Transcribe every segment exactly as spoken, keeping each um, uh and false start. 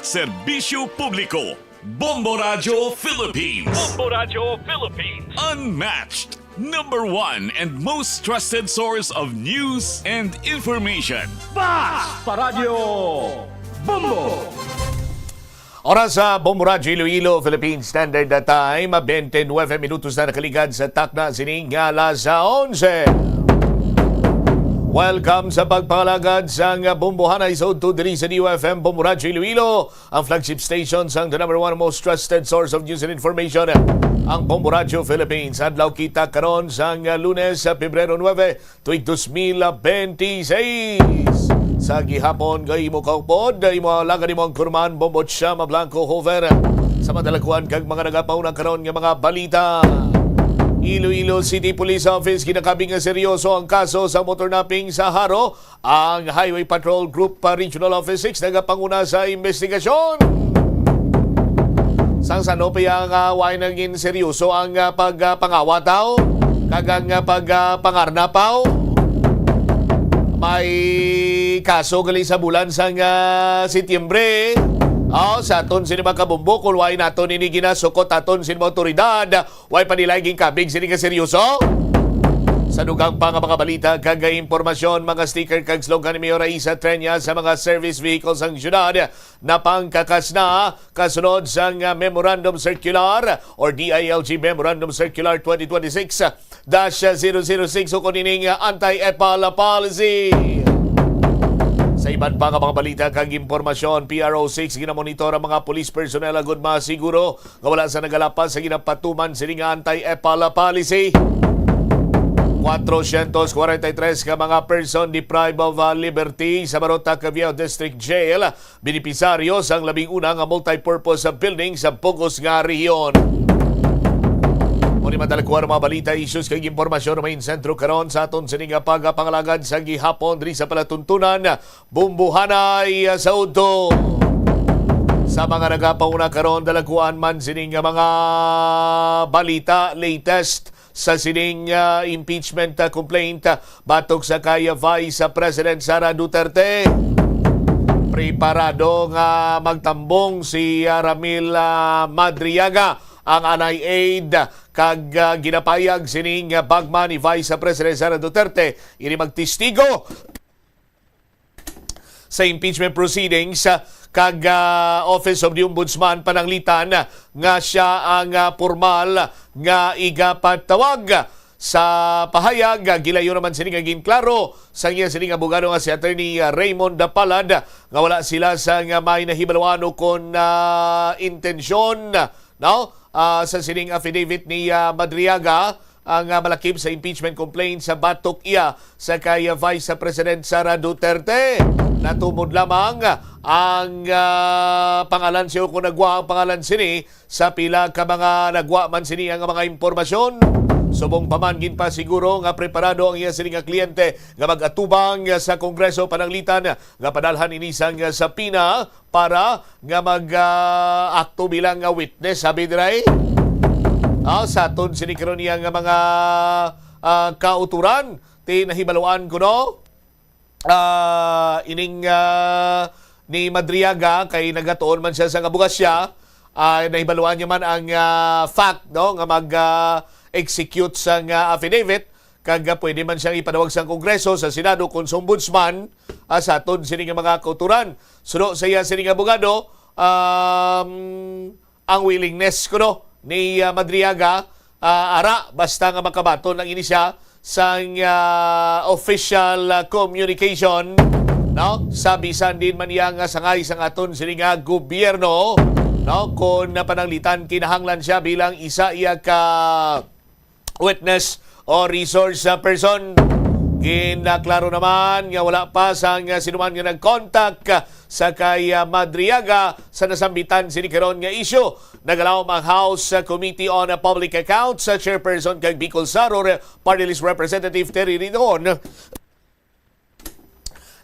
Serbisyo Publiko, Bombo Radyo Philippines. Bombo Radyo Philippines. Unmatched, number one and most trusted source of news and information. Bas pa Radyo Bombo! Oras sa Bombo Radyo Iloilo, Philippine Standard Time, twenty-nine minutos na nakaligad sa takna sining alas onse. Welcome sa pagpangalagad sang Bombohanay sa udto diri sa D U F M Bombo Radyo Iloilo, ang flagship station sang the number one most trusted source of news and information, ang Bombo Radyo Philippines. Adlaw kita karon sang Lunes, Pebrero nuebe, tuig dos mil benti seis. Sa gihapon kay imo kaupod, imo alagad, imo ang kurman, Bombo Chama Blanco Hover. Sa madalakuan kag mga nagapauna karon nga mga balita. Iloilo City Police Office ginakabig nga seryoso ang kaso sa motor napping sa Jaro. Ang Highway Patrol Group pa Regional Office six nagapanguna sa investigasyon. Sang sano pa iya nga way naging seryoso ang, ah, pag, ah, pangawa taw kag ang, ah, pag, ah, pangarnapaw? May kaso gali sa bulan sang, ah, Setyembre. Aw, sa aton sini mga kabombo, kung way naton ini ginasukot aton sini mga otoridad, way pa nila gin kabig sini nga seryoso. Sa dugang pa nga mga balita kag impormasyon, mga sticker kag slogan ni Mayor Raisa Trenya sa mga service vehicles sang syudad napangkakas na kasunod sang Memorandum Circular or D I L G Memorandum Circular twenty twenty-six dash zero zero six ukon ining anti-EPAL policy. Sa iban pa nga mga balita kag impormasyon, P R O six ginamonitor ang mga police personnel agud masiguro nga wala sa nagalapas sa ginapatuman sini nga anti-EPAL policy. Cuatrocientos cuarenta y tres ka mga person deprived of, uh, liberty sa Barotac Viejo District Jail, benepisaryo sang labing una nga multipurpose building sa bug-os nga rehiyon. Mao ni madalakuan ang mga balita, issues kag impormasyon nga main sentro karon sa aton sini nga pagapangalagad sa gihapon diri sa palatuntunan. Bombohanay sa udto. Sa mga nagapauna karon, dalaguan man sini nga mga balita, latest sa sining, ah, impeachment, ah, complaint, ah, batok sa kay Vice President Sara Duterte. Preparado nga magtambong si, ah, Ramil, ah, Madriaga, ang anay aide, kag, ah, ginapayag sining, ah, bagman ni Vice President Sara Duterte ini magtestigo sa impeachment proceedings, ah, kag, ah, Office of the Ombudsman pananglitan, ah, nga sia ang, ah, pormal nga igapatawag. Sa pahayag, ah, gilayo naman sini nga ginklaro sang iya sining abogado nga si Attorney, ah, Raymond Palad, ah, nga wala sila sang, ah, may nahibaluan ukon, ah, intensyon, no? Ah, sa sining affidavit ni, ah, Madriaga, ang, ah, malakip sa impeachment complaint sa batok iya sa kay, ah, Vice President Sara Duterte. Natumod lamang ang, ah, pangalan siya kung nagwa ang pangalan sini sa pila ka mga nagwa man sini ang mga impormasyon. Subong pa man, ginpasiguro nga preparado ang iya sini nga kliyente nga mag-atubang sa Kongreso pananglitan nga padalhan ini sang, ah, subpoena para nga mag, ah, akto bilang nga witness, sabi diray. Ah, sa aton sini karon niya nga mga, ah, kauturan, ti nahibaluan kuno, ah, ining, ah, ni Madriaga kay nagatuon man siya sa abogasiya, ah, nahibaluan niya man ang, ah, fact, no, nga mag, ah, execute sang, ah, affidavit. Kag, ah, pwede man siyang ipadawag sa Kongreso, sa Senado, kon sa Ombudsman, ah, sa aton sini nga mga kauturan. Suno sa iya sini nga abogado, um, ang willingness kuno ni, ah, Madriaga, ah, ara, basta nga makabaton lang ini siya sang, ah, official, ah, communication, no? Sa bisan din man iya nga sangay sang aton sini nga gobyerno, no? Kon napananglitan, kinahanglan siya bilang isa iya ka witness o resource, ah, person. Ginaklaro naman nga wala pa sang, ah, sinuman nga nag-contact, ah, sa kay, ah, Madriaga sa nasambitan sini karon nga isyu. Nagalaom ang House, ah, Committee on, ah, Public Accounts, ah, Chairperson kag Bicol Saro Re-, Party List Representative Terry Ridon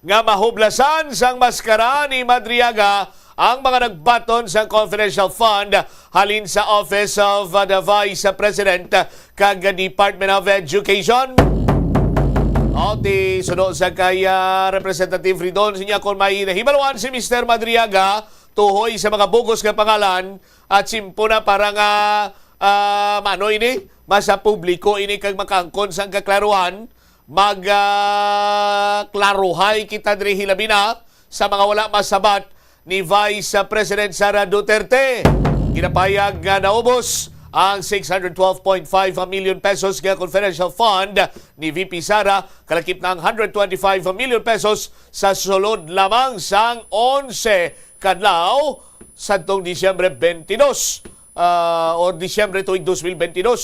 nga mahublasan sang maskara ni Madriaga ang mga nagbaton sang confidential fund halin sa Office of the Vice President kag Department of Education. O, ti suno sa kay, ah, Representative Ridon, sinya kon may nahibaluan si Mister Madriaga, tuhoy sa mga bugos nga pangalan, at simpo na para nga, ah, mano ini, mas sa publiko ini kag makaangkon sang kaklaruhan, mag, ah, klaruhay kita diri hilabi na sa mga wala masabat ni Vice President Sara Duterte. Ginapayag nga naubos ang six hundred twelve point five million pesos nga confidential fund ni V P Sara, kalakip na ang hundred twenty-five million pesos sa sulod lamang sang onse kadlaw sadtong Disyembre twenty-two, ah, or Disyembre tuig twenty twenty-two.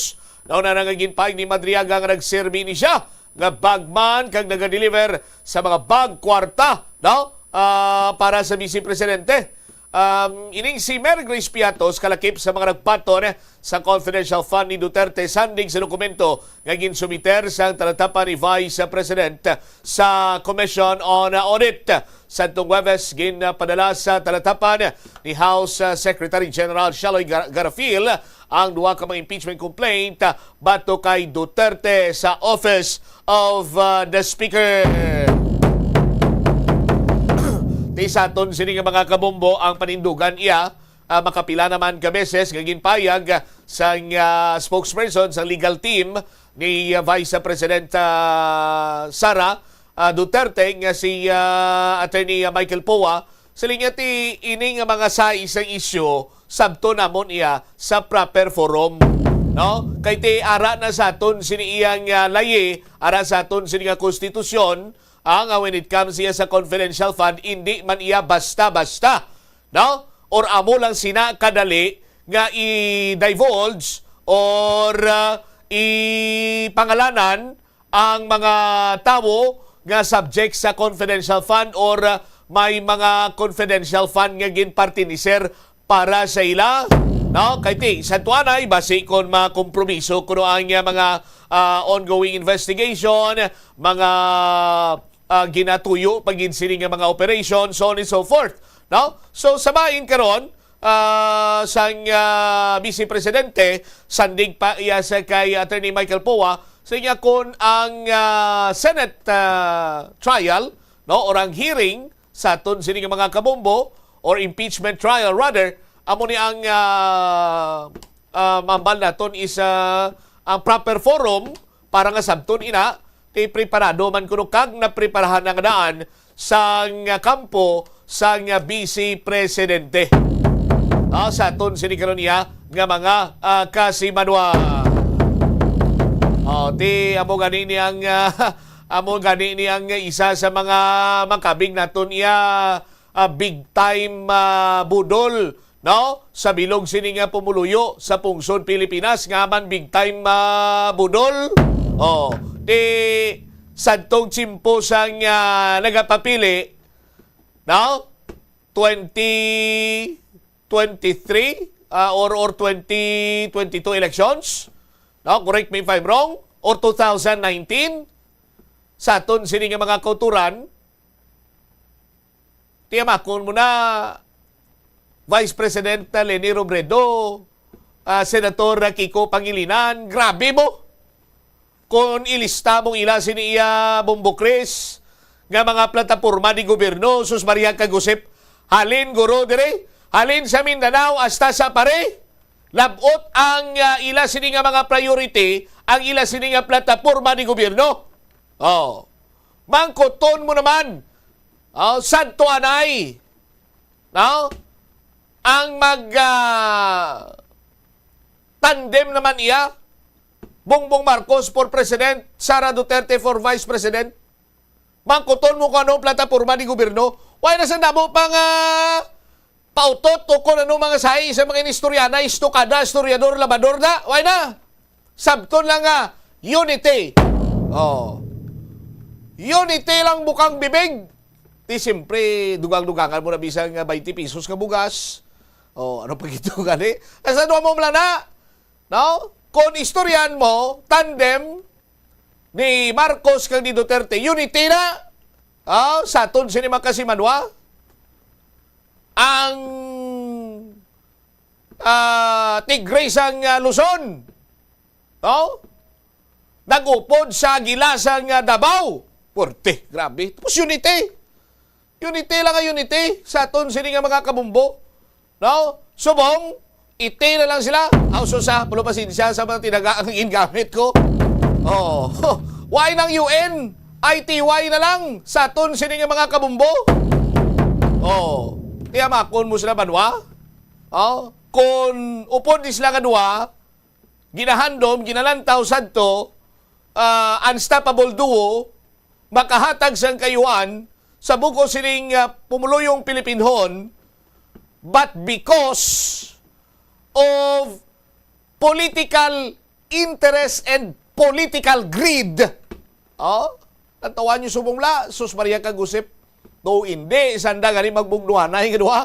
Nauna na nga ginpahayag ni Madriaga nga nagserbi ni siya nga bagman kag nagadeliver sa mga bag kwarta, no? Ah, para sa Vice Presidente. Um, ining si Mary Grace Piatos kalakip sa mga nagpaton sa confidential fund ni Duterte, sandig sa dokumento nga ginsumiter sang talatapan ni Vice President sa Commission on Audit. Sadtong Huwebes, ginpadala sa talatapan ni House, uh, Secretary General Shelly Gar-, Garafil ang duha ka mga impeachment complaint, uh, batok kay Duterte sa Office of, uh, the Speaker. Ti sa aton sini nga mga kabombo ang panindugan iya, ah, makapila naman ka beses nga ginpayag, ah, sang, ah, spokesperson sa legal team ni, ah, Vice President, ah, Sara, ah, Duterte nga si, ah, Attorney Michael Poa. Siling niya ti ini nga mga sa isang isyu sabto namon iya sa proper forum, no? Kay ti ara na sa aton sini iyang, ah, layi, ara sa aton sini nga konstitusyon, ah, nga when it comes iya sa confidential fund, hindi man iya basta-basta, no? Or amo lang sina kadali nga i-divulge or, ah, ipangalanan ang mga tawo nga subject sa confidential fund or, ah, may mga confidential fund nga ginpartiniser para sa ila, no? Kay ti, sa tuanay, basi kon makompromiso kuno ang, ah, mga, ah, ongoing investigation, mga, ah, ginatuyo pa gid sini nga mga operation, so on and so forth, no? So, sa bahin karon, ah, sang, ah, Vice Presidente, sandig pa iya sa kay Attorney Michael Poa, sa niya kon ang, ah, Senate, ah, trial, no, or ang hearing sa aton sini nga mga kabombo or impeachment trial rather, amo ni ang, ah, ah, mambal naton is, ah, ang proper forum para nga sabton ina, ti preparado man kuno kag napreparahan ang daan sang kampo sang Vice Presidente. Ah, sa aton sini karon niya nga mga, ah, kasimanwa. Oh, ti amo gani ni ang, ah, amo gani ni ang isa sa mga makabig naton iya, ah, big time, ah, budol, no? Sa bilog sini nga pumuluyo sa pungsod Pilipinas nga man big time, ah, budol. Oh, ti sadtong tiyempo sang, ah, nagapapili, no? Twenty twenty-three, ah, or, or twenty twenty-two elections, no? Correct me if I'm wrong, or two thousand nineteen, sa aton sini nga mga kauturan, tiyamakon mo na, Vice President Leni Robredo, ah, Senator Kiko Pangilinan, grabe mo. Kon ilista mo ila sini iya, Bombo Chris, nga mga plataporma ni gobyerno, sus Maria kag Josep, halin guro diri, halin sa Mindanao hasta sa Pare, labot ang, ah, ila sini nga mga priority, ang ila sini nga plataporma ni gobyerno. Oh. Mangkuton mo naman. Oh, sadto anay. No? Ang mag, ah, tandem naman iya, Bongbong Marcos for President, Sara Duterte for Vice President. Mangkuton mo kung ano ang plataporma ni gobyerno. Why na sa namo pa nga pautot o kung ano mga sahi sa mga inistoryanay, istukada, istoryador, labador na? Why na? Sabton lang nga, unity. Oh. Unity lang bukang bibig. Ti siyempre, dugang-dugangan mo na bisan nga twenty pesos nga bugas. Oh, ano pa gito gani? Ang sa duha mo mala na, no? Kung istoryan mo, tandem ni Marcos kag ni Duterte, unity na. Ah, sa aton sini makasimanwa. Ang, ah, Tigre sang, ah, Luzon, no? Nag-upod sa Agila sang, ah, Davao. Puwerte, grabe. Tapos unity. Unity lang ang unity sa aton sini nga mga kabumbo. No? Subong, iti na lang sila. Aw, sus, ah, pero pasensya sa mga tinaga ang gingamit ko. Oh, why nang U N? I T Y na lang sa aton sini nga mga kabumbo. Oh, tiyamakon mo sila, banwa? Oh, kung upod ni sila nga duha, ginahandom, ginalantaw sadto, ah, unstoppable duo, makahatag sang kayuan sa bug-os sining, ah, pumuluyong Pilipinhon, but because of political interest and political greed. Oh, tantawan niyo subong la, sus Maria kag Josep. To, hindi, sanda gani magbugnuhanay nga duha.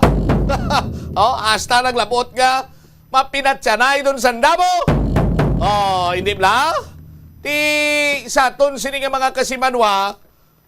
Oh, hasta naglabot nga mapinatyanay don sanda mo. Oh, hindi bla? Ti sa aton sini nga mga kasimanwa,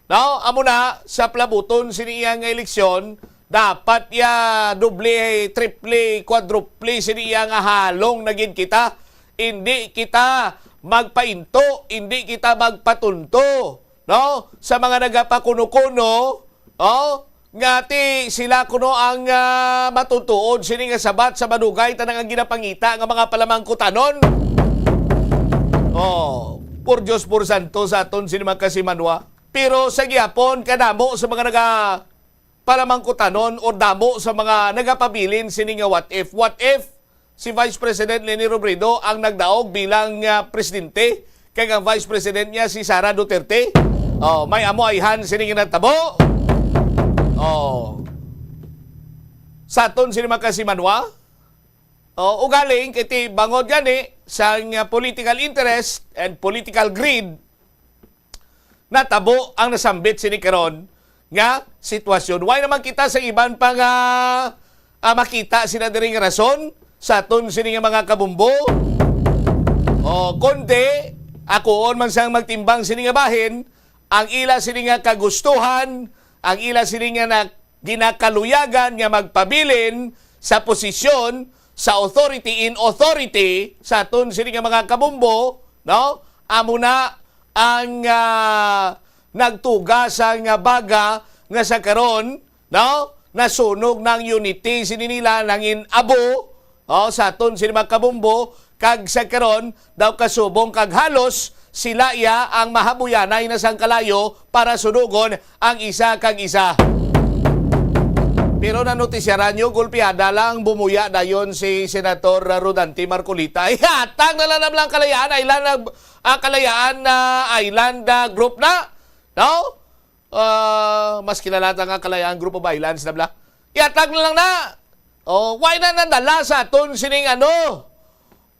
no? Amo na, sa plabuton sini iya nga eleksyon, dapat ya doble, triple, quadruple sini iya nga halong na gid kita. Hindi kita magpainto, hindi kita magpatunto, no? Sa mga nagapakuno-kuno, oh, nga ti sila kuno ang, ah, matutuod sini nga sabat sa madugay tanang ang ginapangita nga mga palamangkutanon. Oh, por Dios, por santo sa aton sini mga kasimanwa. Pero sa gihapon, kadamo sa mga naga palamangkutanon o damo sa mga nagapabilin sini nga what if. What if si Vice President Leni Robredo ang nagdaog bilang, ah, presidente, kag ang Vice President niya si Sara Duterte? Oh, may amo ayhan sini nga natabo? Oh. Sa aton sini mga kasimanwa? Oh, ugaling kay ti bangod gani sang, ah, political interest and political greed, natabo ang nasambit sini karon nga sitwasyon. Why naman kita sa iban pa nga, ah, makita sila diri nga rason sa aton sini nga mga kabumbo? O, kundi, akoon man sang magtimbang sini nga bahin, ang ila sini nga kagustuhan, ang ila sini nga na-, ginakaluyagan nga magpabilin sa posisyon, sa authority in authority sa aton sini nga mga kabumbo, no? Amo na ang, ah, nagtuga sa nga baga nga sa karon, no? Nasunog na ang unity sini nila, nangin-abo, oh, sa aton sini mga kabumbo, kag sa karon daw kasubong kag halos sila iya ang mahabuyanay na sang kalayo para sunugon ang isa kag isa. Pero nanotisyaran nyo, gulpiada lang, bumuya dayon si Senator Rodante Marcoleta. Ihatag na lang naman ang Kalayaan Island, ah, Kalayaan, ah, Island, ah, Group na, no? Ah, mas kilala ta nga Kalayaan Group of Islands na bla. Ihatag na lang na. Oh, why na nadala sa aton sining ano?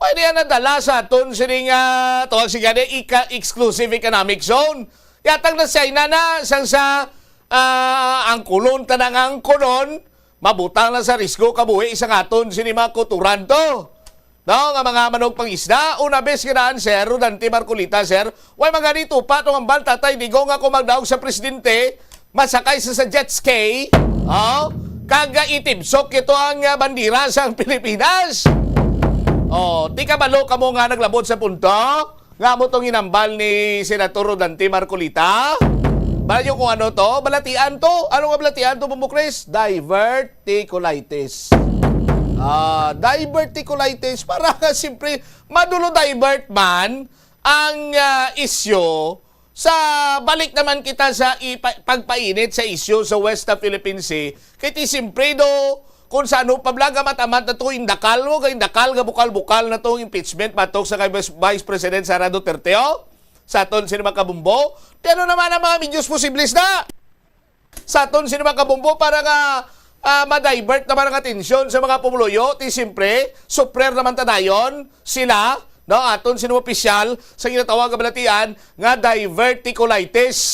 Why na nadala sa aton sining, ah, tawag si gani, ika-, exclusive economic zone? Ihatag na sa China na, sang sa, ah, angkulon, tanang angkulon, mabutang na sa risgo kabuhi sang aton sini mga kuturan to. No, nga mga manugpangisda, una bes nga daan, sir, Rodante Marcoleta, sir, way mga dito pa tong ambal Tatay Digong ako magdaog sa presidente, masakay sa, sa jet ski, oh, kag, ah, itibsok ito ang, ah, bandira sa Pilipinas. Oh, di kabalo kamo nga naglabot sa punto nga amo tong inambal ni Senator Rodante Marcoleta. Balayo kung ano to, balatian to. Ano nga balatian to, Bumbo Chris? Diverticulitis. Ah, diverticulitis, para nga siyempre madulo divert man ang, ah, isyu. Sa balik naman kita sa ipa-, pagpainit sa isyu sa West sa Philippine Sea, kay ti siyempre do, kung sa ano pa bla, gamat-amat na to, indakal mo, kay indakal nga bukal-bukal na tong impeachment batok sa kay Vice, Vice President Sara Duterte, oh, sa aton sini mga kabumbo. Pero naman ang mga medios posibles na sa aton sini mga kabumbo para nga, ah, ma-divert naman ang atensyon sa mga pumuluyo, ti siyempre, suprer naman ta dayon sila, no, aton sini mga opisyal sa ginatawag nga balatian nga diverticulitis.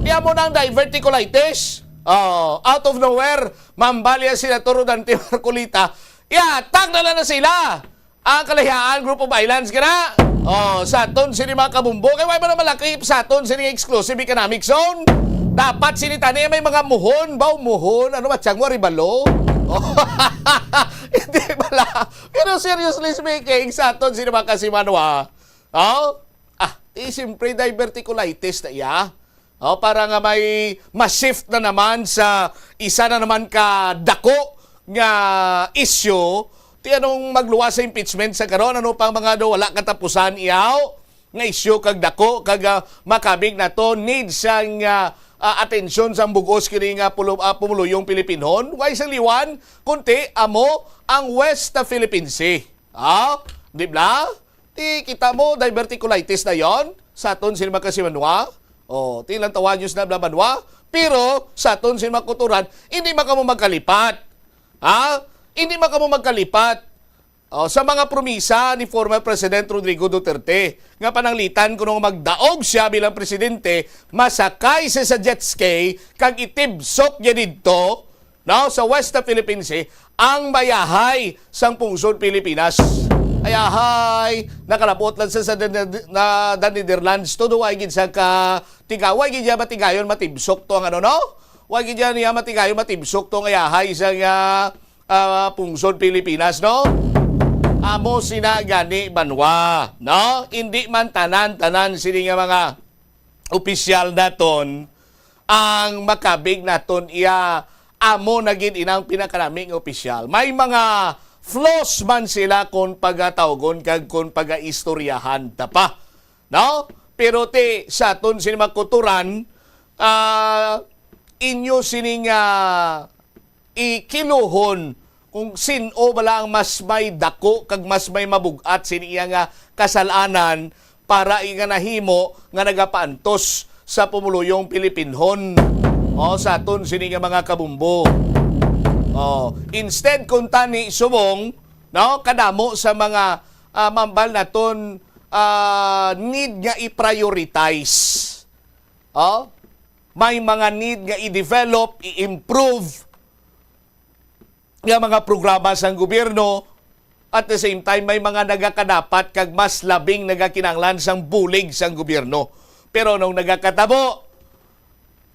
Kaya mo nang diverticulitis, oh, out of nowhere, mambalya si Senator Rodante Marcoleta. Ihatag na lang na sila ang Kalayaan Group of Islands, kana? Oh, sa aton sini mga kabumbo, kay wala man malaki sa aton sini exclusive economic zone. Dapat sini tani may mga muhon, baw muhon, ano ba, tiyang waribalo? Oh, hindi pala. Pero seriously speaking, sa aton sini mga kasimanwa, oh, ah, ti siyempre diverticulitis na iya. O, para nga may ma-shift na naman sa isa na naman ka dako nga issue, ti anong magluwas sa impeachment sa karon? Ano pang mga do wala katapusan iyaw nga issue kag dako kag, ah, makabig nato need sang, ah, ah, atensyon sang bug-os kini nga pulo-, ah, pumuluyong Pilipinhon? Way sang liwan, kunti amo ang West Philippine Sea. Ah, di ba? Ti kita mo, diverticulitis na yon sa aton sini mga kasimanwa. O, ti lang tawa news na bla banwa. Pero sa aton sini mga kuturan, hindi man kamo magkalipat. Ha? Hindi man kamo magkalipat. O, sa mga promisa ni former President Rodrigo Duterte nga pananglitan kuno magdaog siya bilang presidente, masakay siya sa jet ski kag itibsok niya didto, no, sa West Philippine Sea, ang mayahay sang pungsod Pilipinas. Ayahay, nakalabot lang sa, sa na, na, na Netherlands, todo way gid sa ka tigaway gid niya matigayon matibsok to ang ano, no? Way gid niya matigayon matibsok to ang ayahay sa nga, ah, pungsod Pilipinas, no? Amo sina gani banwa, no? Hindi man tanan-tanan sini nga mga opisyal naton ang makabig naton iya, amo na gid inang pinakanami nga opisyal. May mga flaws man sila kon pagatawgon kag kon pagaistoryahan ta pa, no? Pero ti sa aton sini mga kuturan, ah, inyo sini nga ikiluhon kung sin-o bala ang mas may dako kag mas may mabug-at sini iya nga kasal-anan para iya nga nahimo nga nagapaantos sa pumuluyong Pilipinhon. O, sa aton sini nga mga kabumbo. O, instead kung tani subong, no, kadamo sa mga, ah, mambal naton, ah, need nga i-prioritize. O, may mga need nga i-develop, i-improve nga mga programa sang gobyerno, at the same time, may mga nagakadapat kag mas labing nagakinahanglan sang bulig sang gobyerno. Pero nung nagakatabo,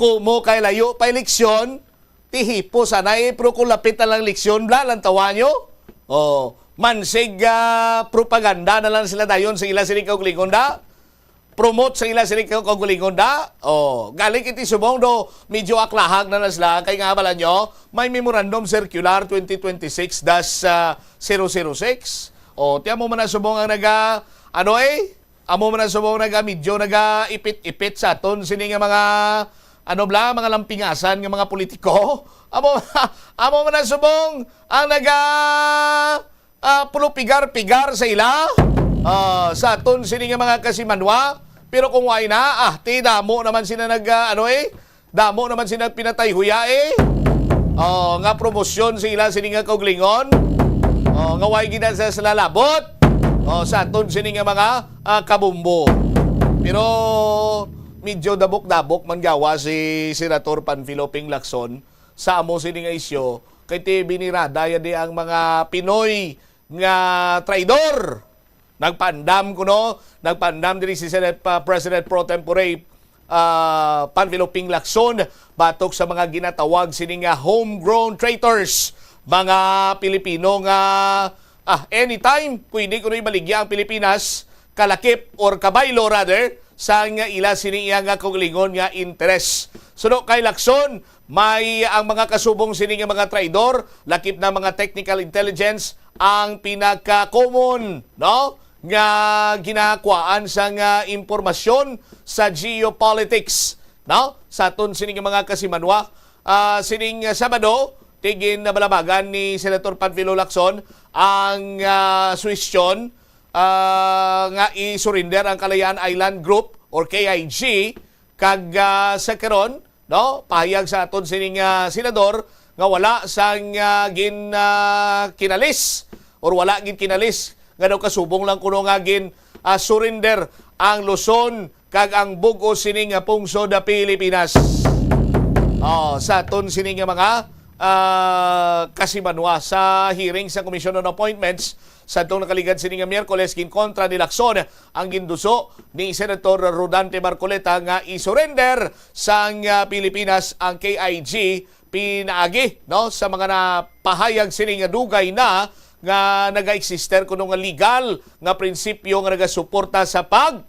kumo kay layo pa eleksyon, ti hipo sana eh, pero kung lapit na lang eleksyon, bla, lang tawa nyo. Oh, mansig, ah, propaganda na lang sila dayon sa ila sini kaugalingon da. Promote sa ila sini kaugalingon da. Oh, galing iti subong do, medyo aklahag na lang sila. Kay nga, bala nyo, may memorandum circular twenty twenty-six dash zero zero six. Oh, tiyan mo man na subong ang naga, ano eh? Amo man na subong naga, medyo naga ipit-ipit sa aton sini nga mga, ano bla, mga lampingasan nga mga politiko. Amo, amo man na subong ang naga, ah, pulupigar-pigar sa ila, ah, sa aton sini nga mga kasimanwa. Pero kung way na, ah, ti damo naman sila nag, ah, ano eh, damo naman sila pinatay huya eh. Oh, nga promosyon sa ila sini nga kaugalingon. Oh, nga way gid na sa sila labot. Oh, sa aton sini nga mga, ah, kabumbo. Pero medyo dabok-dabok man gawa si Senator Panfilo Ping Lacson sa amo sini nga isyu, kay ti binirada ya di ang mga Pinoy nga traidor. Nagpaandam kuno, nagpaandam diri si Senate, ah, President Pro Tempore, ah, Panfilo Ping Lacson batok sa mga ginatawag sini nga homegrown traitors, mga Pilipino nga, ah, anytime pwede kuno ibaligya ang Pilipinas, kalakip or kabaylo rather, sang ila sini iya nga kaugalingon nga interes. Suno kay Lacson, may ang mga kasubong sini nga mga traidor, lakip na mga technical intelligence ang pinaka-common, no, nga ginakuhaan sang impormasyon sa geopolitics, no, sa aton sini nga mga kasimanwa. Ah, sining Sabado, ti ginabalabagan ni Senator Panfilo Lacson ang, ah, suwestyon, ah, nga i-surrender ang Kalayaan Island Group or K I G, kag, ah, sa karon, no, pahayag sa aton sining, ah, senador nga wala sang, ah, gin, ah, kinalis or wala gid kinalis nga daw kasubong lang kuno nga gin, ah, surrender ang Luzon kag ang bug-os sining, ah, pungsod sa Pilipinas. Oh, sa aton sining nga mga, ah, kasimanwa sa hearing sa Commission on Appointments, sadtong nakaligad sini nga Miyerkules, ginkontra ni Lacson ang ginduso ni Senator Rodante Marcoleta nga i-surrender sang, ah, Pilipinas ang K I G pinaagi, no, sa mga napahayag sini nga dugay na nga nagaeksister kuno nga legal nga prinsipyo nga nagasuporta sa pag,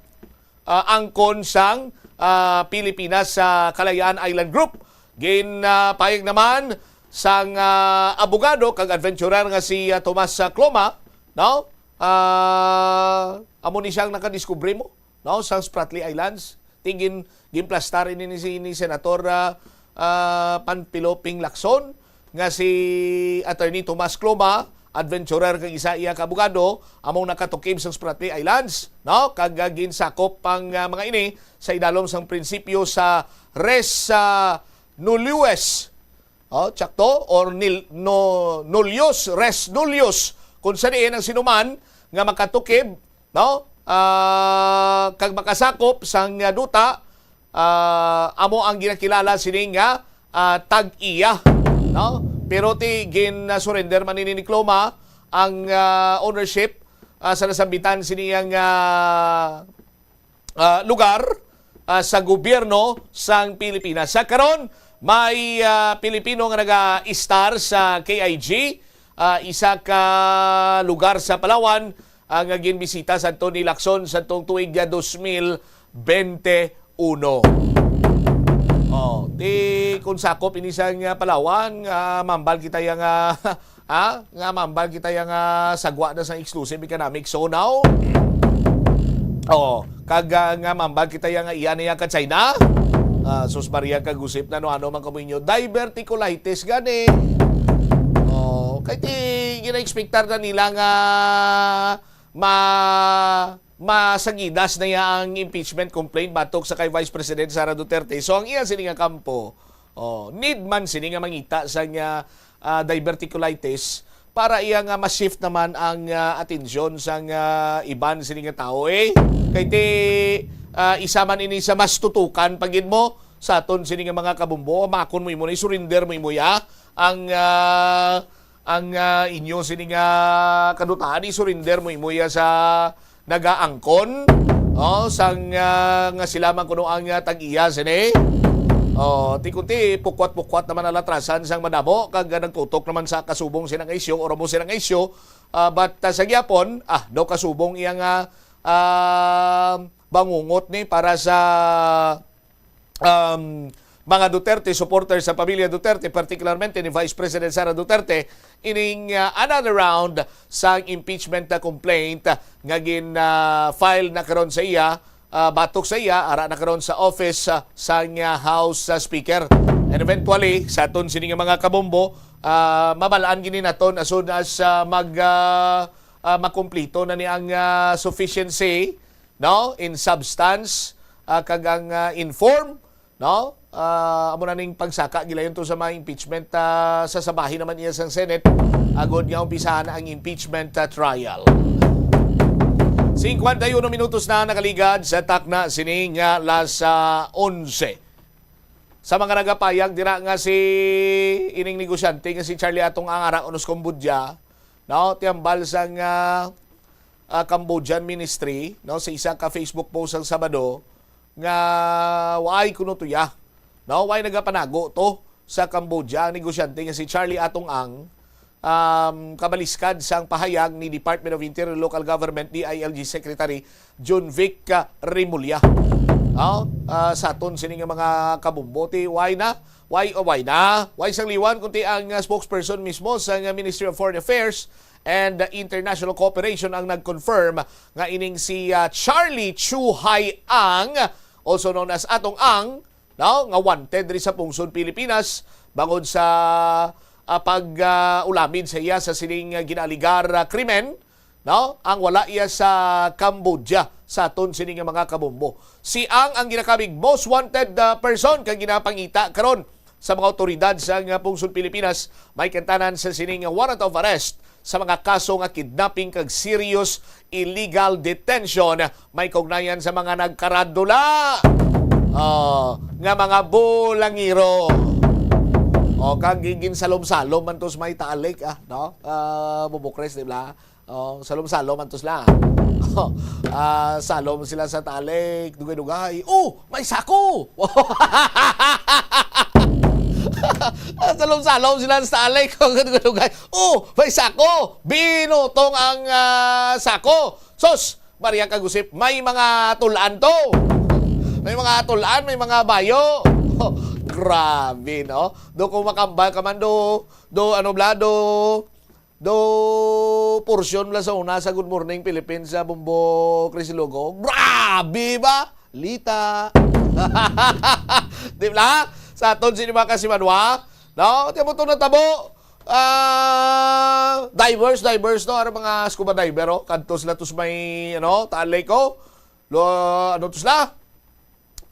ah, angkon sang, ah, Pilipinas sa Kalayaan Island Group. Ginpahayag naman sang, ah, abogado kag adventurer nga si, ah, Tomas, ah, Cloma, no? Ah, amo ni siyang nakadiskubre mo, no, sang Spratly Islands. Ti gin-, ginplastar ini ni, si, ni Senator, ah, ah, Panfilo Ping Lacson nga si Attorney Tomas Cloma, adventurer kag isa iya ka abogado, among nakatukib sa Spratly Islands, no? Kag, ah, ginsakop ang, ah, mga ini sa idalom sang prinsipyo sa res, ah, nullius, oh, tsakto, or nil-, no, nullius, res nullius, kung sa diin ang sinuman nga makatukib, no? Ah, kag makasakop sang, ah, duta, ah, amo ang ginakilala sini nga, ah, tag-iya, no? Pero ti gin-surrender man ini ni Cloma ang, ah, ownership, ah, sa nasambitan sini nga, ah, ah, lugar, ah, sa gobyerno sang Pilipinas. Sa karon, may, ah, Pilipino nga naga-istar sa K I G, ah, isa ka lugar sa Palawan, ah, nga ginbisita sadto ni Lacson sadtong tuig nga dos mil bente uno. Oh, ti kung sakop ini sang, ah, Palawan, ah, mambal kita ya nga, ah, nga mambal kita ya nga sagwa na sang exclusive economic zone now. Oh, kag, ah, nga mambal kita ya nga iya na ya ka China. Ah, sus Maria, kag usip na no, ano man kamo inyo, diverticulitis gani. Oh, kay ti gina-expectar na nila nga ma masagidas na iya ang impeachment complaint batok sa kay Vice President Sara Duterte. So, ang iya sini nga kampo, oh, need man sini nga mangita sang, ah, ah, diverticulitis para iya nga ma-shift naman ang, ah, atensyon sang, ah, iban sini nga tawo, eh. Kay ti, ah, isa man ini sa mas tutukan pa gid mo sa aton sini nga mga kabombo. Makon mo imo na, i-surrender mo imo ya ang, ah, ang, ah, inyo sini nga kadutaan, i-surrender mo imo ya sa nagaangkon, oh, sang, ah, nga sila man kuno ang, ah, tag-iya sini. Oh, ti kunti pukwat-pukwat naman ang latrasan sang madamo kag, ah, nagtutok naman sa kasubong sina nga isyu, oro mo sina nga isyu, ah, but, ah, sa gyapon, ah, daw kasubong iya nga, ah, bangungot ni para sa um, mga Duterte supporters sa pamilya Duterte, particularmente ni Vice President Sara Duterte, ining, uh, another round sang impeachment na complaint, uh, nga gin, uh, file na karon sa iya, uh, batok sa iya, ara na karon sa office, uh, sang, uh, House, uh, Speaker. And eventually, sa aton sini nga mga kabombo, uh, mabal-an gini naton as soon as, uh, mag, uh, uh, makumplito na ni ang, uh, sufficiency, no, in substance, ah, kag ang, ah, in form, no? Ah, amo na ning pagsaka gilayon to sa mga impeachment, ah, sa sabahin naman iya sang Senate, agod nga umpisahan ang impeachment, ah, trial. Singkwenta y uno minutos na nakaligad sa takna sini nga alas, ah, onse. Sa mga nagapayag dira nga si ining negosyante nga si Charlie Atong Ang ara unos Cambodia, no, ti hambal sang, ah, ah, Cambodian Ministry, no, sa isa ka Facebook post sang Sabado nga waay kuno tuya, no, waay nagapanago to sa Cambodia ang negosyante nga si Charlie Atong Ang, um, kabaliskad sang pahayag ni Department of Interior and Local Government, D I L G Secretary Junvic, ah, Remulla. Ah, ah, sa aton sini nga mga kabombo, ti waay na, waay, waay na, waay sang liwan, kundi ang, ah, spokesperson mismo sa nga Ministry of Foreign Affairs and International Cooperation ang nag-confirm nga ining si, ah, Charlie Chuhay Ang, also known as Atong Ang, no, nga wanted diri sa pungsod Pilipinas bangod sa, ah, pag, ah, ulamid sa iya sa sining, ah, ginaaligar, ah, krimen, no, ang wala iya sa Cambodia sa aton sini nga mga kabombo. Si Ang ang ginakabig most wanted, ah, person kag ginapangita karon sa mga awtoridad sa nga pungsod Pilipinas, may kantanan sa sining warrant of arrest sa mga kaso nga kidnapping kag serious illegal detention may kaugnayan sa mga nagkaradula, oh, nga mga bulangiro. O, kag gi-, ginsalom-salom man to sa may Taal Lake, ah, no? Ah, Bubukres, di ba? Oh, salom-salom man to sila. Ah, salom sila sa Taal Lake, dugay-dugay. Oh, may sako! Ah, salom-salom sila sa Taal Lake, dugay-dugay. Oh, may sako! Binutong ang, ah, sako. Sus! Maria kag usip, may mga tul-an to. May mga atulan, may mga bayo. Grabe, no? Do kung makambal ka man, do, do, ano bla, do, do, portion bla sa una sa Good Morning Philippines sa Bombo Chris Lugo. Grabe ba? Lita. Di ba? Sa aton sini mga kasimanwa, no? Tiyan mo to natabo. Ah, divers, divers, no? Ano mga scuba diver, oh? Kadto sila to sa may, ano, Taal Lake, oh. Lo, ano to sila?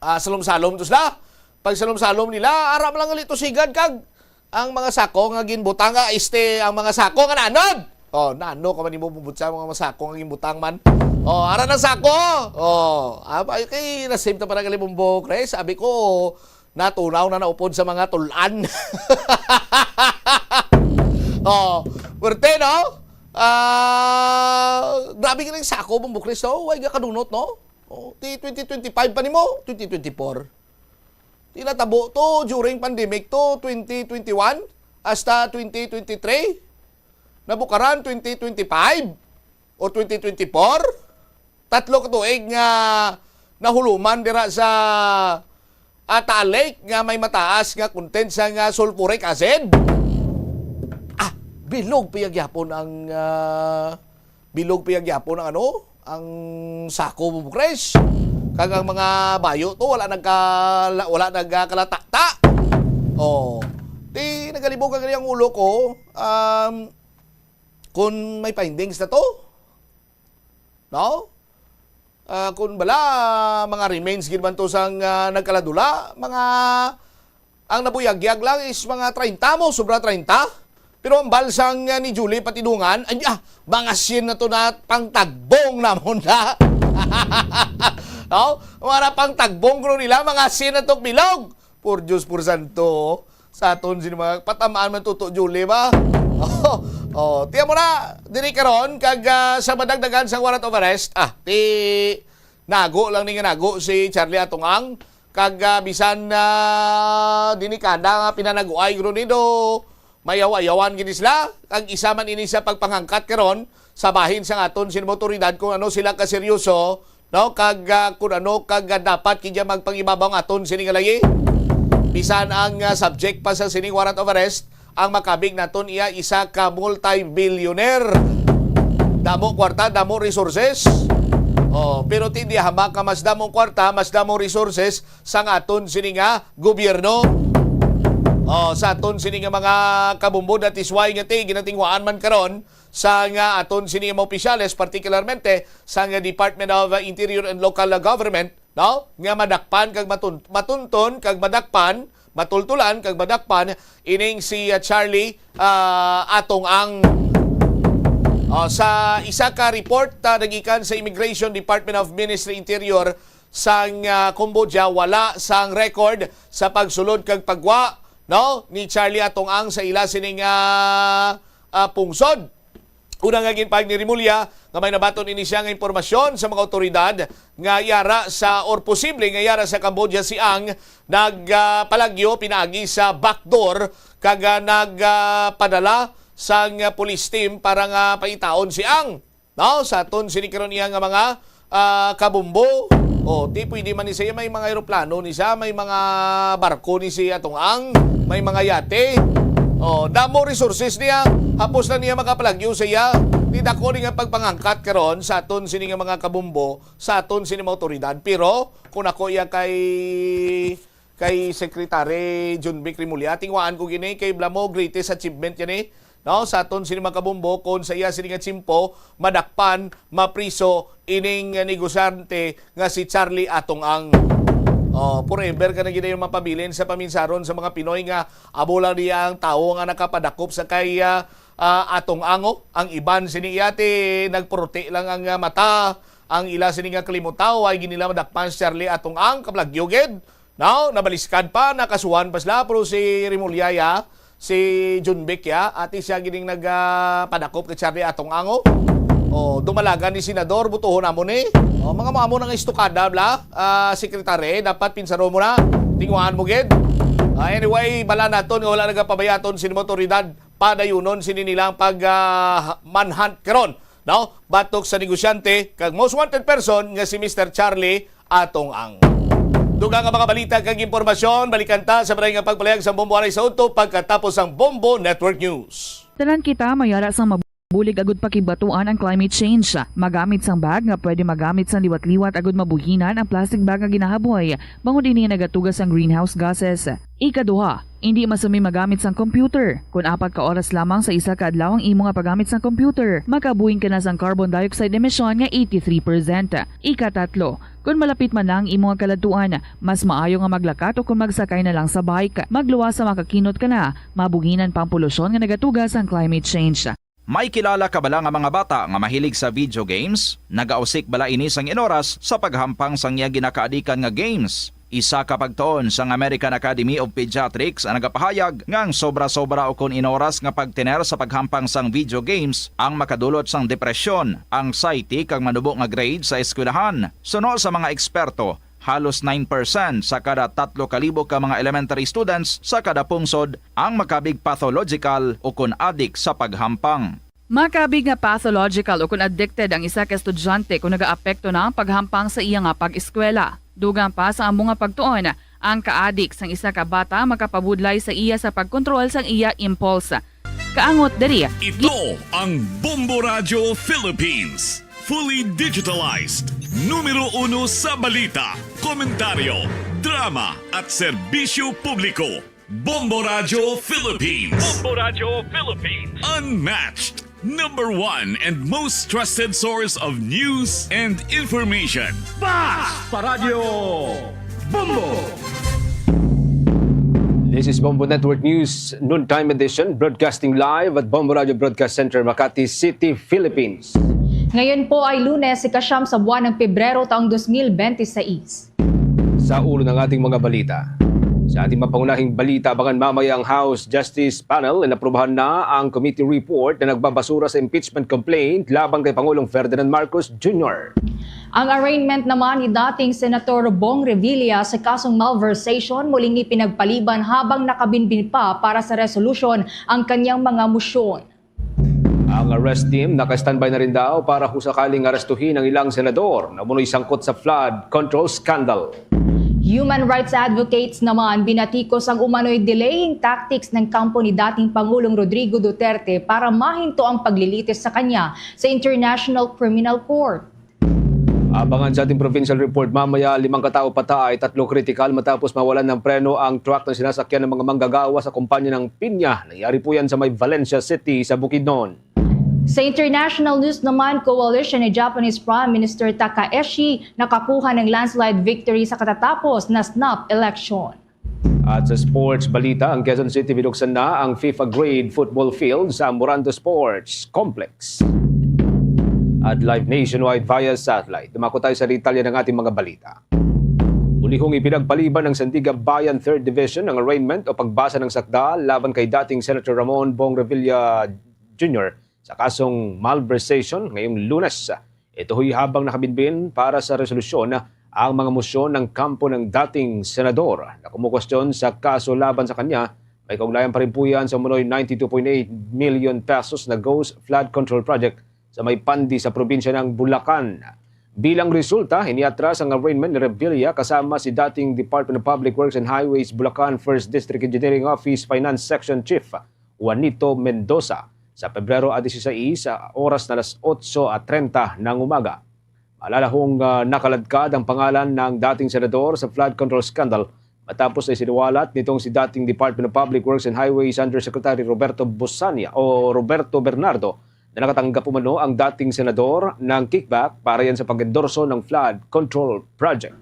Ah, salom-salom to sila. Pag salom-salom nila, ara man lang gali to sigad kag ang mga sako nga ginbutang nga este, ang mga sako nga nanod. Oh, nano ka man nimo mabutsa mga sako nga ginbutang man. Oh, ara na sako. Oh, ah, ay, kay na-save ta pa na gali Bombo Chris. Sabi ko, natunaw na naupod sa mga tulan. Oh, pwerte, no? Ah, grabe ka ng sako, Bombo Chris, no? Way nga kadunot, no? Oh, ti twenty twenty-five pa nimo, twenty twenty-four. Ti natabo to during pandemic to, twenty twenty-one hasta twenty twenty-three. Nabukaran twenty twenty-five o twenty twenty-four. Tatlo ka tuig nga nahuluman dira sa Taal Lake nga may mataas nga content sang, ah, sulfuric acid. Ah, bilog pa gyapon ang, ah, bilog pa gyapon ang ano, ang sako, Bombo Chris. Kag ang mga bayo to, wala nagka-, wala nagkalatakta. Oh, ti nagalibog ang iyang ulo ko, um, kung may findings na to. No? Ah, kung bala, mga remains gid man to sang, ah, nagkaladula, mga, ang nabuyagyag lang is mga treinta mo, sobra treinta. Pero ang balsang, ah, ni Julie patidungan, ay, ah, mga sien na to na pangtagbong namon na. No? Mga pangtagbong kuno nila, mga sien na to bilog. Por Diyos, por santo, sa aton sini mga patamaan man tuto, Julie, ba? Oh, oh, tiyan mo na, diri karon, kag, ah, sa madagdagan sa warrant of arrest, ah, ti nago lang ni nga nago si Charlie Atongang, kag, ah, bisan na dinikada nga pinanaguay guro ni do, mayaw-ayawan gid sila, kag isa man ini sa pagpangangkat karon sa bahin sang aton sini mga awtoridad kung ano sila kaseryoso, no? Kag, ah, kun ano, kag, ah, dapat kini magpangibabaw ang aton sini nga layi. Bisan ang, ah, subject pa sa sini warrant of arrest, ang makabig naton iya isa ka multi-billionaire. Damo kwarta, damo resources. Oh, pero ti di hamak nga mas damo kwarta, mas damo resources sang aton sini nga gobyerno. Oh, sa aton sini nga mga kabumbo, that is why nga ti ginatingwaan man karon sa nga aton sini nga mga opisyales, particularmente sa nga Department of Interior and Local Government, no? Nga madakpan kag matun-, matunton kag madakpan, matultulan kag madakpan ining si, ah, Charlie, ah, Atongang. Oh, sa isa ka report, ah, nagikan sa Immigration Department of Ministry Interior sang, ah, Cambodia, wala sang record sa pagsulod kag pagwa, no, ni Charlie Atongang sa ila sining, ah, ah, pungsod. Una nga ginpahayag ni Remulla nga may nabaton ini siya nga impormasyon sa mga awtoridad nga yara sa, or posible nga yara sa Cambodia si Ang nag, ah, palagyo pinaagi sa backdoor kag, ah, nag, ah, padala sang, ah, police team para nga pangitaon si Ang. No, sa aton sini karon iya nga mga, ah, kabumbo. O, ti pwede man ni siya, may mga eroplano ni siya, may mga barko ni si Atongang, may mga yate. O, damo resources niya. Hapos na niya makapalagyo sa iya. Ti dako ni nga pagpangangkat karon sa aton sini nga mga kabumbo, sa aton sini mga awtoridad. Pero kung ako iya kay kay Secretary John Vic Remulla. Tingwaan ko gini kay bala mo greatest achievement yan eh. No, sa aton sini mga kabumbo, kung sa iya sini nga tiyempo, madakpan, mapriso ining negosyante nga si Charlie Atongang. Oh, forever ka na gid yung mapabilin sa paminsaron sa mga Pinoy nga amo lang niya ang tawo nga nakapadakop sa kay, ah, ah, Atongang, oh. Ang iban sini iya ti nagpuruti lang ang, ah, mata, ang ila sini nga kalimutaw ay ginila madakpan si Charlie Atongang, kablagyo gid. Now, nabaliskad pa, nakasuhan pa sila, pero si Remulla ya, si John Vic ya, ati siya gining nag, ah, padakop kay Charlie Atongang, oh. Oh, dumalagan ni Senador, butuhon namo ni. Oh, mga mamo nang istukada, bla, ah, Secretary, dapat pinsaro mo na. Tingwaan mo gid. Ah, anyway, bala naton nga wala nagapabay aton sini mga awtoridad, padayunon sini nila ang pag, ah, manhunt karon, no? Batok sa negosyante kag most wanted person nga si Mister Charlie Atongang. Dugang nga mga balita kag impormasyon, balikan ta sa maray nga pagpalayag sang Bombo anay sa udto pagkatapos sang Bombo Network News. Tanan kita may ara sang mabulig agud pakigbatuan ang climate change. Magamit sang bag nga pwede magamit sang liwat-liwat agud mabuhinan ang plastic bag nga ginahaboy, bangod ini nagatuga sang greenhouse gases. Ikaduha, indi masumi magamit sang computer. Kon apat ka oras lamang sa isa ka adlaw ang imo nga paggamit sang computer, makabuhing ka na sang carbon dioxide emission nga eighty-three percent. Ikatatlo, kon malapit man na ang imo nga kaladtuan, mas maayo nga maglakat o kon magsakay na lang sa bike. Magluwas sa makakinot ka na, mabuhinan pa ang polusyon nga nagatuga sang climate change. May kilala ka bala nga mga bata nga mahilig sa video games? Nagausik bala ini sang inoras sa paghampang sang iya ginakaadikan nga games? Isa ka pagtuon sang American Academy of Pediatrics ang nagapahayag nga ang sobra-sobra ukon inoras nga pagtener sa paghampang sang video games ang makadulot sang depresyon, anxiety, kag manubo nga grade sa eskwelahan. Suno sa mga eksperto, halos nine percent sa kada tatlo ka libo ka mga elementary students sa kada pungsod ang makabig pathological ukon adik sa paghampang. Makabig nga pathological ukon addicted ang isa ka estudyante kon nagaapekto na ang paghampang sa iya nga pag-eskwela. Dugang pa sa amo nga pagtuon, ang kaadik sang isa ka bata makapabudlay sa iya sa pagkontrol sang iya impulse. Kaangot diri. Ito ang Bombo Radyo Philippines. Fully digitalized. Numero uno sa balita, komentaryo, drama, at serbisyo publiko. Bombo Radyo Philippines. Bombo Radyo Philippines. Unmatched. Number one and most trusted source of news and information. Bas pa Radyo Bombo! This is Bombo Network News, noontime edition, broadcasting live at Bombo Radio Broadcast Center, Makati City, Philippines. Ngayon po ay Lunes, ika-siyam sa buwan ng Pebrero, taong dos mil bente seis. Sa ulo ng ating mga balita. Sa ating mapangunahing balita, abangan mamaya ang House Justice Panel na naprubahan na ang committee report na nagbabasura sa impeachment complaint laban kay Pangulong Ferdinand Marcos Junior. Ang arraignment naman ni dating Senator Bong Revilla sa kasong malversation muling ipinagpaliban habang nakabinbin pa para sa resolusyon ang kanyang mga motion. Ang arrest team naka-standby na rin daw para kung sakaling arestuhin ang ilang senador na umunoy sangkot sa flood control scandal. Human rights advocates naman binatikos ang umano'y delaying tactics ng kampo ni dating Pangulong Rodrigo Duterte para mahinto ang paglilitis sa kanya sa International Criminal Court. Abangan sa ating provincial report mamaya, limang katao patay, tatlo kritikal matapos mawalan ng preno ang truck na sinasakyan ng mga manggagawa sa kumpanya ng pinya. Nangyari po yan sa may Valencia City sa Bukidnon. Sa international news naman, coalition ni Japanese Prime Minister Takaeshi nakakuha ng landslide victory sa katatapos na snap election. At sa sports balita, ang Quezon City binuksan na ang FIFA grade football field sa Morando Sports Complex. At live nationwide via satellite. Dumako tayo sa detalye ng ating mga balita. Muli hong ipinagpaliban ng Sandiganbayan Third Division ang arraignment o pagbasa ng sakdal laban kay dating Senator Ramon Bong Revilla Junior sa kasong malversation ngayong Lunes. Ito ho'y habang nakabinbin para sa resolusyon ang mga mosyon ng kampo ng dating senador na kumukwestiyon sa kaso laban sa kanya. May kaugnayan pa rin po yan sa umunoy ninety-two point eight million pesos na Ghost Flood Control Project sa may Pandi sa probinsya ng Bulacan. Bilang resulta, iniatras ang arraignment ni Revilla kasama si dating Department of Public Works and Highways Bulacan First District Engineering Office Finance Section Chief Juanito Mendoza sa Pebrero a dieciséis, sa oras na alas otso treinta ng umaga. Maalala hong, ah, nakaladkad ang pangalan ng dating senador sa flood control scandal matapos na isiniwalat nitong si dating Department of Public Works and Highways Undersecretary Roberto Busania o Roberto Bernardo na nakatanggap umano ang dating senador ng kickback para yan sa pag-endorso ng flood control project.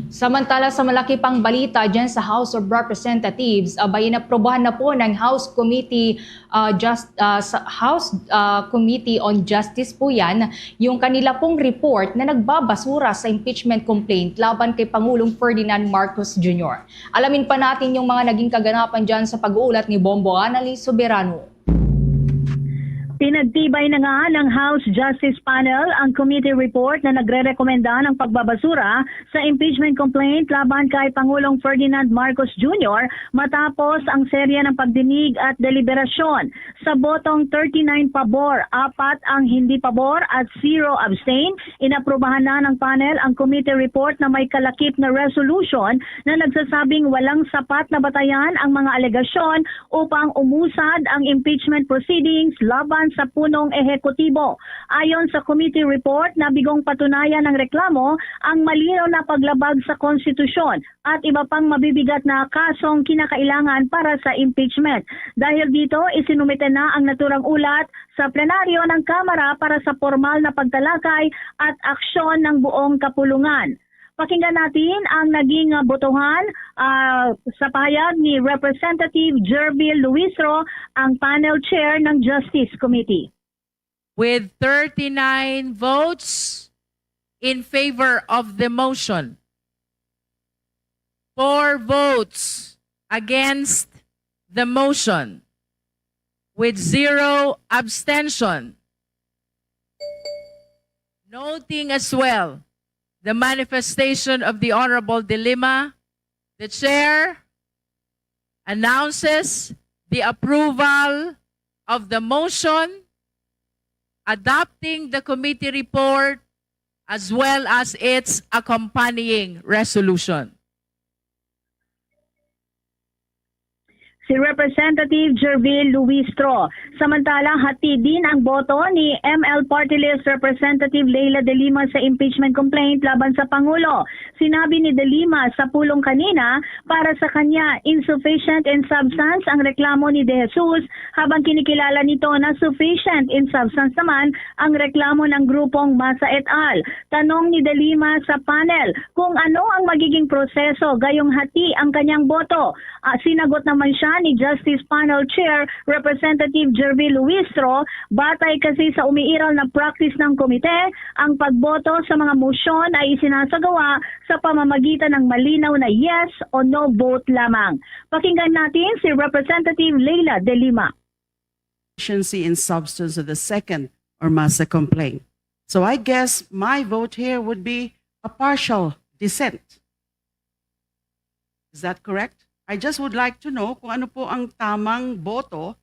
Samantala, sa malaki pang balita dyan sa House of Representatives, abay, inaprobahan na po ng House Committee, ah, Just, ah, sa House, ah, Committee on Justice po yan, yung kanila pong report na nagbabasura sa impeachment complaint laban kay Pangulong Ferdinand Marcos Junior. Alamin pa natin yung mga naging kaganapan dyan sa pag-uulat ni Bombo Anali Soberano. Pinagtibay na nga ng House Justice Panel ang committee report na nagrerekomenda ng pagbabasura sa impeachment complaint laban kay Pangulong Ferdinand Marcos Junior matapos ang serya ng pagdinig at deliberasyon. Sa botong thirty-nine pabor, apat ang hindi pabor at zero abstain, inaprubahan na ng panel ang committee report na may kalakip na resolution na nagsasabing walang sapat na batayan ang mga alegasyon upang umusad ang impeachment proceedings laban sa punong ehekutibo. Ayon sa committee report, nabigong patunayan ng reklamo ang malinaw na paglabag sa konstitusyon at iba pang mabibigat na kasong kinakailangan para sa impeachment. Dahil dito, isinumite na ang naturang ulat sa plenaryo ng Kamara para sa pormal na pagtalakay at aksyon ng buong kapulungan. Pakinggan natin ang naging, ah, botohan, ah, sa pahayag ni Representative Gerville Luistro, ang panel chair ng Justice Committee. With thirty-nine votes in favor of the motion, four votes against the motion, with zero abstention. Noting as well the manifestation of the Honorable De Lima, the chair announces the approval of the motion adopting the committee report as well as its accompanying resolution. Si Representative Gerville Luistro. Samantala, hati din ang boto ni M L Party List Representative Leila De Lima sa impeachment complaint laban sa Pangulo. Sinabi ni De Lima sa pulong kanina, para sa kanya, insufficient in substance ang reklamo ni De Jesus, habang kinikilala nito na sufficient in substance naman ang reklamo ng grupong Masa et al. Tanong ni De Lima sa panel kung ano ang magiging proseso gayong hati ang kanyang boto. Ah, sinagot naman siya ni Justice Panel Chair Representative Gerville Luistro, batay kasi sa umiiral na practice ng komite, ang pagboto sa mga motion ay isinasagawa sa pamamagitan ng malinaw na yes o no vote lamang. Pakinggan natin si Representative Leila De Lima. Deficiency in substance of the second or Masa complaint. So I guess my vote here would be a partial dissent. Is that correct? I just would like to know kung ano po ang tamang boto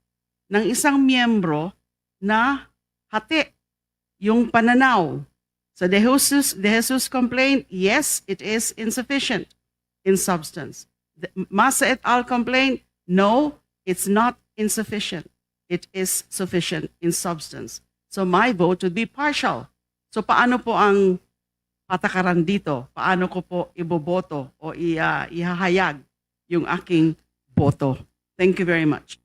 ng isang miyembro na hati yung pananaw. Sa De Jesus, De Jesus complaint, yes, it is insufficient in substance. The Masa et al complaint, no, it's not insufficient. It is sufficient in substance. So my vote would be partial. So paano po ang patakaran dito? Paano ko po iboboto o i-, ah, ihahayag yung aking boto? Thank you very much.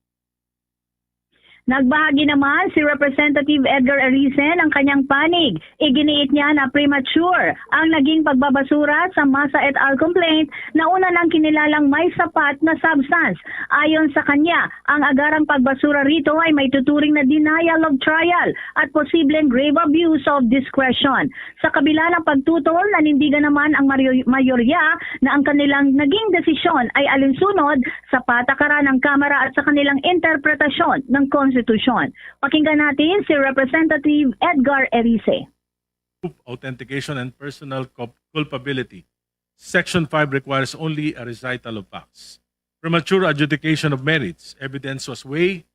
Nagbahagi naman si Representative Edgar Erice ng kanyang panig. Iginiit niya na premature ang naging pagbabasura sa Masa et al complaint na una nang kinilalang may sapat na substance. Ayon sa kanya, ang agarang pagbasura rito ay may tuturing na denial of trial at posibleng grave abuse of discretion. Sa kabila ng pagtutol, nanindigan naman ang mario-, mayorya na ang kanilang naging desisyon ay alinsunod sa patakaran ng Kamara at sa kanilang interpretasyon ng konstitusyon. Pakinggan natin si Representative Edgar Erice. Authentication and personal culp-, culpability. Section five requires only a recital of facts. Premature adjudication of merits. Evidence was weighed,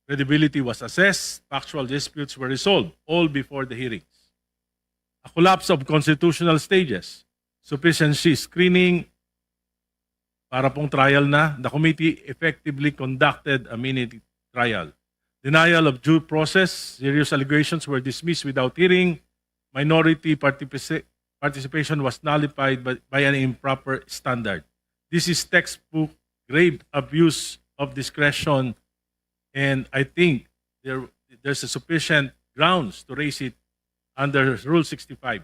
credibility was assessed, factual disputes were resolved, all before the hearings. A collapse of constitutional stages, sufficiency screening, para pong trial na, the committee effectively conducted a mini trial. Denial of due process, serious allegations were dismissed without hearing, minority partipisi-, participation was nullified by, by an improper standard. This is textbook grave abuse of discretion, and I think there, there's a sufficient grounds to raise it under Rule sixty-five.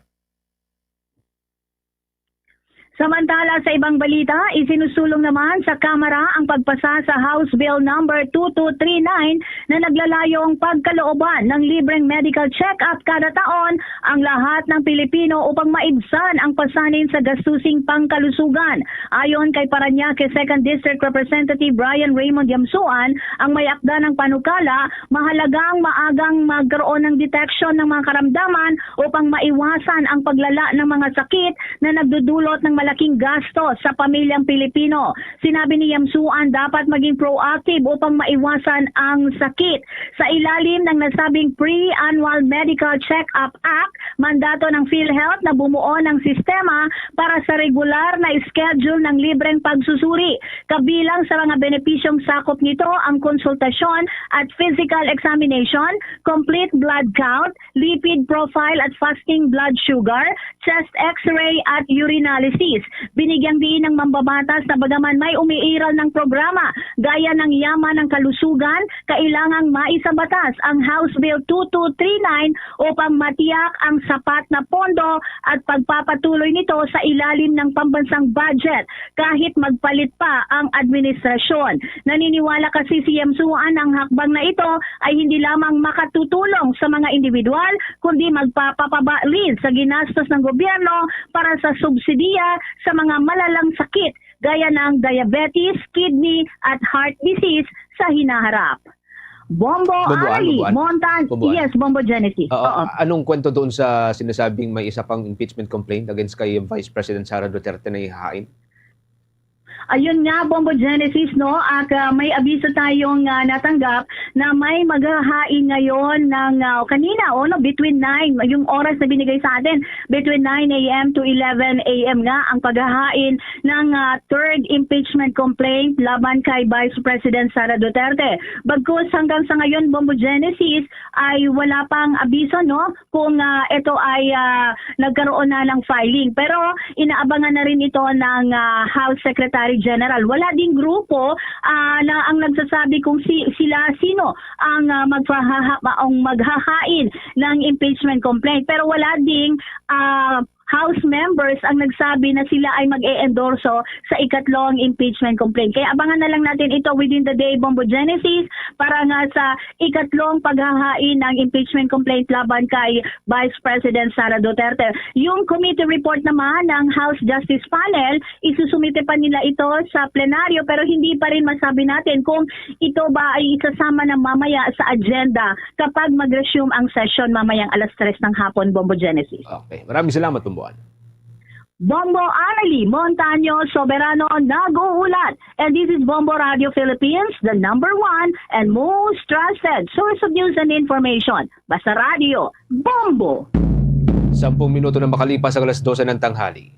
Samantala, sa ibang balita, isinusulong naman sa Kamara ang pagpasa sa House Bill Number two two three nine na naglalayong pagkalooban ng libreng medical check-up kada taon ang lahat ng Pilipino upang maibsan ang pasanin sa gastusing pangkalusugan. Ayon kay Parañaque Second District Representative Brian Raymond Yamsuan, ang may akda ng panukala, mahalaga ang maagang magkaroon ng deteksyon ng mga karamdaman upang maiwasan ang paglala ng mga sakit na nagdudulot ng malaking gasto sa pamilyang Pilipino. Sinabi ni Yamsuan, dapat maging proactive upang maiwasan ang sakit. Sa ilalim ng nasabing Pre-Annual Medical Check-up Act, mandato ng PhilHealth na bumuo ng sistema para sa regular na schedule ng libreng pagsusuri. Kabilang sa mga benepisyong sakop nito ang konsultasyon at physical examination, complete blood count, lipid profile at fasting blood sugar, chest x-ray at urinalysis. Binigyang diin ng mambabatas na bagaman may umiiral ng programa gaya ng Yaman ng Kalusugan, kailangang maisabatas ang House Bill two two three nine upang matiyak ang sapat na pondo at pagpapatuloy nito sa ilalim ng pambansang budget kahit magpalit pa ang administrasyon. Naniniwala kasi si Yamsuan ang hakbang na ito ay hindi lamang makatutulong sa mga individual, kundi magpapababa rin sa ginastos ng gobyerno para sa subsidiya sa mga malalang sakit gaya ng diabetes, kidney, at heart disease sa hinaharap. Bombo, Bombo, ah, Ali, Bombo, ah, Montan, Bombo, ah. Yes, Bombo Genesis. Oo, Oo. Anong kwento doon sa sinasabing may isa pang impeachment complaint against kay Vice President Sara Duterte na ihahain? Ayun nga, Bombo Genesis, no? At, ah, may abiso tayong, ah, natanggap na may maghahain ngayon ng, ah, kanina, oh, no, between nine, yung oras na binigay sa atin, between nine a m to eleven a m nga ang paghahain ng, ah, third impeachment complaint laban kay Vice President Sara Duterte. Bagkus hanggang sa ngayon, Bombo Genesis, ay wala pang abiso, no? kung, ah, ito ay, ah, nagkaroon na ng filing. Pero inaabangan na rin ito ng, ah, House Secretary General. Wala ding grupo, ah, na ang nagsasabi kung si, sila sino ang, ah, magpahaha-, ang maghahain ng impeachment complaint. Pero wala ding, ah, House members ang nagsabi na sila ay mag-e-endorso sa ikatlong impeachment complaint. Kaya abangan na lang natin ito within the day, Bombo Genesis, para nga sa ikatlong paghahain ng impeachment complaint laban kay Vice President Sara Duterte. Yung committee report naman ng House Justice Panel, isusumite pa nila ito sa plenaryo, pero hindi pa rin masabi natin kung ito ba ay isasama na mamaya sa agenda kapag mag-resume ang session mamayang alas tres ng hapon, Bombo Genesis. Okay. Maraming salamat, Bombo Ana. Bombo Annalie Montaño Soberano nag-uulat. And this is Bombo Radio Philippines, the number one and most trusted source of news and information. Basta Radio, Bombo! Sampung minuto na makalipas ang alas dose ng tanghali.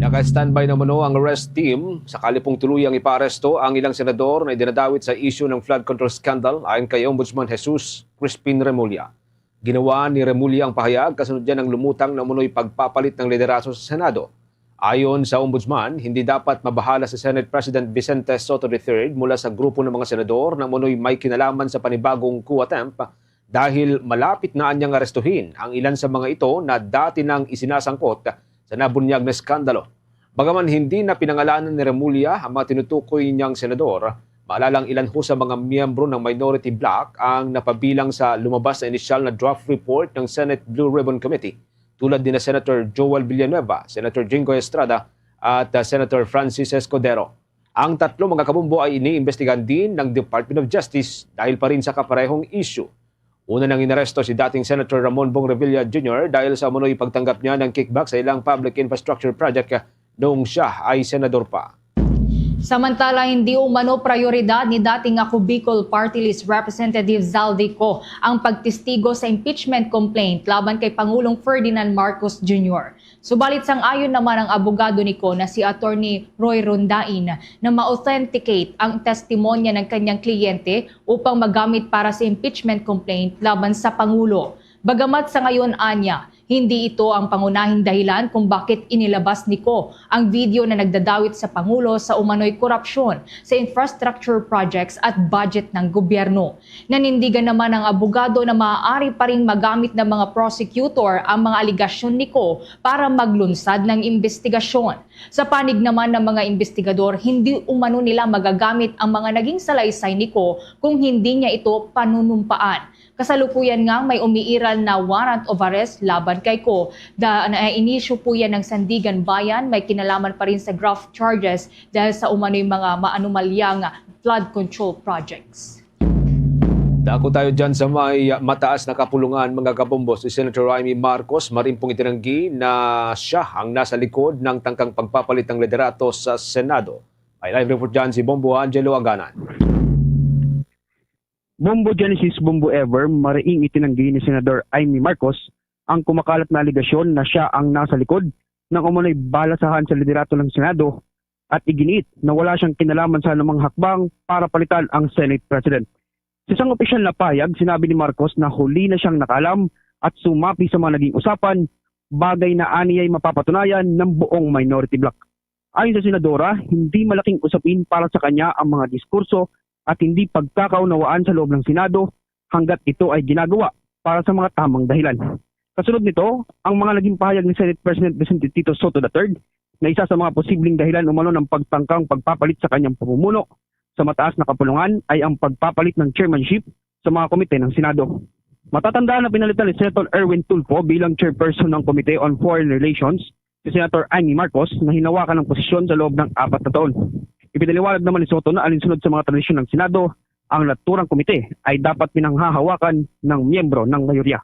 Naka-standby na umano ang arrest team sakali pong tuluyang ipaaresto ang ilang senador na idinadawit sa isyu ng flood control scandal, ayon kay Ombudsman Jesus Crispin Remulla. Ginawa ni Remulla ang pahayag kasunod niya ng lumutang na umano'y pagpapalit ng liderato sa Senado. Ayon sa Ombudsman, hindi dapat mabahala si Senate President Vicente Sotto the third mula sa grupo ng mga senador na umano'y may kinalaman sa panibagong coup attempt dahil malapit na anyang arestuhin ang ilan sa mga ito na dati nang isinasangkot sa nabunyag na eskandalo. Bagaman hindi na pinangalanan ni Remulla ang mga tinutukoy niyang senador, maalalang ilan ho sa mga miyembro ng minority bloc ang napabilang sa lumabas na inisyal na draft report ng Senate Blue Ribbon Committee, tulad ni na Senator Joel Villanueva, Senator Jinggoy Estrada, at, ah, Senator Francis Escudero. Ang tatlo, mga kabombo, ay iniimbestigahan din ng Department of Justice dahil pa rin sa kaparehong issue. Una nang inaresto si dating Senator Ramon Bong Revilla Junior dahil sa umano'y pagtanggap niya ng kickback sa ilang public infrastructure project noong siya ay senador pa. Samantala, hindi umano prayoridad ni dating Ako Bicol Party List Representative Zaldy Co ang pagtestigo sa impeachment complaint laban kay Pangulong Ferdinand Marcos Junior. Subalit, sang-ayon naman ang abogado ni Co na si Attorney Roy Rondain na ma-authenticate ang testimonya ng kanyang kliyente upang magamit para sa impeachment complaint laban sa Pangulo. Bagamat sa ngayon, anya, hindi ito ang pangunahing dahilan kung bakit inilabas ni Kho ang video na nagdadawit sa Pangulo sa umano'y korupsyon sa infrastructure projects at budget ng gobyerno. Nanindigan naman ang abogado na maaari pa ring magamit ng mga prosecutor ang mga alegasyon ni Kho para maglunsad ng imbestigasyon. Sa panig naman ng mga imbestigador, hindi umano nila magagamit ang mga naging salaysay ni Kho kung hindi niya ito panunumpaan. Kasalukuyan nga may umiiral na warrant of arrest laban kay Kho. Da, na-issue po yan ng Sandiganbayan, may kinalaman pa rin sa graft charges dahil sa umano'y mga maanomalyang flood control projects. Dako tayo dyan sa may mataas na kapulungan, mga kabombo. Si Senator Imee Marcos, marin pong itinanggi na siya ang nasa likod ng tangkang pagpapalit ng liderato sa Senado. May live report dyan si Bombo Angelo Aganan. Bombo Genesis, Bombo Ever, mariing itinanggi ni Senador Imee Marcos ang kumakalat na alegasyon na siya ang nasa likod ng umano'y balasahan sa liderato ng Senado at iginiit na wala siyang kinalaman sa anumang hakbang para palitan ang Senate President. Sa isang opisyal na pahayag, sinabi ni Marcos na huli na siyang nakaalam at sumapi sa mga naging usapan, bagay na aniya'y mapapatunayan ng buong minority bloc. Ayon sa senadora, hindi malaking usapin para sa kanya ang mga diskurso at hindi pagkakaunawaan sa loob ng Senado hanggat ito ay ginagawa para sa mga tamang dahilan. Kasunod nito, ang mga naging pahayag ni Senate President Vicente Tito Sotto the third na isa sa mga posibleng dahilan umano ng pagtangkang pagpapalit sa kanyang pamumuno sa mataas na kapulungan ay ang pagpapalit ng chairmanship sa mga komite ng Senado. Matatandaan na pinalitan ni Senator Erwin Tulfo bilang chairperson ng Committee on Foreign Relations si Senator Imee Marcos na hinawakan ang posisyon sa loob ng apat na taon. Ipinaliwanag naman ni Sotto na alinsunod sa mga tradisyon ng Senado, ang naturang komite ay dapat pinanghahawakan ng miyembro ng mayorya.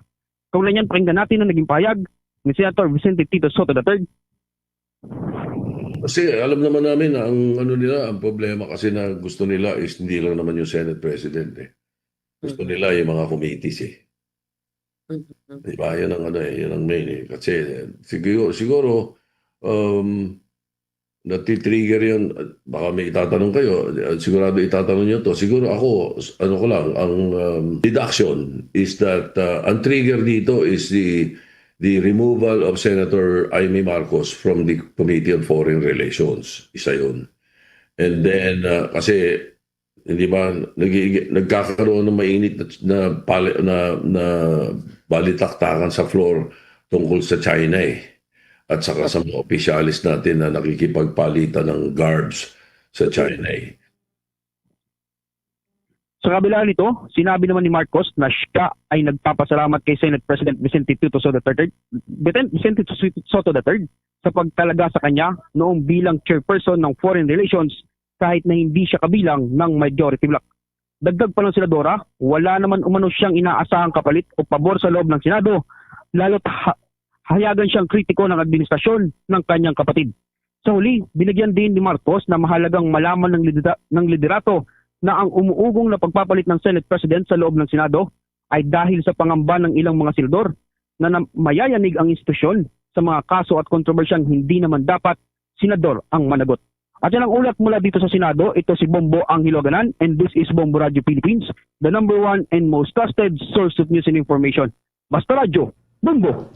Kaugnay niyan, pakinggan natin ang naging pahayag ni Senator Vicente Tito Sotto the third. Kasi alam naman namin na ang ano nila, ang problema kasi na gusto nila is hindi lang naman yung Senate President eh. Gusto nila yung mga committees eh. Di ba? Yan ang ano eh, yan ang main eh. Kasi siguro, siguro um, natitrigger yun, baka may itatanong kayo, sigurado itatanong nyo to. Siguro ako, ano ko lang, ang um, deduction is that uh, ang trigger dito is the the removal of Senator Imee Marcos from the Committee on Foreign Relations. Isa yun. And then, uh, kasi, hindi ba, nag nagkakaroon ng mainit na, na, pali, na, na balitaktakan sa floor tungkol sa China eh. At saka sa mga opisyalis natin na nakikipagpalitan ng garbs sa China eh. Sa kabila nito, sinabi naman ni Marcos na siya ay nagpapasalamat kay Senate President Vicente Tito Sotto the third, Vicente Soto the third sa pagtalaga sa kanya noong bilang chairperson ng Foreign Relations kahit na hindi siya kabilang ng majority bloc. Dagdag pa ng senadora, wala naman umano siyang inaasahang kapalit o pabor sa loob ng Senado, lalo't ha- hayagan siyang kritiko ng administrasyon ng kanyang kapatid. Sa huli, binigyan din ni Marcos na mahalagang malaman ng, lidera- ng liderato na ang umuugong na pagpapalit ng Senate President sa loob ng Senado ay dahil sa pangamba ng ilang mga senador na, na mayayanig ang institusyon sa mga kaso at kontrobersyang hindi naman dapat senador ang managot. At yan ang ulat mula dito sa Senado. Ito si Bombo Angelo Aganan and this is Bombo Radio Philippines, the number one and most trusted source of news and information. Basta Radyo, Bombo!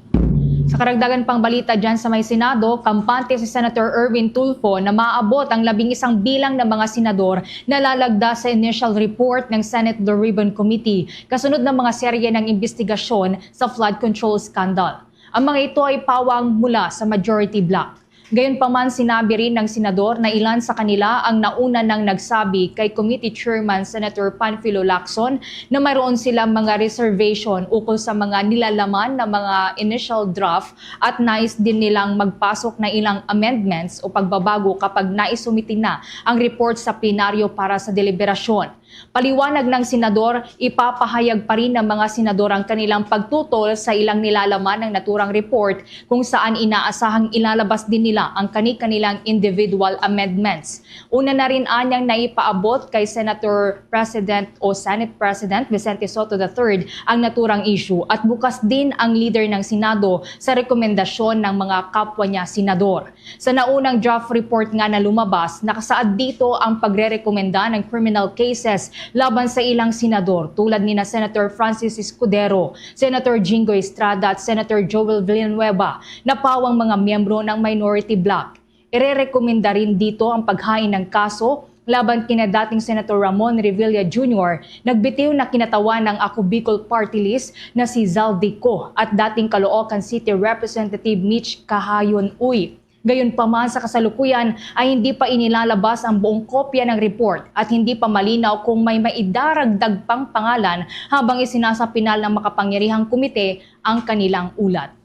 Sa karagdagan pang balita dyan sa may Senado, kampante si Senator Erwin Tulfo na maabot ang labing isang bilang ng mga senador na lalagda sa initial report ng Senate Blue Ribbon Committee kasunod ng mga serye ng imbestigasyon sa flood control scandal. Ang mga ito ay pawang mula sa majority bloc. Gayunpaman, sinabi rin ng senador na ilan sa kanila ang nauna nang nagsabi kay Committee Chairman Senator Panfilo Lacson na mayroon silang mga reservation ukol sa mga nilalaman na mga initial draft at nais din nilang magpasok na ilang amendments o pagbabago kapag naisumiti na ang report sa plenaryo para sa deliberasyon. Paliwanag ng senador, ipapahayag pa rin ng mga senador ang kanilang pagtutol sa ilang nilalaman ng naturang report kung saan inaasahang ilalabas din nila ang kani-kanilang individual amendments. Una na rin anyang naipaabot kay Senator President o Senate President Vicente Sotto the third ang naturang issue at bukas din ang leader ng Senado sa rekomendasyon ng mga kapwa niya senador. Sa naunang draft report nga na lumabas, nakasaad dito ang pagrerekomenda ng criminal cases laban sa ilang senador tulad ni na Senator Francis Escudero, Senator Jinggoy Estrada at Senator Joel Villanueva na pawang mga miyembro ng minority bloc. Irerekomenda rin dito ang paghain ng kaso laban kina dating Senator Ramon Revilla Junior, nagbitiw na kinatawan ng Ako Bicol Party List na si Zaldy Co at dating Caloocan City Representative Mitch Kahayon Uy. Gayunpaman, sa kasalukuyan ay hindi pa inilalabas ang buong kopya ng report at hindi pa malinaw kung may maidaragdag pang pangalan habang isinasapinal ng makapangyarihang komite ang kanilang ulat.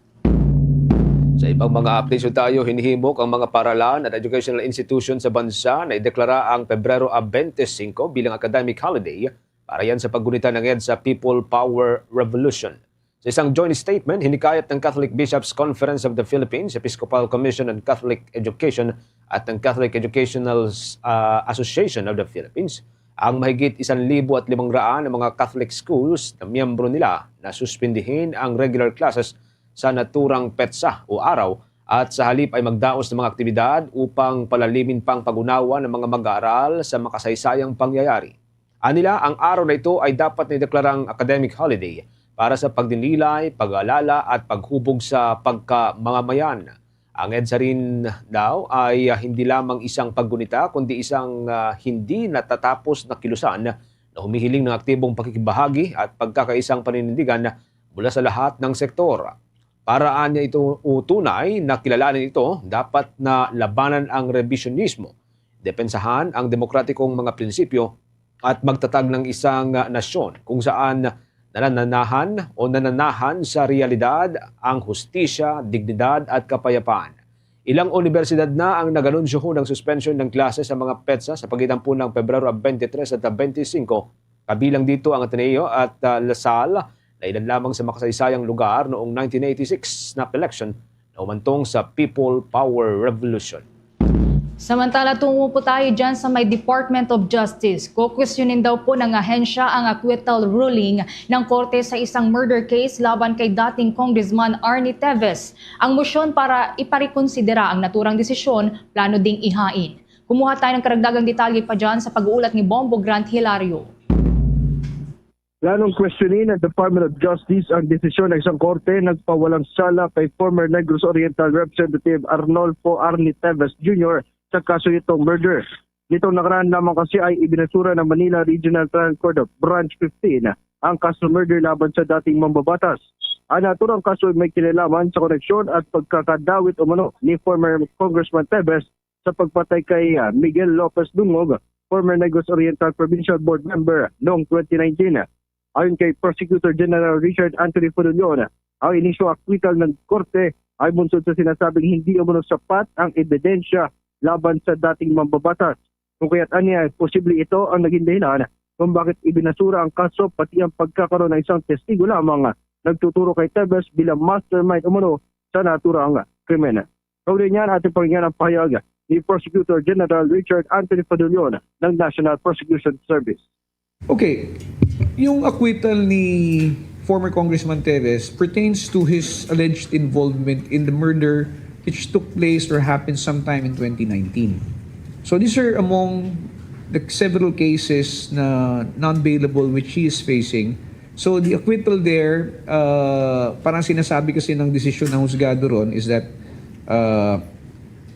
Sa ibang mga updates tayo, hinihimok ang mga paralan at educational institution sa bansa na ideklara ang Pebrero a twenty-five bilang academic holiday para yan sa paggunita ng EDSA People Power Revolution. Sa isang joint statement, hinikayat ng Catholic Bishops' Conference of the Philippines, Episcopal Commission on Catholic Education at ng Catholic Educational ah, Association of the Philippines ang mahigit isan libo at limang raan na mga Catholic schools na miyembro nila na suspindihin ang regular classes sa naturang petsa o araw at sa halip ay magdaos ng mga aktibidad upang palalimin pang pag-unawa ng mga mag-aaral sa makasaysayang pangyayari. Anila, ang araw na ito ay dapat na ideklarang academic holiday para sa pagdinilay, pag-aalala at paghubog sa pagkamamamayan. Ang EDSA rin daw ay ah, hindi lamang isang paggunita kundi isang ah, hindi natatapos na kilusan na humihiling ng aktibong pakikibahagi at pagkakaisang paninindigan mula sa lahat ng sektor. Para anya ito o tunay na kilalanin ito, dapat na labanan ang revisionismo, depensahan ang demokratikong mga prinsipyo at magtatag ng isang ah, nasyon kung saan nananahan o nananahan sa realidad ang hustisya, dignidad at kapayapaan. Ilang unibersidad na ang naganunsyo ng suspensyon ng klase sa mga petsa sa pagitan po ng Pebrero twenty-three at twenty-five, kabilang dito ang Ateneo at ah, La Salle na ilan lamang sa makasaysayang lugar noong nineteen eighty-six snap election na umantong sa People Power Revolution. Samantala, tungo po tayo dyan sa may Department of Justice. Kukwestiyonin daw po ng ahensya ang acquittal ruling ng korte sa isang murder case laban kay dating Congressman Arnie Teves. Ang motion para iparekonsidera ang naturang desisyon, plano ding ihain. Kumuha tayo ng karagdagang detalye pa dyan sa pag-uulat ni Bombo Grant Hilario. Planong questionin ng Department of Justice ang desisyon ng isang korte nagpawalang sala kay former Negros Oriental Representative Arnolfo Arnie Teves Junior sa kaso itong murder. Nitong nakaraan lamang kasi ay ibinasura ng Manila Regional Trial Court of Branch fifteen ang kaso murder laban sa dating mambabatas. Ang naturang kaso ay may kinalaman sa koneksyon at pagkakadawit umano ni former Congressman Teves sa pagpatay kay ah, Miguel Lopez Dungog, former Negros Oriental Provincial Board member noong twenty nineteen. Ayon kay Prosecutor General Richard Anthony Fodolion, ang inisyong acquittal ng korte ay bunsod sa sinasabing hindi umano sapat ang ebidensya laban sa dating mambabatas. Kung kaya't anya, posible ito ang naging dahilan kung bakit ibinasura ang kaso, pati ang pagkakaroon ng isang testigo lamang nagtuturo kay Teves bilang mastermind umano sa naturang krimen. Kaugnay niyan, ating pakinggan ang pahayag ni Prosecutor General Richard Anthony Fodolion ng National Prosecution Service. Okay, yung acquittal ni former Congressman Teves pertains to his alleged involvement in the murder which took place or happened sometime in twenty nineteen. So these are among the several cases na non-bailable which he is facing. So the acquittal there, uh, parang sinasabi kasi ng desisyon ng husgado ron is that uh,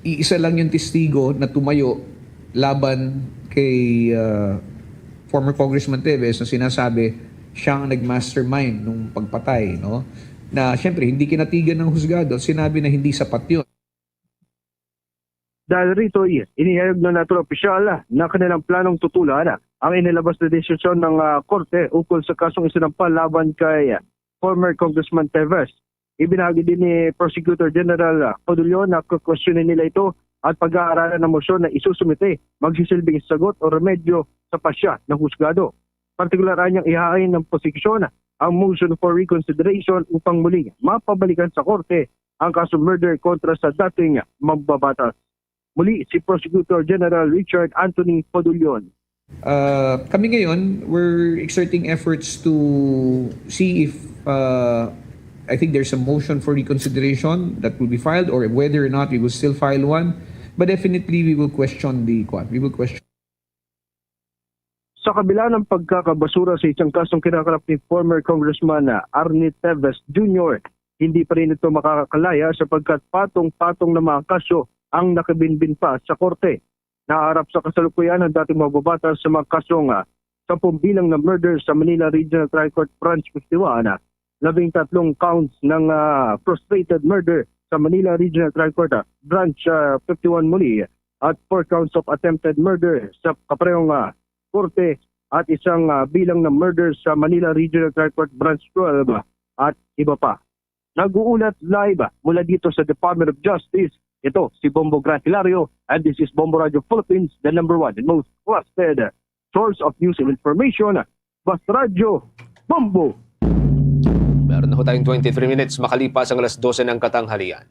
iisa lang yung testigo na tumayo laban kay uh, former Congressman Teves na sinasabi siya ang nag-mastermind nung pagpatay, no? Na siyempre hindi kinatigan ng husgado at sinabi na hindi sapat yun. Dahil rito, inihayag ng naturang opisyal na kanilang planong tutulan ang inilabas na desisyon ng ah, korte ukol sa kasong isinampa laban kay former Congressman Teves. Ibinahagi din ni Prosecutor General Codulio na kukwestiyonin nila ito at pag-aaralan ng motion na isusumite magsisilbing sagot o remedyo sa pasya ng husgado. Partikular anyang ihain ng prosecution ang motion for reconsideration upang muling mapabalikan sa korte ang kaso murder kontra sa dating mambabatas. Muli si Prosecutor General Richard Anthony Podulion. Uh, kami ngayon, we're exerting efforts to see if uh, I think there's a motion for reconsideration that will be filed, or whether or not we will still file one. But definitely, we will question the kwan. We will question. Sa kabila ng pagkakabasura sa isang kasong kinakalap ni former Congressman, ah, Arnie Teves Junior, hindi pa rin ito makakalaya sapagkat patong-patong na mga kaso ang nakabinbin pa sa korte. Naharap sa kasalukuyan ang dating mambabatas sa mga kasong, ah, sampung bilang na murder sa Manila Regional Trial Court Branch fifty-one, ah, labing tatlong counts ng, ah, frustrated murder sa Manila Regional Trial Court, ah, Branch, ah, fifty-one muli, at four counts of attempted murder sa kaparehong, ah, korte at isang, ah, bilang na murder sa Manila Regional Trial Court Branch twelve, ah, at iba pa. Nag-uulat live, ah, mula dito sa Department of Justice. Ito si Bombo Gran Hilario, and this is Bombo Radio Philippines, the number one and most trusted source of news and information. Basta Radyo, Bombo! Meron na ho tayong twenty-three minutes makalipas ang alas dose ng katanghalian.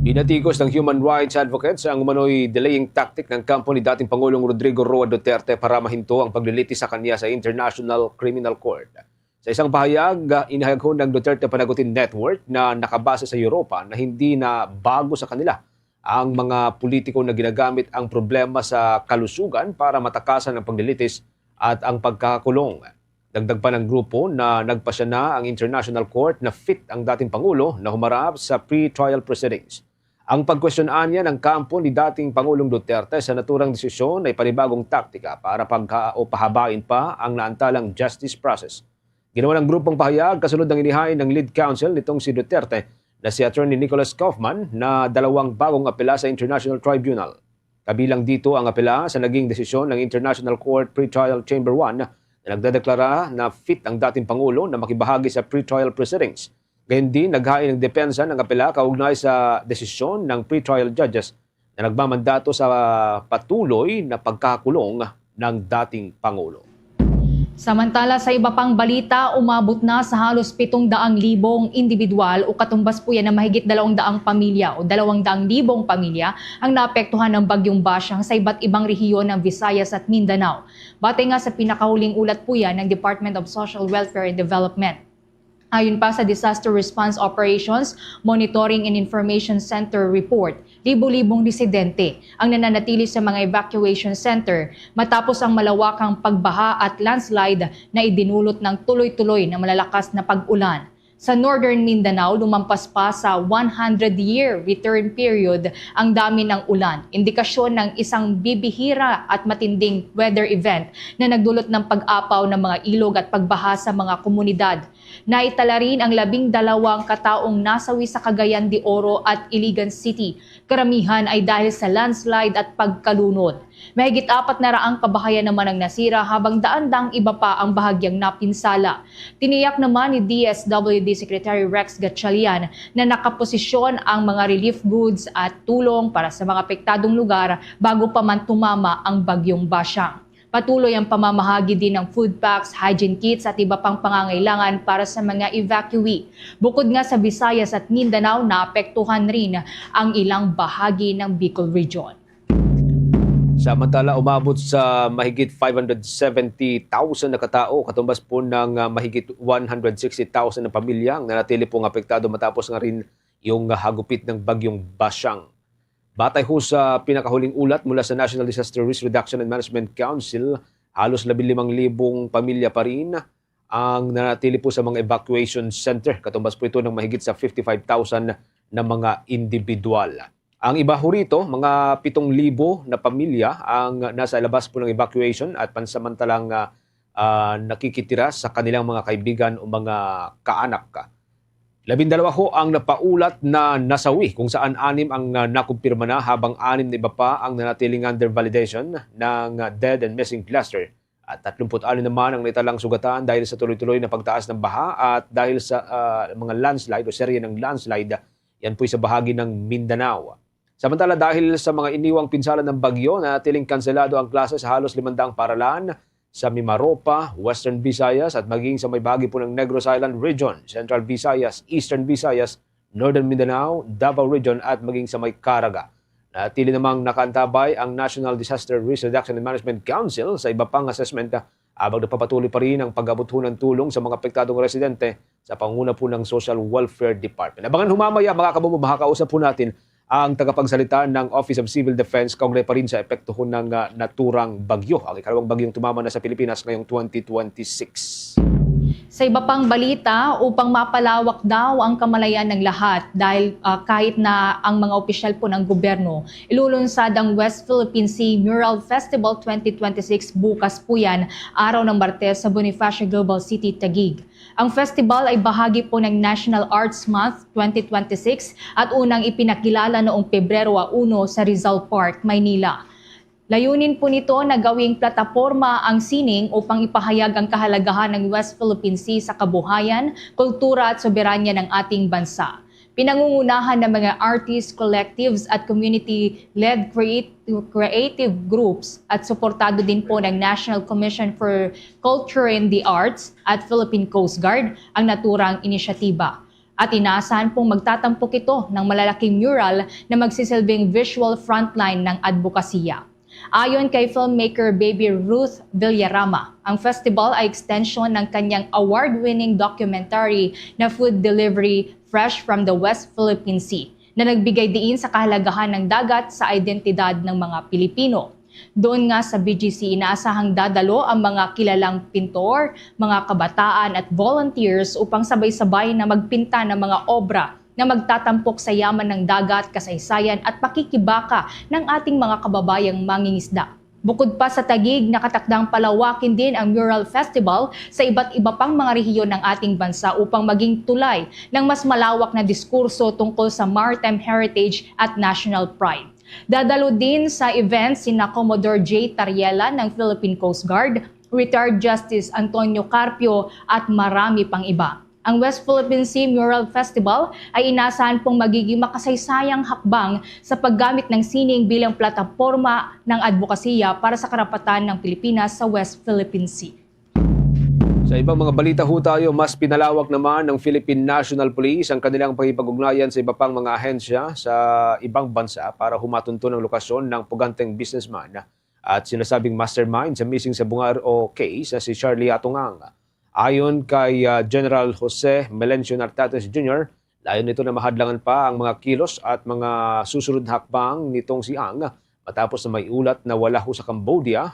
Binatikos ng human rights advocates ang umano'y delaying tactic ng kampo ni dating Pangulong Rodrigo Roa Duterte para mahinto ang paglilitis sa kanya sa International Criminal Court. Sa isang pahayag, ah, inihayag ho ng Duterte Panagutin Network na nakabase sa Europa na hindi na bago sa kanila ang mga politiko na ginagamit ang problema sa kalusugan para matakasan ang paglilitis at ang pagkakakulong. Dagdag pa ng grupo na nagpasya na ang International Court na fit ang dating Pangulo na humarap sa pre-trial proceedings. Ang pagkwestiyon anya ng kampo ni dating Pangulong Duterte sa naturang desisyon ay panibagong taktika para pagka o pahabain pa ang naantalang justice process. Ginawa ng grupong pahayag kasunod ng inihain ng lead counsel nitong si Duterte na si Attorney Nicholas Kaufman na dalawang bagong apela sa International Tribunal. Kabilang dito ang apela sa naging desisyon ng International Court Pretrial Chamber one na nagdedeklara na fit ang dating Pangulo na makibahagi sa pretrial proceedings. Gayun din, naghain ang depensa ng apela kaugnay sa desisyon ng pretrial judges na nagmamandato sa patuloy na pagkakakulong ng dating Pangulo. Samantala, sa iba pang balita, umabot na sa halos pitong daang libong individual o katumbas po yan na mahigit dalawang daang pamilya o dalawang daang libong pamilya ang naapektuhan ng Bagyong Basyang sa iba't ibang rehiyon ng Visayas at Mindanao. Batay nga sa pinakahuling ulat po yan ng Department of Social Welfare and Development. Ayon pa sa Disaster Response Operations Monitoring and Information Center report, libo-libong residente ang nananatili sa mga evacuation center matapos ang malawakang pagbaha at landslide na idinulot ng tuloy-tuloy na malalakas na pag-ulan. Sa Northern Mindanao, lumampas pa sa one hundred year return period ang dami ng ulan, indikasyon ng isang bibihira at matinding weather event na nagdulot ng pag-apaw ng mga ilog at pagbaha sa mga komunidad. Naitala rin ang labing dalawang kataong nasawi sa Cagayan de Oro at Iligan City. Karamihan ay dahil sa landslide at pagkalunod. Mahigit apat na raang kabahayan naman ang nasira, habang daan-daang iba pa ang bahagyang napinsala. Tiniyak naman ni D S W D Secretary Rex Gatchalian na nakaposisyon ang mga relief goods at tulong para sa mga apektadong lugar bago pa man tumama ang Bagyong Basyang. Patuloy ang pamamahagi din ng food packs, hygiene kits at iba pang pangangailangan para sa mga evacuee. Bukod nga sa Visayas at Mindanao, naapektuhan rin ang ilang bahagi ng Bicol Region. Samantala, umabot sa mahigit five hundred seventy thousand na katao, katumbas po ng, ah, mahigit one hundred sixty thousand na pamilya ang nanatili pong apektado matapos nga rin yung hagupit ng Bagyong Basyang. Batay ho sa pinakahuling ulat mula sa National Disaster Risk Reduction and Management Council, halos labing limang libong pamilya pa rin ang nanatili po sa mga evacuation center. Katumbas po ito ng mahigit sa fifty-five thousand na mga individual. Ang iba ho rito, mga pitong libo na pamilya ang nasa labas po ng evacuation at pansamantalang, ah, ah, nakikitira sa kanilang mga kaibigan o mga kaanak. Labindalawa ho ang napaulat na nasawi, kung saan anim ang, ah, nakumpirma na, habang anim na iba pa ang nanatiling under validation ng, ah, dead and missing cluster. At tatlumpu't anim naman ang naitalang sugatan dahil sa tuloy-tuloy na pagtaas ng baha at dahil sa, ah, mga landslide o serye ng landslide, yan po'y sa bahagi ng Mindanao. Samantala, dahil sa mga iniwang pinsala ng bagyo, nanatiling kanselado ang klase sa halos limang daang paaralan sa Mimaropa, Western Visayas, at maging sa may bahagi po ng Negros Island Region, Central Visayas, Eastern Visayas, Northern Mindanao, Davao Region at maging sa may Caraga. Natili namang nakaantabay ang National Disaster Risk Reduction and Management Council sa iba pang assessment, ah, habang nagpapatuloy pa rin ang pag-abot ho ng tulong sa mga apektadong residente sa panguna po ng Social Welfare Department. Abangan ho mamaya, mga kabombo, makakausap po natin ang tagapagsalita ng Office of Civil Defense kaugnay pa rin sa epekto ho ng, ah, naturang bagyo, ang ikalawang bagyong tumama na sa Pilipinas ngayong twenty twenty-six. Sa iba pang balita, upang mapalawak daw ang kamalayan ng lahat dahil, ah, kahit na ang mga opisyal po ng gobyerno, ilulunsad ang West Philippine Sea Mural Festival twenty twenty-six bukas po yan, araw ng Martes sa Bonifacio Global City, Taguig. Ang festival ay bahagi po ng National Arts Month twenty twenty-six at unang ipinakilala noong Pebrero uno sa Rizal Park, Maynila. Layunin po nito na gawing plataporma ang sining upang ipahayag ang kahalagahan ng West Philippine Sea sa kabuhayan, kultura at soberanya ng ating bansa. Pinangungunahan ng mga artists, collectives at community-led create-, creative groups at suportado din po ng National Commission for Culture and the Arts at Philippine Coast Guard ang naturang inisyatiba. At inaasahan pong magtatampok ito ng malalaking mural na magsisilbing visual frontline ng adbokasya. Ayon kay filmmaker Baby Ruth Villarama, ang festival ay extension ng kanyang award-winning documentary na Food Delivery, Fresh from the West Philippine Sea, na nagbigay diin sa kahalagahan ng dagat sa identidad ng mga Pilipino. Doon nga sa B G C, inaasahang dadalo ang mga kilalang pintor, mga kabataan at volunteers upang sabay-sabay na magpinta ng mga obra na magtatampok sa yaman ng dagat, kasaysayan at pakikibaka ng ating mga kababayang mangingisda. Bukod pa sa Taguig, nakatakdang palawakin din ang Mural Festival sa iba't iba pang mga rehiyon ng ating bansa upang maging tulay ng mas malawak na diskurso tungkol sa maritime heritage at national pride. Dadalo din sa event sina Commodore J Tariela ng Philippine Coast Guard, Retired Justice Antonio Carpio at marami pang iba. Ang West Philippine Sea Mural Festival ay inasahan pong magiging makasaysayang hakbang sa paggamit ng sining bilang plataporma ng adbokasya para sa karapatan ng Pilipinas sa West Philippine Sea. Sa ibang mga balita ho tayo, mas pinalawak naman ng Philippine National Police ang kanilang pakipag-ugnayan sa iba pang mga ahensya sa ibang bansa para humatunton ang lokasyon ng puganteng businessman at sinasabing mastermind sa missing sa Bungaro case na si Charlie Atungang. Ayon kay, ah, General Jose Melencio Nartates Junior, layon nito na mahadlangan pa ang mga kilos at mga susunod na hakbang nitong si Ang matapos na may ulat na wala ho sa Cambodia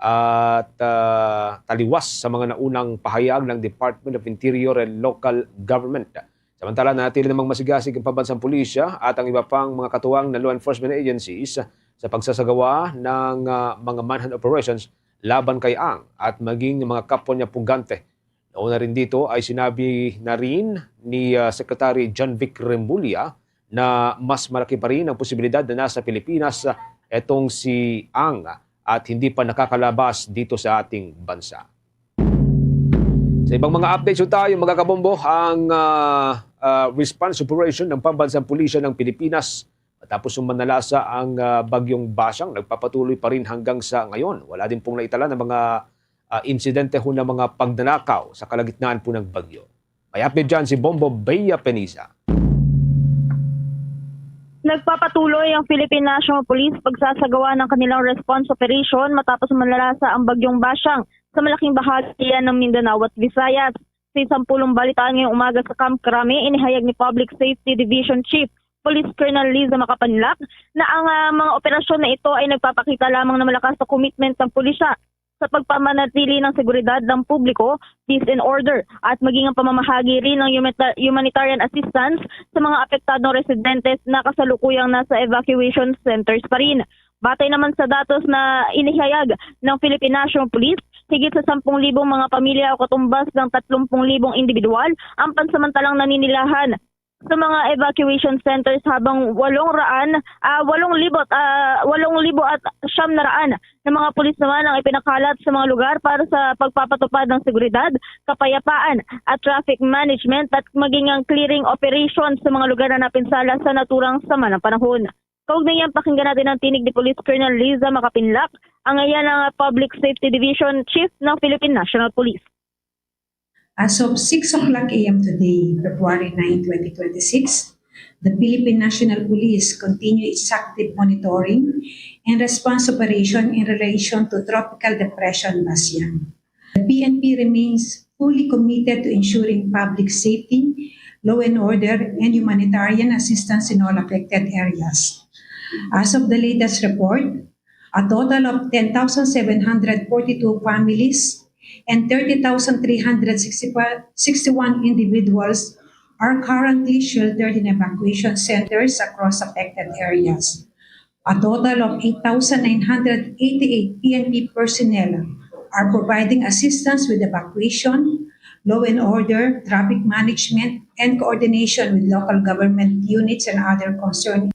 at, ah, taliwas sa mga naunang pahayag ng Department of Interior and Local Government. Samantala, nanatili namang masigasig ang pambansang pulisya at ang iba pang mga katuwang na law enforcement agencies sa pagsasagawa ng, ah, mga manhunt operations laban kay Ang at maging mga kapwa niya pugante. Nauna rin dito ay sinabi na rin ni, ah, Secretary John Vic Remulla na mas malaki pa rin ang posibilidad na nasa Pilipinas, ah, etong si Ang at hindi pa nakakalabas dito sa ating bansa. Sa ibang mga updates po tayo, mga kabombo, ang, ah, ah, response operation ng Pambansang Pulisya ng Pilipinas matapos ng manalasa ang, ah, Bagyong Basyang nagpapatuloy pa rin hanggang sa ngayon. Wala din pong naitala ng mga, ah, insidente ho ng mga pagnanakaw sa kalagitnaan po ng bagyo. May update dyan si Bombo Bea Penisa. Nagpapatuloy ang Philippine National Police pagsasagawa ng kanilang response operation matapos manalasa ang Bagyong Basyang sa malaking bahagi ng Mindanao at Visayas. Sa isang pulong balitaan ngayong umaga sa Camp Crame, inihayag ni Public Safety Division Chief Police Colonel Liza Macapanlac na ang, ah, mga operasyon na ito ay nagpapakita lamang ng malakas na commitment ng pulisya sa pagpamanatili ng seguridad ng publiko, peace and order, at maging ang pamamahagi rin ng humita-, humanitarian assistance sa mga apektadong residentes na kasalukuyang nasa evacuation centers pa rin. Batay naman sa datos na inihayag ng Philippine National Police, higit sa sampung libong mga pamilya o katumbas ng tatlong libong individual ang pansamantalang naninilahan sa mga evacuation centers, habang walong raan, ah, walong libo, ah, walong libo at siyam na raan na mga pulis naman ang ipinakalat sa mga lugar para sa pagpapatupad ng seguridad, kapayapaan at traffic management at maging ang clearing operation sa mga lugar na napinsala sa naturang sama ng panahon. Kaugnay niyan, pakinggan natin ang tinig ni Police Colonel Liza Macapanlac, ang ngayon ang Public Safety Division Chief ng Philippine National Police. As of six o'clock a m today, February nine, twenty twenty-six, the Philippine National Police continue its active monitoring and response operation in relation to Tropical Depression Basiang. The P N P remains fully committed to ensuring public safety, law and order, and humanitarian assistance in all affected areas. As of the latest report, a total of ten thousand seven hundred forty-two families and thirty thousand three hundred sixty-one individuals are currently sheltered in evacuation centers across affected areas. A total of eight thousand nine hundred eighty-eight P N P personnel are providing assistance with evacuation, law and order, traffic management, and coordination with local government units and other concerned.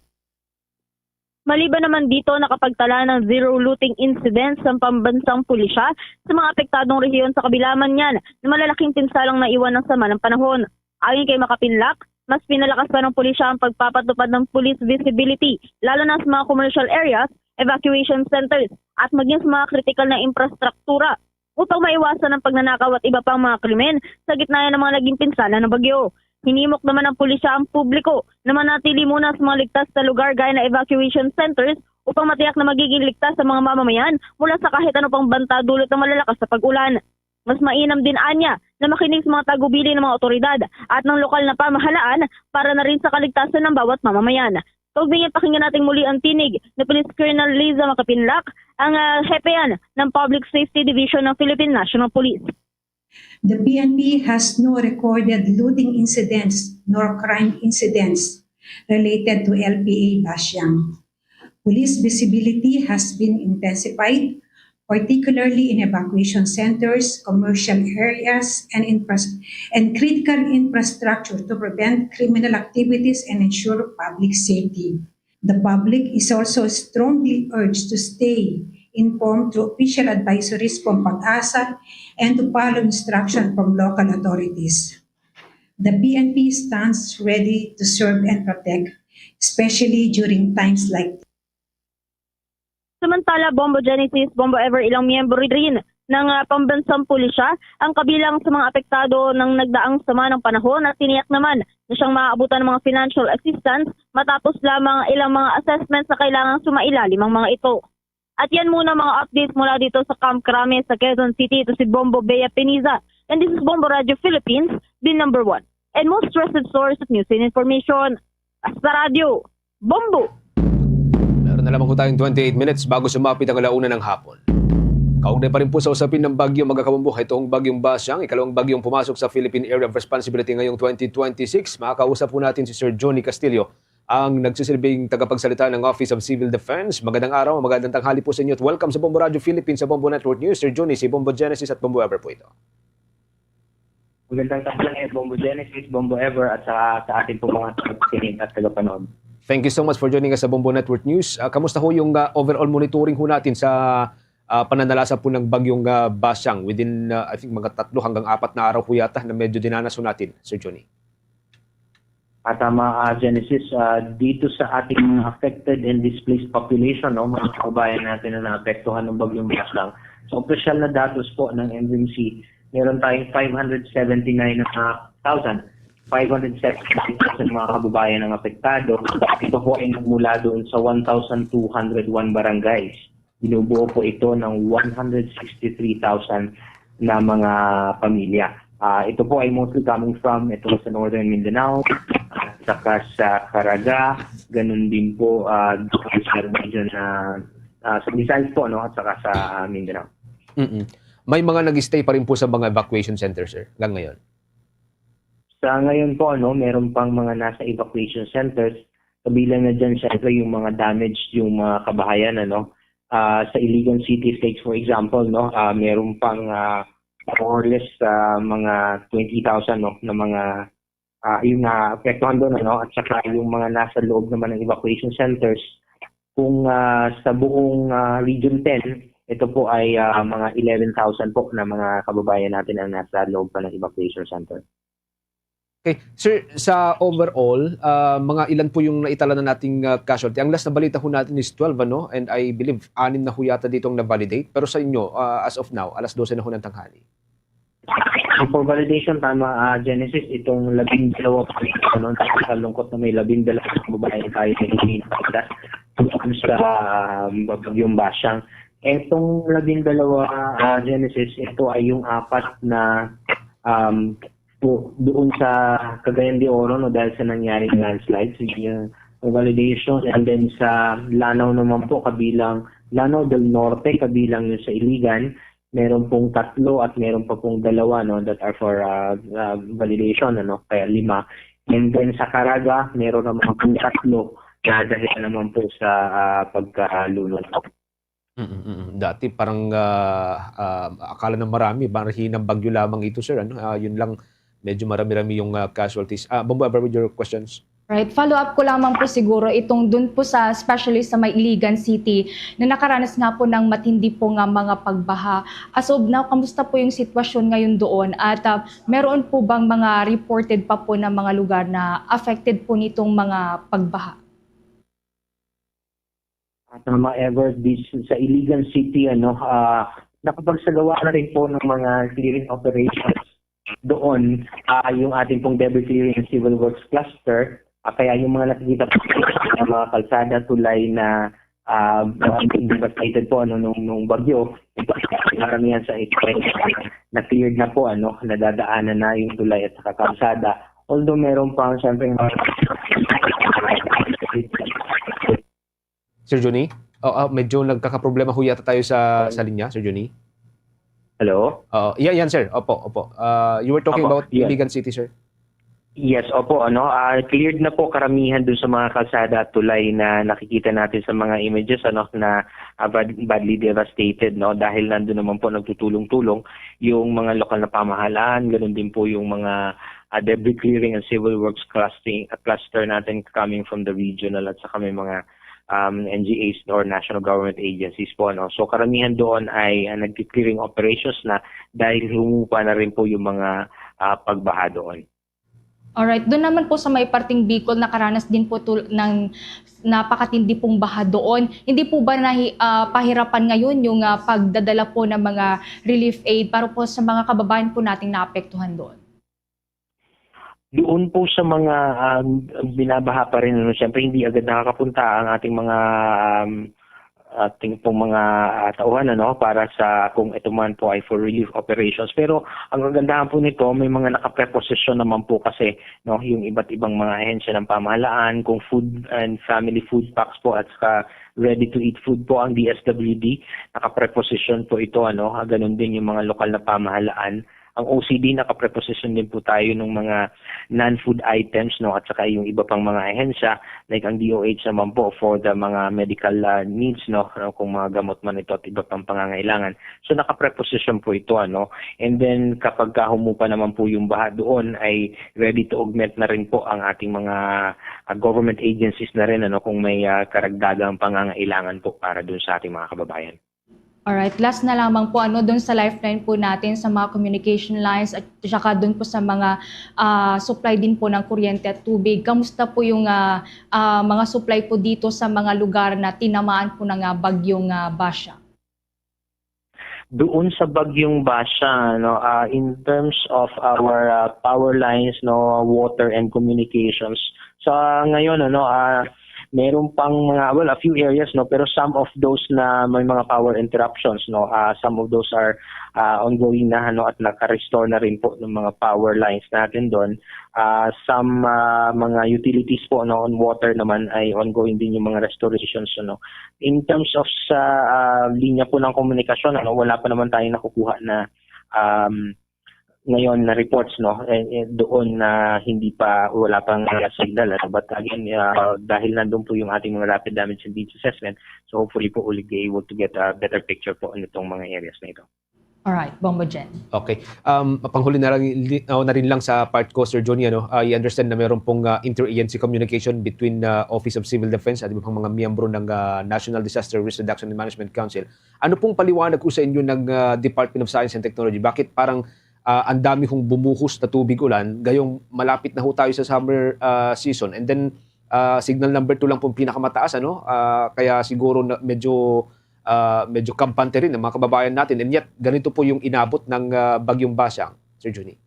Maliban naman dito, nakapagtala ng zero looting incidents ang pambansang pulisya sa mga apektadong rehiyon sa kabilaman niyan na malalaking pinsalang naiwan ng sama ng panahon. Ayon kay Makapinlak, mas pinalakas pa ng pulisya ang pagpapatupad ng police visibility, lalo na sa mga commercial areas, evacuation centers, at maging sa mga kritikal na infrastruktura upang maiwasan ang pagnanakaw at iba pang mga krimen sa gitna ng mga naging pinsala ng bagyo. Hinimok naman ng pulisya ang publiko na manatili muna sa mga ligtas na lugar gaya na evacuation centers upang matiyak na magiging ligtas ang mga mamamayan mula sa kahit ano pang banta dulot ng malalakas na pag-ulan. Mas mainam din anya na makinig sa mga tagubilin ng mga otoridad at ng lokal na pamahalaan para na rin sa kaligtasan ng bawat mamamayan. Kaugnay niyan, pakinggan natin muli ang tinig ni Police Colonel Liza Makapinlak, ang, ah, hepe yan ng Public Safety Division ng Philippine National Police. The P N P has no recorded looting incidents nor crime incidents related to L P A Basiang. Police visibility has been intensified, particularly in evacuation centers, commercial areas, and infras-, and critical infrastructure to prevent criminal activities and ensure public safety. The public is also strongly urged to stay informed through official advisories from PAGASA and to follow instruction from local authorities. The P N P stands ready to serve and protect, especially during times like Samantala, Bombo Genesis, Bombo Ever, ilang miyembro rin ng, ah, pambansang pulisya ang kabilang sa mga apektado ng nagdaang sama ng panahon at tiniyak naman na siyang maaabutan ng mga financial assistance matapos lamang ang ilang mga assessments na kailangang sumailalim ang mga ito. At yan muna mga updates mula dito sa Camp Crame sa Quezon City. Ito si Bombo Bea Peniza. And this is Bombo Radio Philippines, the number one and most trusted source of news and information. Sa radyo, Bombo! Meron na lamang po tayong twenty-eight minutes bago sumapit ang alauna ng hapon. Kaugnay pa rin po sa usapin ng bagyo, mga kabombo, itong bagyong Basyang, ikalawang bagyong pumasok sa Philippine Area of Responsibility ngayong twenty twenty-six. Makakausap po natin si Sir Johnny Castillo, ang nagsisilbing tagapagsalita ng Office of Civil Defense. Magandang araw, magandang tanghali po sa inyo at welcome sa Bombo Radio Philippines, sa Bombo Network News. Sir Johnny, si Bombo Genesis at Bombo Ever po ito. Magandang tanghali, Bombo Genesis, Bombo Ever, at sa, sa ating po mga tagapakinig at tagapanood. Thank you so much for joining us sa Bombo Network News. Ah, kamusta ho yung, ah, overall monitoring ho natin sa, ah, pananalasa po ng bagyong, ah, Basyang? Within, ah, I think, mga tatlo hanggang apat na araw po yata na medyo dinanas ho natin, Sir Johnny. Ah, tama, ah, Genesis, ah, dito sa ating mga affected and displaced population, no, mga kababayan natin na naapektuhan ng bagyong Basyang, sa opisyal na datos po ng N D M C, meron tayong five hundred seventy-nine na, ah, thousand, five hundred seventy-nine thousand mga kababayan ang apektado. Ito po ay nagmula doon sa one thousand two hundred one barangays. Binubuo po ito ng one hundred sixty-three thousand na mga pamilya. Ah, ito po ay mostly coming from ito sa Northern Mindanao, at saka sa Caraga, ganun din po, ah, sa region na, ah, sa Visayas po, no, at saka sa, ah, Mindanao. Mm-mm. May mga nag-stay pa rin po sa mga evacuation center, sir, hanggang ngayon? Sa ngayon po, ano, meron pang mga nasa evacuation centers. Kabilang na dyan, syempre, yung mga damaged, yung mga kabahayan, ano. Ah, sa Iligan City Stage, for example, no, ah, meron pang, ah, more or less, ah, mga twenty thousand, no, na mga, ah, yung naapektuhan doon, ano, at saka yung mga nasa loob naman ng evacuation centers. Kung, ah, sa buong, ah, Region ten, ito po ay, ah, mga eleven thousand po na mga kababayan natin ang nasa loob pa ng evacuation center. Okay. Sir, sa overall, ah, mga ilan po yung naitala na nating, ah, casualty? Ang last na balita ho natin is twelve, ano? And I believe anim na ho yata dito ang na-validate. Pero sa inyo, ah, as of now, alas dose na ho ng tanghali. So, for validation, tama, ah, Genesis, itong labing dalawa po, ano, sa lungkot na may labing dalawa na babae tayo na hindi nakita tungkol sa, ah, bagyong Basyang. Itong labing dalawa, ah, Genesis, ito ay yung apat na, um, po, doon sa Cagayan de Oro, no, dahil sa nangyaring landslide. So, yun yung validation. And then sa Lanao naman po, kabilang Lanao del Norte, kabilang yun sa Iligan, meron pong tatlo at meron pa pong dalawa, no, that are for, ah, ah, validation, ano, kaya lima. And then sa Caraga, meron naman pong tatlo na dahil naman po sa, ah, pagkalunod. Mm, mm. Dati parang, ah, ah, akala ng marami, marhinang bagyo lamang ito, sir, ano? Ah, yun lang, medyo marami-rami yung, ah, casualties. Ah, Bombo Ever, with your questions? Right. Follow up ko lamang po siguro itong dun po sa, especially sa may Iligan City, na nakaranas nga po ng matindi po nga mga pagbaha. As of now, kamusta po yung sitwasyon ngayon doon? At, ah, meron po bang mga reported pa po na mga lugar na affected po nitong mga pagbaha? At, uh, mga Ever, this, sa Iligan City, ano, ah, nakapagsagawa na rin po ng mga clearing operations doon, ah, yung ating pong debris clearing and civil works cluster. Ah, kaya yung mga nakikita po ng mga kalsada, tulay na, ah, devastated po, ano, nung, nung bagyo, karamihan sa ito ay na-cleared na po, ano, nadadaanan na yung tulay at saka kalsada. Although meron pa, siyempre, mga Sir Johnny? Oh, ah, medyo nagkakaproblema ho yata tayo sa, sa linya, Sir Johnny. Hello? Oo. Yeah, yan, sir. Opo, opo. Ah, you were talking Opo, about yeah. Iligan City, sir. Yes, opo, ano, ah, cleared na po karamihan dun sa mga kalsada at tulay na nakikita natin sa mga images, ano, na, ah, bad-, badly devastated, no, dahil nandun naman po nagtutulong-tulong yung mga lokal na pamahalaan, ganun din po yung mga, ah, debris clearing and civil works clustering, ah, cluster natin coming from the regional at saka may mga, um, N G As or national government agencies po, ano. So, karamihan doon ay, ah, nagki-clearing operations na dahil humupa na rin po yung mga, ah, pagbaha doon. Alright. Doon naman po sa may parting Bicol, nakaranas din po tul-, ng napakatindi pong baha doon. Hindi po ba nahi-, ah, pahirapan ngayon yung, ah, pagdadala po ng mga relief aid para po sa mga kababayan po nating naapektuhan doon? Doon po sa mga, um, binabaha pa rin, ano, siyempre, hindi agad nakakapunta ang ating mga, um, ating pong mga, ah, tauhan, ano, para sa kung ito man po ay for relief operations. Pero ang kagandahan po nito, may mga nakapreposisyon naman po kasi, no, yung iba't ibang mga ahensya ng pamahalaan, kung food and family food packs po at saka ready-to-eat food po ang D S W D, nakapreposisyon po ito, ano, ah, ganun din yung mga lokal na pamahalaan. Ang O C D, nakapreposisyon din po tayo ng mga non-food items, no, at saka yung iba pang mga ahensya, like ang D O H naman po for the mga medical, ah, needs, no, kung mga gamot man ito at iba pang pangangailangan. So, nakapreposisyon po ito, ano. And then, kapag kahumupa naman po yung baha doon, ay ready to augment na rin po ang ating mga, ah, government agencies na rin, ano, kung may, ah, karagdagang pangangailangan po para doon sa ating mga kababayan. Alright, last na lamang po, ano, dun sa lifeline po natin, sa mga communication lines at saka dun po sa mga, ah, supply din po ng kuryente at tubig. Kamusta po yung, ah, ah, mga supply po dito sa mga lugar na tinamaan po ng, ah, bagyong, ah, Basya? Doon sa bagyong Basya, no, ah, in terms of our, ah, power lines, no, water and communications, sa ngayon, ano, ah, meron pang mga, well, a few areas, no, pero some of those na may mga power interruptions, no, ah, some of those are, ah, ongoing na, ano, at naka-restore na rin po ng mga power lines natin doon. Ah, some, ah, mga utilities po, no, on water naman ay ongoing din yung mga restorations, ano. In terms of sa, ah, linya po ng komunikasyon, ano, wala pa naman tayong nakukuha na, um, ngayon na reports, no, eh, eh, doon na hindi pa, wala pang, ah, signal, ano. But again, ah, dahil nandun po yung ating mga rapid damage and needs assessment, so hopefully po we'll be able to get a better picture po nitong mga areas na ito. Alright, Bombo Jen. Okay. Um, panghuli na lang, li-, oh, na rin lang sa part ko, Sir Johnny, ano, I understand na meron pong, ah, interagency communication between, ah, Office of Civil Defense at iba pang mga miyembro ng, ah, National Disaster Risk Reduction and Management Council. Ano pong paliwanag ko sa inyo ng, ah, Department of Science and Technology? Bakit parang, ah, ang dami hong bumuhos na tubig ulan, gayong malapit na ho tayo sa summer, ah, season? And then, ah, signal number two lang pong pinakamataas, ano? Ah, kaya siguro na medyo, ah, medyo kampante rin ang mga kababayan natin. And yet, ganito po yung inabot ng, ah, Bagyong Basyang, Sir Junie.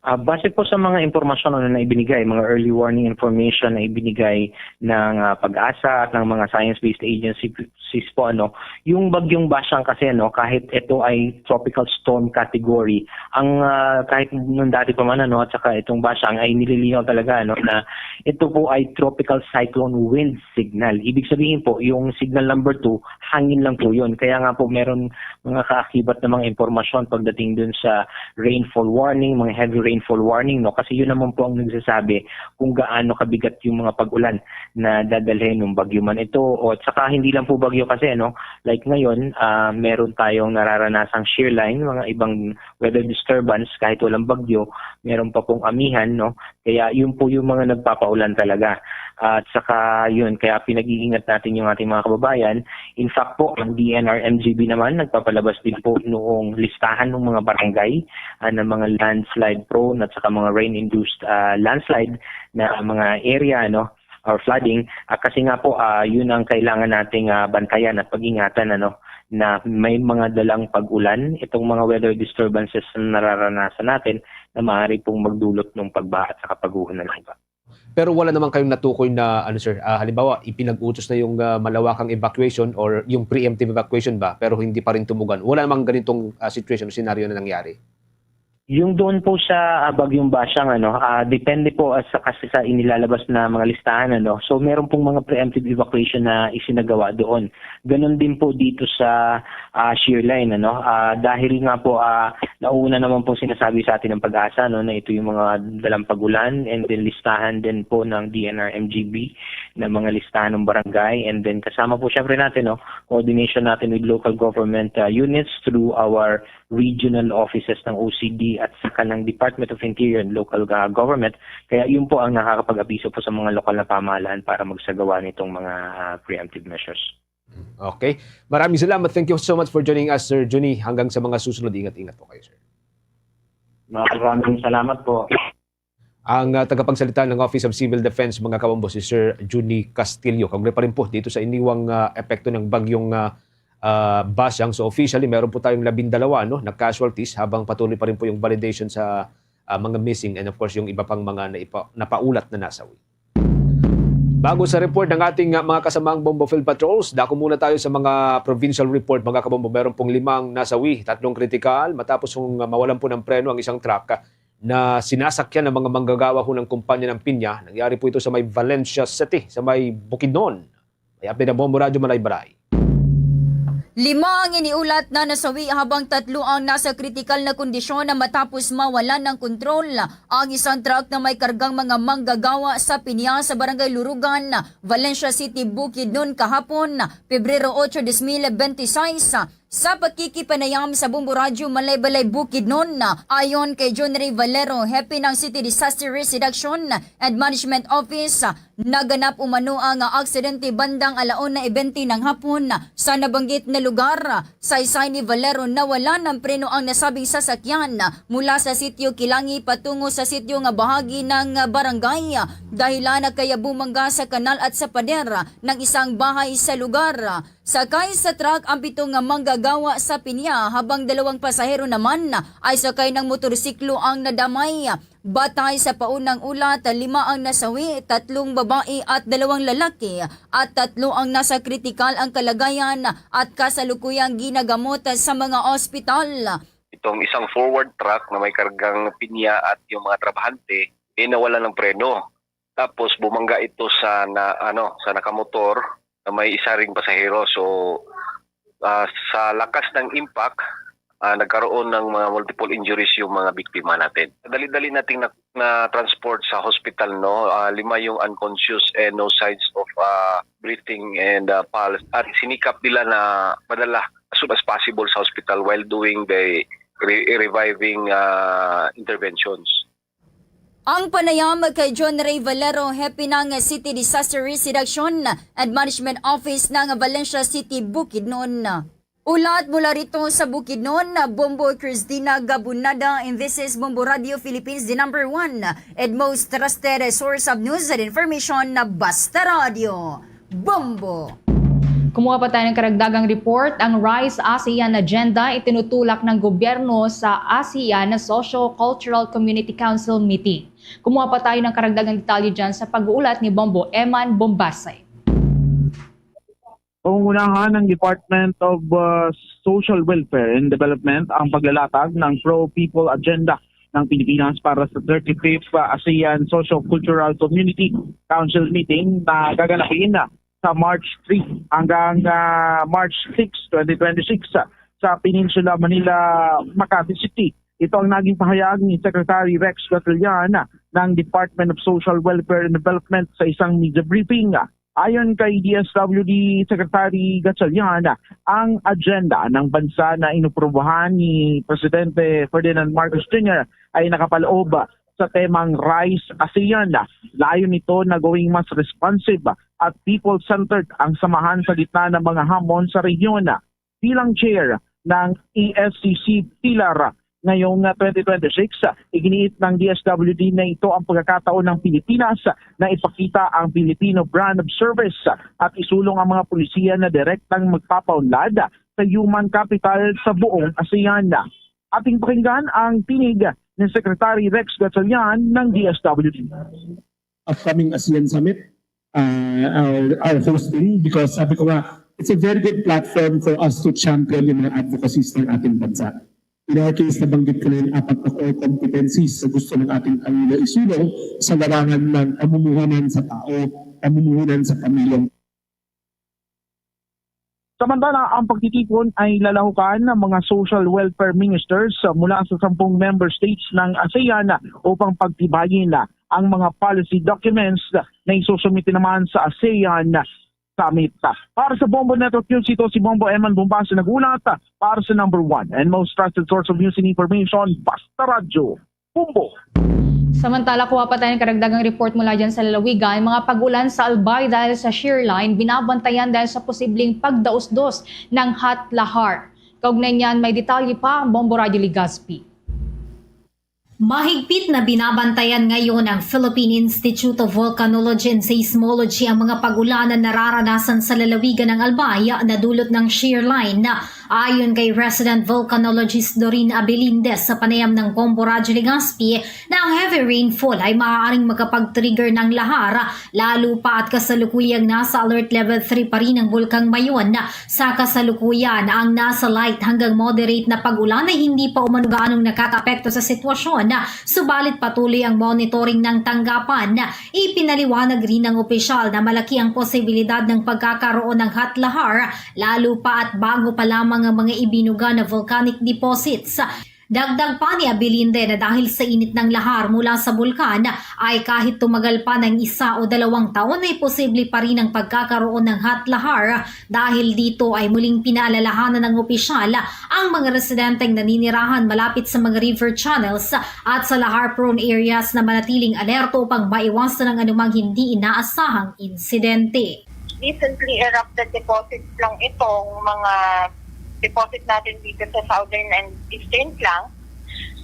Ah, base po sa mga impormasyon, ano, na ibinigay, mga early warning information na ibinigay ng, ah, PAGASA at ng mga science-based agencies po, ano, yung Bagyong Basyang kasi, ano, kahit ito ay tropical storm category, ang, ah, kahit nung dati pa man, ano, at saka itong Basyang ay nililinaw talaga, ano, na ito po ay tropical cyclone wind signal. Ibig sabihin po, yung signal number two, hangin lang po yun. Kaya nga po, meron mga kaakibat na mga impormasyon pagdating dun sa rainfall warning, mga heavy rainfall warning, no? Kasi yun naman po ang nagsasabi kung gaano kabigat yung mga pag-ulan na dadalhin ng bagyo man ito. O, at saka hindi lang po bagyo kasi, ano, like ngayon, ah, meron tayong nararanasang shear line, mga ibang weather disturbance, kahit walang bagyo, meron pa pong amihan, no? Kaya yun po yung mga nagpapaulan talaga. At saka yun, kaya pinag-iingat natin yung ating mga kababayan. In fact po, ang D N R M G B naman nagpapalabas din po noong listahan ng mga barangay, ah, ng mga landslide prone at saka mga rain-induced, ah, landslide na mga area, ano, or flooding. Ah, kasi nga po, ah, yun ang kailangan nating, ah, bantayan at pag-ingatan, ano, na may mga dalang pag-ulan, itong mga weather disturbances na nararanasan natin na maaari pong magdulot ng pagbaha at saka pagguho ng lupa. Pero wala naman kayong natukoy na, ano, sir, ah, halimbawa, ipinag-utos na yung, ah, malawakang evacuation or yung preemptive evacuation ba, pero hindi pa rin tumugon. Wala namang ganitong, ah, situation o senaryo na nangyari? Yung doon po sa, ah, Bagyong Basyang, ano, ah, depende po, ah, sa, kasi sa inilalabas na mga listahan, ano. So, meron pong mga preemptive evacuation na isinagawa doon. Ganun din po dito sa, ah, shear line, ano. Ah, dahil nga po, ah, nauna naman po sinasabi sa atin ng PAGASA, no, na ito yung mga dalang pag-ulan, and then listahan din po ng D N R M G B na mga listahan ng barangay, and then kasama po syempre natin, no, coordination natin with local government, ah, units through our regional offices ng O C D at saka ng Department of Interior and Local, ah, Government. Kaya yun po ang nakakapag-abiso po sa mga lokal na pamahalaan para magsagawa nitong mga, ah, preemptive measures. Okay. Maraming salamat. Thank you so much for joining us, Sir Junie. Hanggang sa mga susunod, ingat-ingat po kayo, sir. Maraming salamat po. Ang, ah, tagapagsalita ng Office of Civil Defense, mga kabombo, si Sir Junie Castillo. Kaugnay pa rin po dito sa iniwang, ah, epekto ng bagyong, ah, ah, Basyang. So, officially, meron po tayong labindalawa, no, na casualties, habang patuloy pa rin po yung validation sa, ah, mga missing and, of course, yung iba pang mga naipa-, napaulat na nasawi. Bago sa report ng ating, ah, mga kasamaang Bombo Field Patrols, dako muna tayo sa mga provincial report, mga kabombo. Meron pong limang nasawi, tatlong kritikal, matapos kung, ah, mawalan po ng preno ang isang truck, ah, na sinasakyan ng mga manggagawa ho ng kumpanya ng pinya. Nangyari po ito sa may Valencia City, sa may Bukidnon. May update ang Bombo Radyo Malaybalay. Lima ang iniulat na nasawi, habang tatlo ang nasa kritikal na kondisyon na matapos mawalan ng kontrol ang isang truck na may kargang mga manggagawa sa pinya sa Barangay Lurugan, Valencia City, Bukidnon, kahapon, Pebrero otso, dos mil bente seis. Sa pakikipanayam sa Bombo Radyo Malaybalay, Bukidnon, ayon kay John Ray Valero, hepe ng City Disaster Risk Reduction and Management Office, naganap umano ang aksidente bandang alauna bente ng hapon sa nabanggit na lugar. Saysay ni Valero, nawalan ng preno ang nasabing sasakyan mula sa sitio Kilangi patungo sa sitio nga bahagi ng barangay. Dahilan na kaya bumangga sa kanal at sa pader ng isang bahay sa lugar. Sakay sa truck ang pito nga manggagawa sa pinya, habang dalawang pasahero naman ay sakay ng motorsiklo ang nadamay. Batay sa paunang ulat, lima ang nasawi, tatlong babae at dalawang lalaki, at tatlo ang nasa kritikal ang kalagayan at kasalukuyang ginagamot sa mga ospital. Itong isang forward truck na may kargang pinya at yung mga trabahante, eh, nawala ng preno. Tapos bumangga ito sa na, ano, sa nakamotor na may isa ring pasahero. So, ah, sa lakas ng impact, ah, nagkaroon ng mga multiple injuries yung mga biktima natin. Dali-dali nating na, na-transport sa hospital, no? Ah, lima yung unconscious and no signs of, ah, breathing and, ah, pulse. At sinikap nila na madala as soon as possible sa hospital while doing the re-, reviving, ah, interventions. Ang panayam kay John Ray Valero, hepe ng City Disaster Risk Reduction and Management Office ng Valencia City, Bukidnon. Ulat mula rito sa Bukidnon, Bombo Cristina Gabunada, and this is Bombo Radio Philippines, the number one and most trusted source of news and information, Basta Radio. Bombo! Kumuha pa tayo ng karagdagang report, ang Rise ASEAN Agenda itinutulak ng gobyerno sa ASEAN na Socio-Cultural Community Council meeting. Kumuha pa tayo ng karagdagang detalye dyan sa pag-uulat ni Bombo Eman Bombasay. Pangungunahan ng Department of uh, Social Welfare and Development ang paglalatag ng Pro-People Agenda ng Pilipinas para sa thirty-fifth uh, ASEAN Socio-Cultural Community Council meeting na gaganapin sa March three hanggang uh, March six, twenty twenty-six uh, sa Peninsula Manila, Makati City. Ito ang naging pahayag ni Secretary Rex Gatchalian ng Department of Social Welfare and Development sa isang media briefing. Ayon kay D S W D Secretary Gatchalian, ang agenda ng bansa na inuprubahan ni Presidente Ferdinand Marcos Junior ay nakapaloob sa temang Rise ASEAN. Layo nito na gawing mas responsive at people-centered ang samahan sa gitna ng mga hamon sa rehiyon. Bilang chair ng E S C C Pillar ngayong ah, twenty twenty-six, ah, iginiit ng D S W D na ito ang pagkakataon ng Pilipinas ah, na ipakita ang Filipino brand of service ah, at isulong ang mga polisiya na direktang magpapaunlad ah, sa human capital sa buong ASEAN. Ating pakinggan ang tinig ni Secretary Rex Gatchalian ng D S W D. Upcoming ASEAN Summit, uh, our, our hosting, because sabi ko nga, it's a very good platform for us to champion yung mga advocacies ng ating bansa. In our case, nabanggit ko na yung apat na core competencies sa gusto ng ating Pangulo isulong sa larangan ng pamumuhunan sa tao, pamumuhunan sa pamilyang Samantala, ang pagtitipon ay lalahukan ng mga social welfare ministers mula sa sampung member states ng ASEAN upang pagtibayin ang mga policy documents na isusumite naman sa ASEAN Summit. Para sa Bombo Network News, ito si Bombo Eman Bombase nag-ulat para sa number one and most trusted source of news and information, Basta Radyo. Bombo. Samantala, kuha pa tayo ng karagdagang report mula dyan sa lalawigan. Mga pag-ulan sa Albay dahil sa shear line, binabantayan dahil sa posibleng pagdausdos ng hot lahar. Kaugnay niyan, may detalye pa ang Bombo Radyo Legazpi. Mahigpit na binabantayan ngayon ng Philippine Institute of Volcanology and Seismology ang mga pag-ulan na nararanasan sa lalawigan ng Albay na dulot ng shear line. Ayon kay resident volcanologist Doreen Abilindez sa panayam ng Bombo Radyo Legazpi na ang heavy rainfall ay maaaring makapag-trigger ng lahar, lalo pa at kasalukuyang nasa alert level three pa rin ang Bulkang Mayon. Sa kasalukuyan, ang nasa light hanggang moderate na pag-ulan ay hindi pa umano gaanong nakakaapekto sa sitwasyon, subalit patuloy ang monitoring ng tanggapan. Ipinaliwanag rin ng opisyal na malaki ang posibilidad ng pagkakaroon ng hot lahar lalo pa at bago pa lamang ang mga ibinuga na volcanic deposits. Dagdag pa ni Abilinde na dahil sa init ng lahar mula sa bulkan ay kahit tumagal pa ng isa o dalawang taon ay posible pa rin ang pagkakaroon ng hot lahar. Dahil dito ay muling pinaalalahanan ng opisyal ang mga residenteng naninirahan malapit sa mga river channels at sa lahar-prone areas na manatiling alerto upang maiwasan ang anumang hindi inaasahang insidente. Recently erupted deposits lang itong mga deposit natin dito sa southern and eastern flank.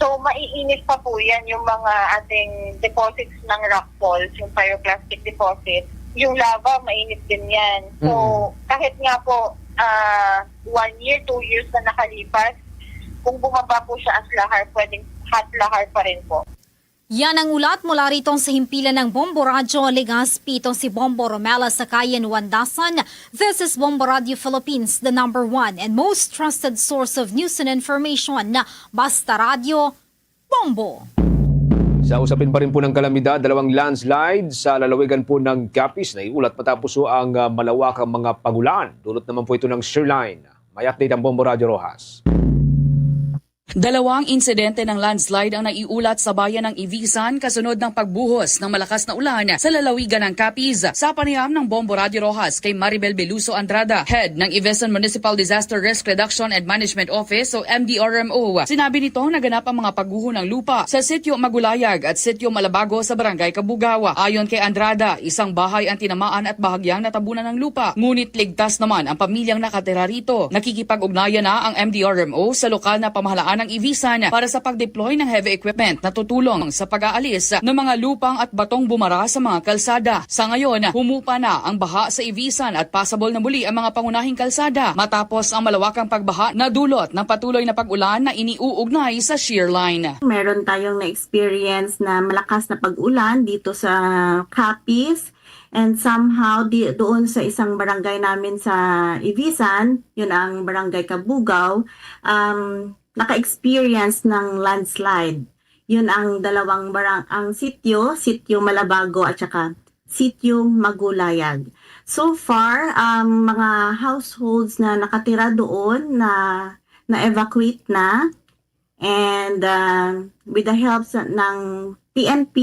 So, maiinit pa po yan yung mga ating deposits ng rock falls, yung pyroclastic deposit. Yung lava, mainit din yan. So, kahit nga po uh, one year, two years na nakalipas, kung bumaba po siya as lahar, pwedeng hot lahar pa rin po. Yan ang ulat mula rito sa himpilan ng Bombo Radyo Legazpi. Itong si Bombo Romela Sakayan Wandasan. This is Bombo Radyo Philippines, the number one and most trusted source of news and information. Basta Radyo, Bombo! Sa usapin pa rin po ng kalamidad, dalawang landslide sa lalawigan po ng Capiz na iulat matapos po ang uh, malawakang mga pagulan. Dulot naman po ito ng shear line. May update ang Bombo Radyo Rojas. Dalawang insidente ng landslide ang naiulat sa bayan ng Ivisan kasunod ng pagbuhos ng malakas na ulan sa lalawigan ng Capiz. Sa panayam ng Bombo Radio Rojas kay Maribel Beluso Andrada, head ng Ivisan Municipal Disaster Risk Reduction and Management Office o M D R M O, sinabi nito naganap ang mga pagguho ng lupa sa Sitio Magulayag at Sitio Malabago sa Barangay Cabugao. Ayon kay Andrada, isang bahay ang tinamaan at bahagyang natabunan ng lupa, ngunit ligtas naman ang pamilyang nakatira rito. Nakikipag-ugnayan na ang M D R M O sa lokal na pamahalaan Ang Ivisan para sa pag-deploy ng heavy equipment na tutulong sa pag-aalis ng mga lupang at batong bumara sa mga kalsada. Sa ngayon, humupa na ang baha sa Ivisan at pasabol na muli ang mga pangunahing kalsada matapos ang malawakang pagbaha na dulot ng patuloy na pag-ulan na iniuugnay sa shear line. Meron tayong na-experience na malakas na pag-ulan dito sa Capiz, and somehow di, doon sa isang barangay namin sa Ivisan, yun ang Barangay Cabugao, um, naka-experience ng landslide. Yun ang dalawang barang, ang sitio, Sitio Malabago at saka Sitio Magulayag. So far, ang mga households na nakatira doon na na-evacuate na, and uh, with the help sa, ng P N P,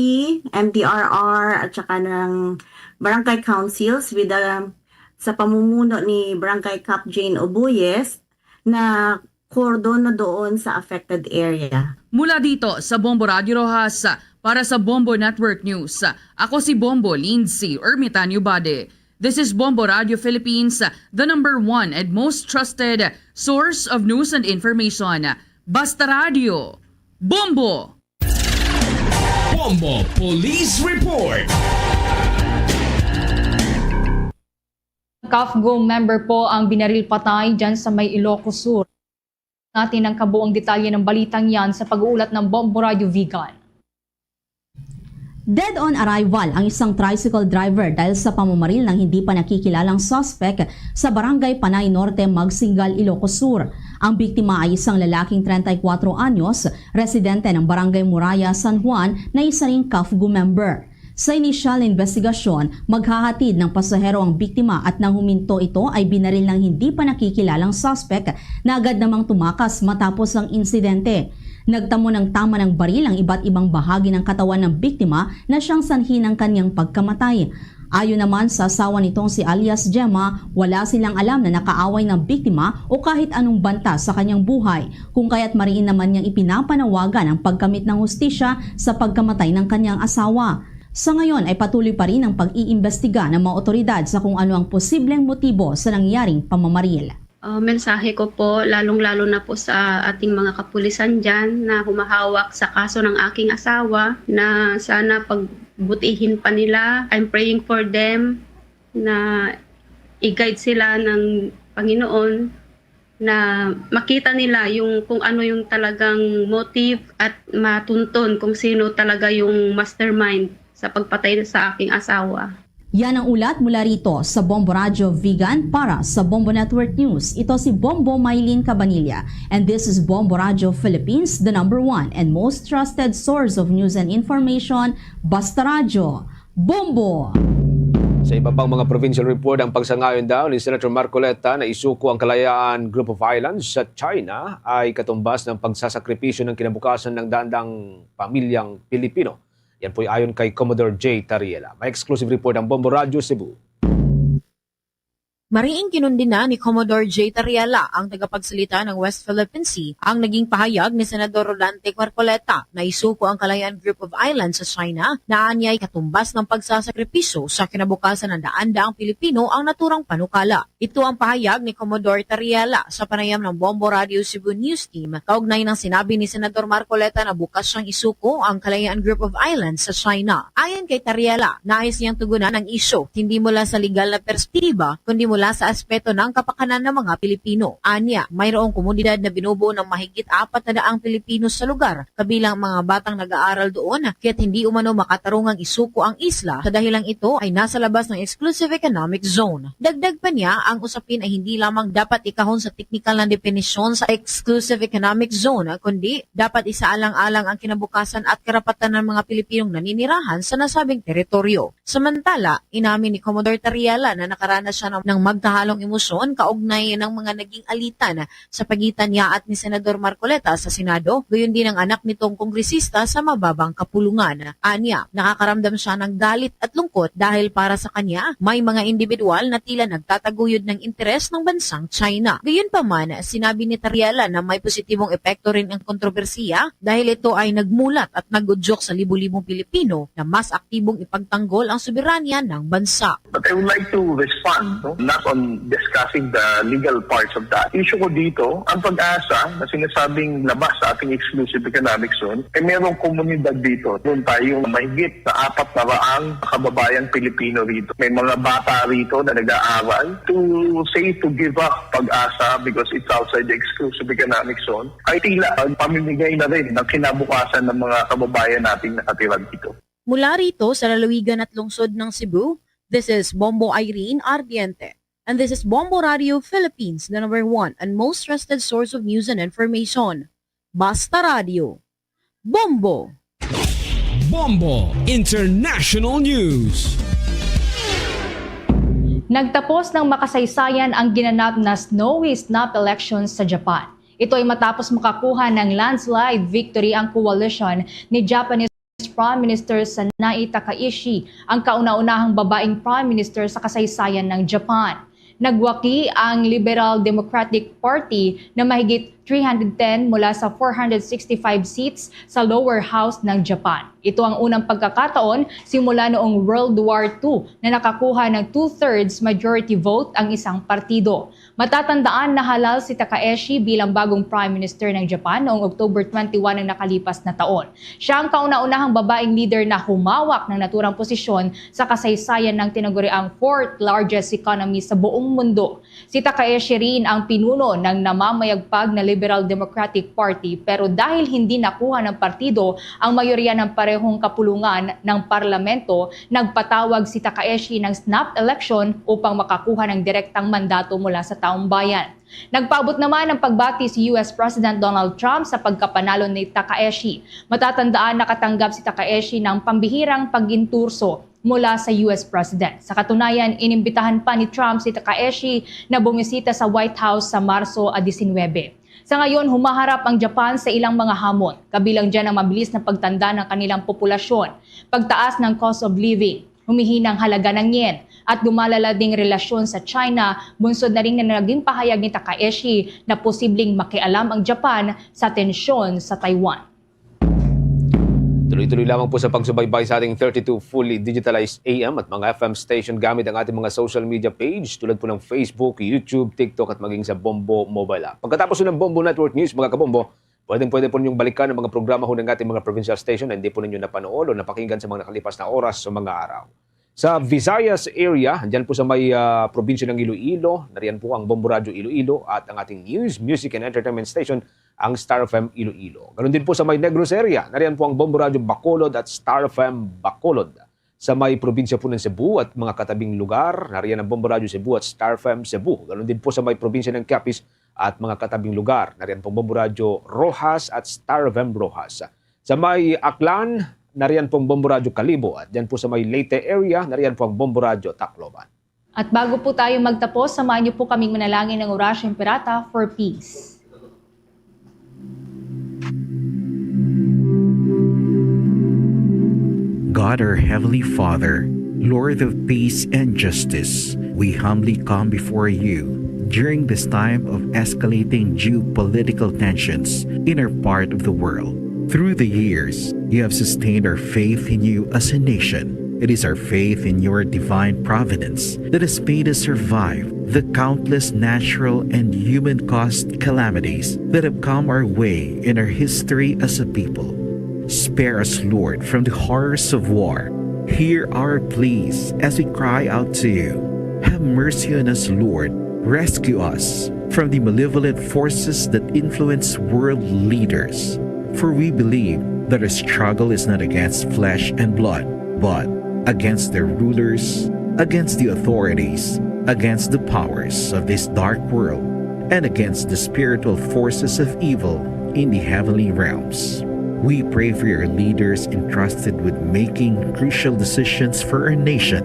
M D R R at saka ng barangay councils with the, sa pamumuno ni Barangay Cap Jane Oboyes, na cordon na doon sa affected area. Mula dito sa Bombo Radio Roxas, para sa Bombo Network News, ako si Bombo Lindsay Ermitanio Bade. This is Bombo Radio Philippines, the number one and most trusted source of news and information. Basta Radio, Bombo! Bombo Police Report. CAFGU member po ang binaril patay dyan sa may Ilocos Sur. Natin ang kabuang detalye ng balitang yan sa pag-uulat ng Bombo Radio Vigan. Dead on arrival ang isang tricycle driver dahil sa pamamaril ng hindi pa nakikilalang suspect sa Barangay Panay Norte, Magsingal, Ilocos Sur. Ang biktima ay isang lalaking treinta y cuatro anyos, residente ng Barangay Muraya, San Juan, na isa ring CAFGU member. Sa inisyal na investigasyon, maghahatid ng pasahero ang biktima at nang huminto ito ay binaril ng hindi pa nakikilalang suspect na agad namang tumakas matapos ang insidente. Nagtamo ng tama ng baril ang iba't ibang bahagi ng katawan ng biktima na siyang sanhi ng kanyang pagkamatay. Ayon naman sa asawa nitong si alias Gemma, wala silang alam na nakaaway ng biktima o kahit anong banta sa kanyang buhay, kung kaya't mariin naman niyang ipinapanawagan ang pagkamit ng hustisya sa pagkamatay ng kanyang asawa. Sa ngayon ay patuloy pa rin ang pag-iimbestiga ng mga otoridad sa kung ano ang posibleng motibo sa nangyaring pamamaril. Ah, mensahe ko po, lalong-lalo na po sa ating mga kapulisan dyan na humahawak sa kaso ng aking asawa, na sana pagbutihin pa nila. I'm praying for them na i-guide sila ng Panginoon, na makita nila yung kung ano yung talagang motive at matunton kung sino talaga yung mastermind sa pagpatay sa aking asawa. Yan ang ulat mula rito sa Bombo Radyo Vigan para sa Bombo Network News. Ito si Bombo Maylin Cabanilla, and this is Bombo Radyo Philippines, the number one and most trusted source of news and information. Basta Radyo, Bombo! Sa iba pang mga provincial report, ang pagsangayon daw ni Senator Marcoleta na isuko ang Kalayaan Group of Islands sa China ay katumbas ng pagsasakripisyo ng kinabukasan ng daan-daang pamilyang Pilipino. Yan po'y ayon kay Commodore J Tariela. May exclusive report ang Bombo Radyo Cebu. Mariing kinundina ni Commodore J Tariela, ang tagapagsalita ng West Philippine Sea, ang naging pahayag ni Senador Rodante Marcoleta na isuko ang Kalayaan Group of Islands sa China na anyay katumbas ng pagsasakripisyo sa kinabukasan ng daan-daang Pilipino ang naturang panukala. Ito ang pahayag ni Commodore Tariela sa panayam ng Bombo Radio Cebu News Team kaugnay ng sinabi ni Senador Marcoleta na bukas siyang isuko ang Kalayaan Group of Islands sa China. Ayon kay Tariela, nais niyang tugunan ang isyu, hindi mula sa legal na perspektiba, kundi mula sa aspeto ng kapakanan ng mga Pilipino. Anya, mayroong komunidad na binubuo ng mahigit apat na daang Pilipino sa lugar, kabilang ang mga batang nag-aaral doon, kaya't hindi umano makatarungang isuko ang isla sa dahilang ito ay nasa labas ng exclusive economic zone. Dagdag pa niya, ang usapin ay hindi lamang dapat ikahon sa teknikal na definisyon sa exclusive economic zone, kundi dapat isaalang-alang ang kinabukasan at karapatan ng mga Pilipinong naninirahan sa nasabing teritoryo. Samantala, inamin ni Commodore Tariela na nakaranas siya ng, ng magkahalong emosyon kaugnay ng mga naging alitan sa pagitan niya at ni Senador Marcoleta sa Senado, gayon din ang anak nitong kongresista sa mababang kapulungan. Anya, nakakaramdam siya ng galit at lungkot dahil para sa kanya, may mga individual na tila nagtataguyod ng interes ng bansang China. Gayunpaman, sinabi ni Tariela na may positibong epekto rin ang kontrobersiya dahil ito ay nagmulat at nag-udyok sa libo-libong Pilipino na mas aktibong ipagtanggol ang soberanya ng bansa. But I would like to respond, no? Not on discussing the legal parts of that. Issue ko dito, ang PAGASA na sinasabing labas sa ating exclusive economic zone, eh merong komunidad dito. Doon tayong mahigit na apat na raang kababayang Pilipino rito. May mga bata rito na nag-aaral. To say to give up PAGASA because it's outside the exclusive economic zone, ay tila ang pamimigay na rin ng kinabukasan ng mga kababayan nating nakatira dito. Mula rito sa lalawigan at lungsod ng Cebu, this is Bombo Irene Ardiente. And this is Bombo Radio Philippines, the number one and most trusted source of news and information. Basta Radio. Bombo! Bombo International News. Nagtapos ng makasaysayan ang ginanap na snowy snap elections sa Japan. Ito ay matapos makakuha ng landslide victory ang coalition ni Japanese Prime Minister Sanae Takaishi, ang kauna-unahang babaeng Prime Minister sa kasaysayan ng Japan. Nagwaki ang Liberal Democratic Party na mahigit three hundred ten mula sa four hundred sixty-five seats sa lower house ng Japan. Ito ang unang pagkakataon simula noong World War two na nakakuha ng two-thirds majority vote ang isang partido. Matatandaan na halal si Takaeshi bilang bagong Prime Minister ng Japan noong October twenty-one ng nakalipas na taon. Siya ang kauna-unahang babaeng leader na humawak ng naturang posisyon sa kasaysayan ng tinaguriang fourth largest economy sa buong mundo. Si Takaeshi rin ang pinuno ng namamayagpag na Liberal Democratic Party, pero dahil hindi nakuha ng partido ang mayorya ng parehong kapulungan ng parlamento, nagpatawag si Takaeshi ng snap election upang makakuha ng direktang mandato mula sa taong bayan. Nagpaabot naman ang pagbati si U S President Donald Trump sa pagkapanalo ni Takaeshi. Matatandaan, nakatanggap si Takaeshi ng pambihirang pag-inturso mula sa U S President. Sa katunayan, inimbitahan pa ni Trump si Takaeshi na bumisita sa White House sa Marso a diecinuebe. Sa ngayon, humaharap ang Japan sa ilang mga hamon, kabilang dyan ang mabilis na pagtanda ng kanilang populasyon, pagtaas ng cost of living, humihinang halaga ng yen, at lumalala ding relasyon sa China, bunsod na rin na naging pahayag ni Takaeshi na posibleng makialam ang Japan sa tensyon sa Taiwan. Tuloy-tuloy lamang po sa pagsubaybay sa ating thirty-two fully digitalized A M at mga F M station gamit ang ating mga social media page tulad po ng Facebook, YouTube, TikTok at maging sa Bombo mobile app. Pagkatapos ng Bombo Network News, mga kabombo, pwedeng-pwede po ninyong balikan ang mga programa ho ng ating mga provincial station na hindi po ninyo napanood o napakinggan sa mga nakalipas na oras o mga araw. Sa Visayas area, dyan po sa may ah, probinsya ng Iloilo, nariyan po ang Bombo Radyo Iloilo at ang ating news, music and entertainment station, ang Star F M Iloilo. Ganun din po sa may Negros area, nariyan po ang Bombo Radyo Bacolod at Star F M Bacolod. Sa may probinsya po ng Cebu at mga katabing lugar, nariyan ang Bombo Radyo Cebu at Star F M Cebu. Ganun din po sa may probinsya ng Capiz at mga katabing lugar, nariyan pong Bombo Radyo Roxas at Star F M Roxas. Sa may Aklan, nariyan pong Bombo Radyo Kalibo at dyan po sa may Leyte area, nariyan po ang Bombo Radyo Tacloban. At bago po tayo magtapos, samahan niyo po kaming manalangin ng Orasyo Imperata for Peace. God, our Heavenly Father, Lord of peace and justice, we humbly come before you during this time of escalating geopolitical tensions in our part of the world. Through the years, you have sustained our faith in you as a nation. It is our faith in your divine providence that has made us survive the countless natural and human caused calamities that have come our way in our history as a people. Spare us, Lord, from the horrors of war. Hear our pleas as we cry out to you. Have mercy on us, Lord. Rescue us from the malevolent forces that influence world leaders. For we believe that our struggle is not against flesh and blood, but against their rulers, against the authorities, against the powers of this dark world, and against the spiritual forces of evil in the heavenly realms. We pray for your leaders entrusted with making crucial decisions for our nation.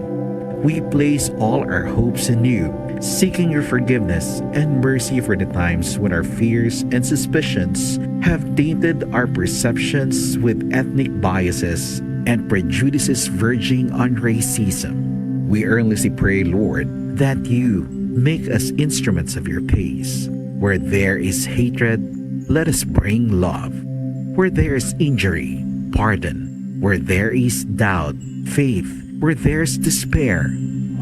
We place all our hopes in you, seeking your forgiveness and mercy for the times when our fears and suspicions have tainted our perceptions with ethnic biases and prejudices verging on racism. We earnestly pray, Lord, that you make us instruments of your peace. Where there is hatred, let us bring love. Where there is injury, pardon. Where there is doubt, faith. Where there's despair,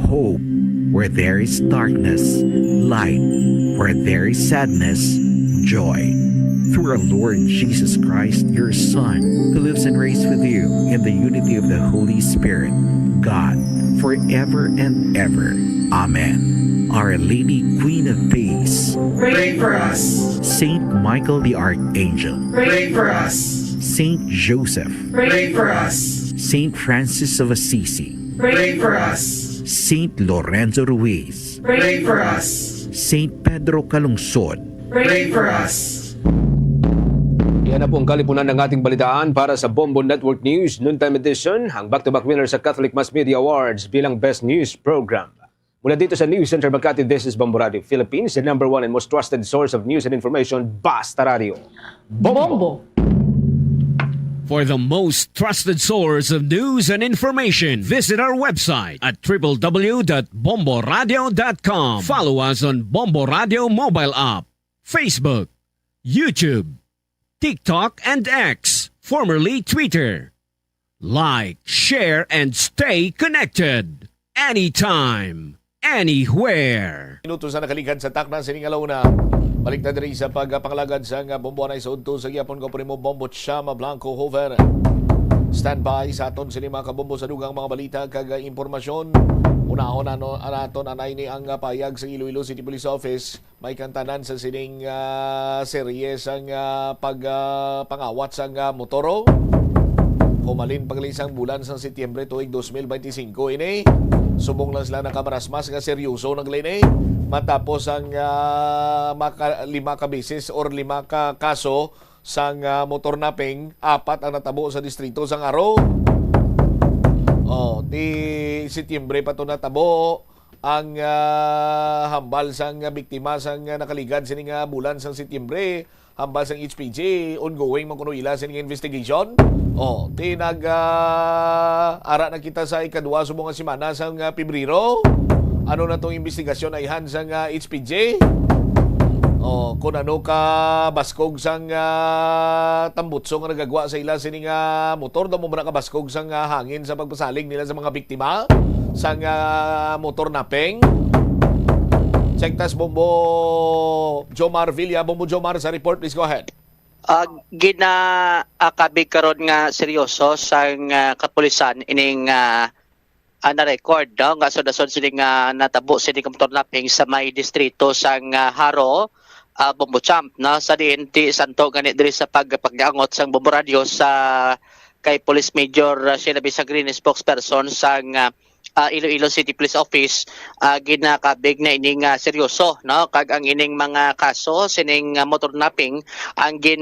hope. Where there is darkness, light. Where there is sadness, joy. Through our Lord Jesus Christ, your Son, who lives and reigns with you in the unity of the Holy Spirit, God, forever and ever. Amen. Our Lady, Queen of Peace, pray for us. Saint Michael the Archangel, pray for us. Saint Joseph, pray for us. Saint Francis of Assisi, pray for us. Saint Lorenzo Ruiz, pray for us. Saint Pedro Calungsod, pray for us. Yan na po ang kalipunan ng ating balitaan para sa Bombo Network News Noontime Edition, ang back-to-back winner sa Catholic Mass Media Awards bilang Best News Program. Mula dito sa News Center Makati, this is Bombo Radio Philippines, the number one and most trusted source of news and information, Basta Radio. Bombo. For the most trusted source of news and information, visit our website at www.bomboradio.com. Follow us on Bombo Radio mobile app, Facebook, YouTube, TikTok, and X, formerly Twitter. Like, share, and stay connected. Anytime, anywhere. Minuto sa nakaligad sa takna sining alauna. Balik na diri sa pagpangalagad sa nga bombo anay sa udto sa gihapon ko primo Bombo Chama Blanco Hover. Standby sa aton sini mga kabombo sa dugang mga balita kag impormasyon. Unahon ano anaton anay ni ang payag sa Iloilo City Police Office. May kantanan sa sining ah, serye sang ah, pag ah, pangawat sang ah, motoro. Humalin pa gali sang bulan sang Setyembre tuig dos mil benti singko ini. Subong lang sila nakamarasmas nga seryoso na gali ini. Matapos ang ah, maka, lima ka beses or lima ka kaso sang ah, motor napping, apat ang natabo sa distrito sang Jaro. Oh, ti Setyembre pa to natabo ang ah, hambal sang biktima sang ah, nakaligad sini nga bulan sang Setyembre, hambal sang H P G, ongoing man kuno ila sini nga investigation. Oh, ti nag ah, ara na kita sa ikadua subong nga semana sang ah, Pebrero. Ano na tong investigasyon ayhan sang ah, H P G? Oh, kung ano ka baskog sang ah, tambutso nga nagagwa sa ila sini nga motor, daw mo na ka baskog sang ah, hangin sa pagpasalig nila sa mga biktima sang ah, motor napping. Check tas Bombo Jomar Villa. Bombo Jomar sa report, please go ahead. Ah, gina ah, kabig karon nga seryoso sang ah, kapulisan ining ah, ah, na-record, no, nga asod-asod sini nga natabo sini nga motor napping sa may distrito sang ah, Jaro, ah, Bombo Champ, no, sa diin ti santo gani diri sa pagpakiangot sang Bombo Radio sa kay Police Major ah, Sheila Bisagrini, spokesperson sang ah, ah, Iloilo City Police Office, ah, ginakabig na ining ah, seryoso, no, kag ang ining mga kaso sining ah, motor napping ang gin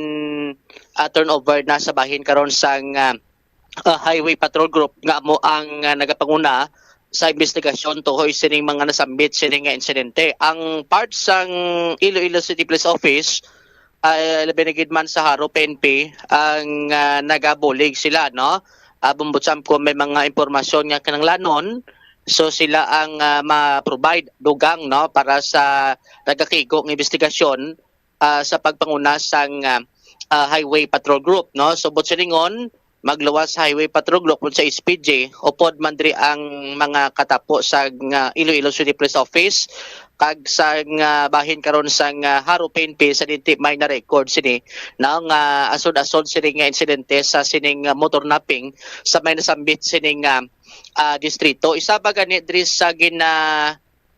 ah, turnover na sa bahin karon sang ah, ah, Highway Patrol Group nga amo ang ah, nagapanguna sa investigasyon tuhoy sining mga nasambit sini nga insidente. Ang part sang Iloilo City Police Office ay labi na gid man sa Jaro P N P ang ah, nagabulig sila, no? Ah, Bombo Champ, kung may mga impormasyon nga kinahanglanon, so sila ang ah, ma-provide dugang, no, para sa nagakigo nga investigasyon ah, sa pagpanguna sang ah, ah, Highway Patrol Group, no? So, buot silingon, magluwas sa Highway Patrol Group sa S P G, upod man diri ang mga katapo sa nga Iloilo City Police Office, kag sa nga bahin karon sa nga Jaro P N P sa dinti may na-record sini, no, nga asod-asod sini nga insidente sa sining ah, motor napping sa may nasambit sining ah, ah, distrito. Isa pa gani diri sa gina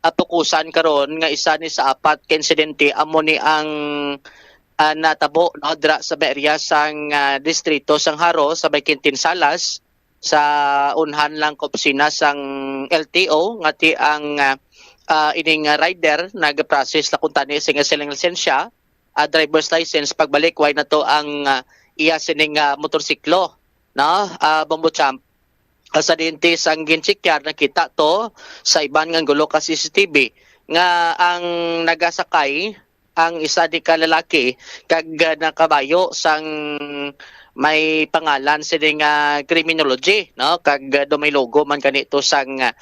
ah, pukusan karon nga isa ni sa apat ka insidente amo ni ang ah, natabo, no, dira sa may area sang ah, distrito sang Jaro sa may Quintin Salas, sa unhan lang ka opisina sang L T O, nga ti ang ah, ah, ining ah, rider nag-process na kuntani sa iyang lisensya, ah, driver's license, pagbalik way na to ang ah, iya sining ah, motorsiklo, no, ah, Bombo Champ. Ah, sa dinti sang ginchekyar, nakita to sa iban nga anggulo ka C C T V nga ang nagasakay ang isa di ka lalaki kag ah, nakabayo sang may pangalan sini nga criminology, no, kag ah, daw may logo man kanito sang ah,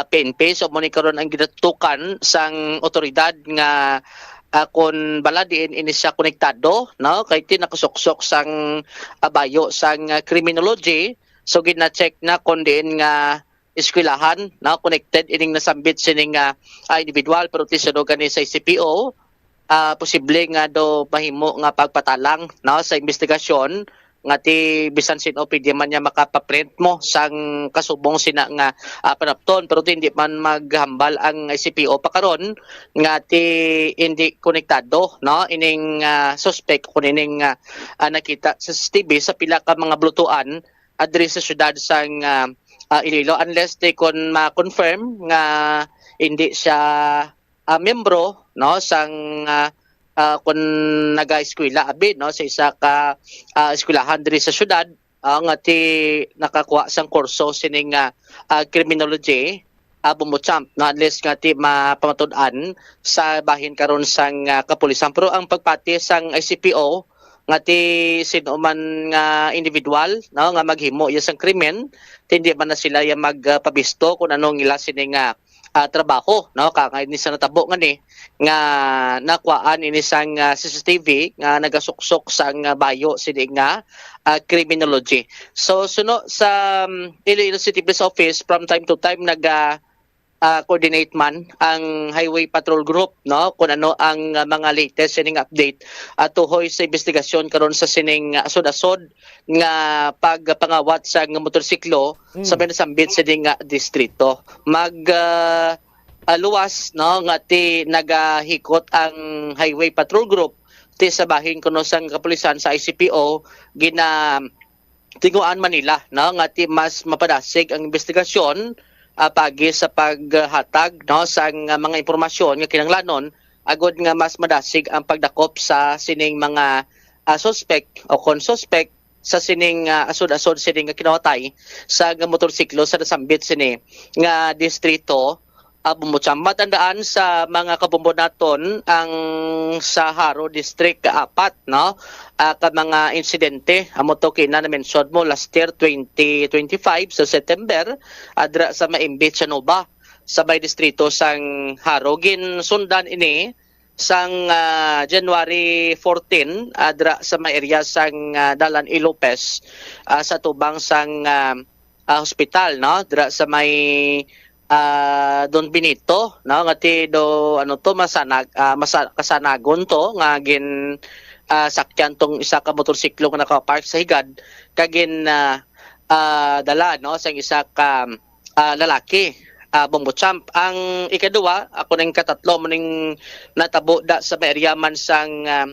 P N P. So, mo ni karon ang ginatutukan sang otoridad nga ah, kon bala diin ini siya konektado, no, kay ti nakasuksok sang ah, bayo sang ah, criminology. So, gina-check na kon diin nga eskwelahan, no, connected ining nasambit sining, ah, ah, individual, pero ti suno gani sa I C P O, ah, posible nga do mahimo nga pagpatalang, no, sa investigasyon nga ti bisan sin-o pwede man niya makapaprint mo sang kasubong sina nga, ah, panapton, pero ti hindi man maghambal ang I C P O pa karon nga ti hindi konektado, no, ining, ah, suspect kun ining, ah, ah, nakita sa C C T V sa pila ka mga bulutuan, ah, diri sa siyudad sang, ah, ah, Iloilo, unless ti kon ma-confirm nga hindi siya, ah, miyembro, no, sang, ah, ah, kon nagaeskwela abi, no, sa isa ka, ah, eskwelahan diri sa siyudad, ah, nga ti nakakuha sang kurso sining, ah, ah, criminology, ah, Bombo Champ, no, unless nga ti mapamatud-an sa bahin karon sang, ah, kapulisan. Pero ang pagpati sang I C P O nga ti sino man nga individual, no, nga maghimo iya sang krimen, ti hindi man na sila iya magpabisto kung ano ang ila sini nga, ah, trabaho, no, kangay ni sa natabo nga ni nga nakuhaan ini sang, ah, C C T V nga nagasuksok sang, ah, bayo sini nga, ah, criminology. So suno sa, um, Iloilo City Police Office, from time to time nag, ah, ah, coordinate man ang Highway Patrol Group, no, kung ano ang, ah, mga latest sining update at tuhoy sa investigasyon karon sa sining, ah, asod-asod nga pagpangawat sa motorsiklo sa may nasambit sining, ah, distrito. Mag, ah, ah, luwas, no, nga ti nagahikot ang Highway Patrol Group ti sa bahin kuno sang kapulisan sa I C P O gina tinguhaan man nila, no, nga ti mas mapadasig ang investigasyon, ah, pagi sa paghatag, no, sang, ah, mga impormasyon nga kinahanglanon agod nga mas madasig ang pagdakop sa sining mga, ah, suspek o kon suspek sa sining, ah, asod-asod sining nga kinawatay sa nga motorsiklo sa nasambit sini nga distrito, ah, Bombo Champ. Matandaan sa mga kabombo naton ang sa Jaro District, apat, no, ah, ka mga insidente. Amo to kina na-mention mo last year, twenty twenty-five sa September, adra sa Maimbi, Chanova, sa may distrito sang Jaro. Ginsundan ini sang, ah, January fourteen, adra sa may area sang, ah, Dalan E. Lopez, ah, sa tubang sang, ah, ah, hospital, no, dira sa may, ah, Don Benito, no, nga ti do, ano to, masanag, ah, masa-, kasanagon to nga gin, ah, sakyan tong isa ka motorsiklo nga nakapark sa higad kag gin, ah, ah, dala, no, sang isa ka, ah, lalaki, ah, Bombo Champ. Ang ikaduha, ako ning katatlo mo ning natabo da sa may area man sang, ah,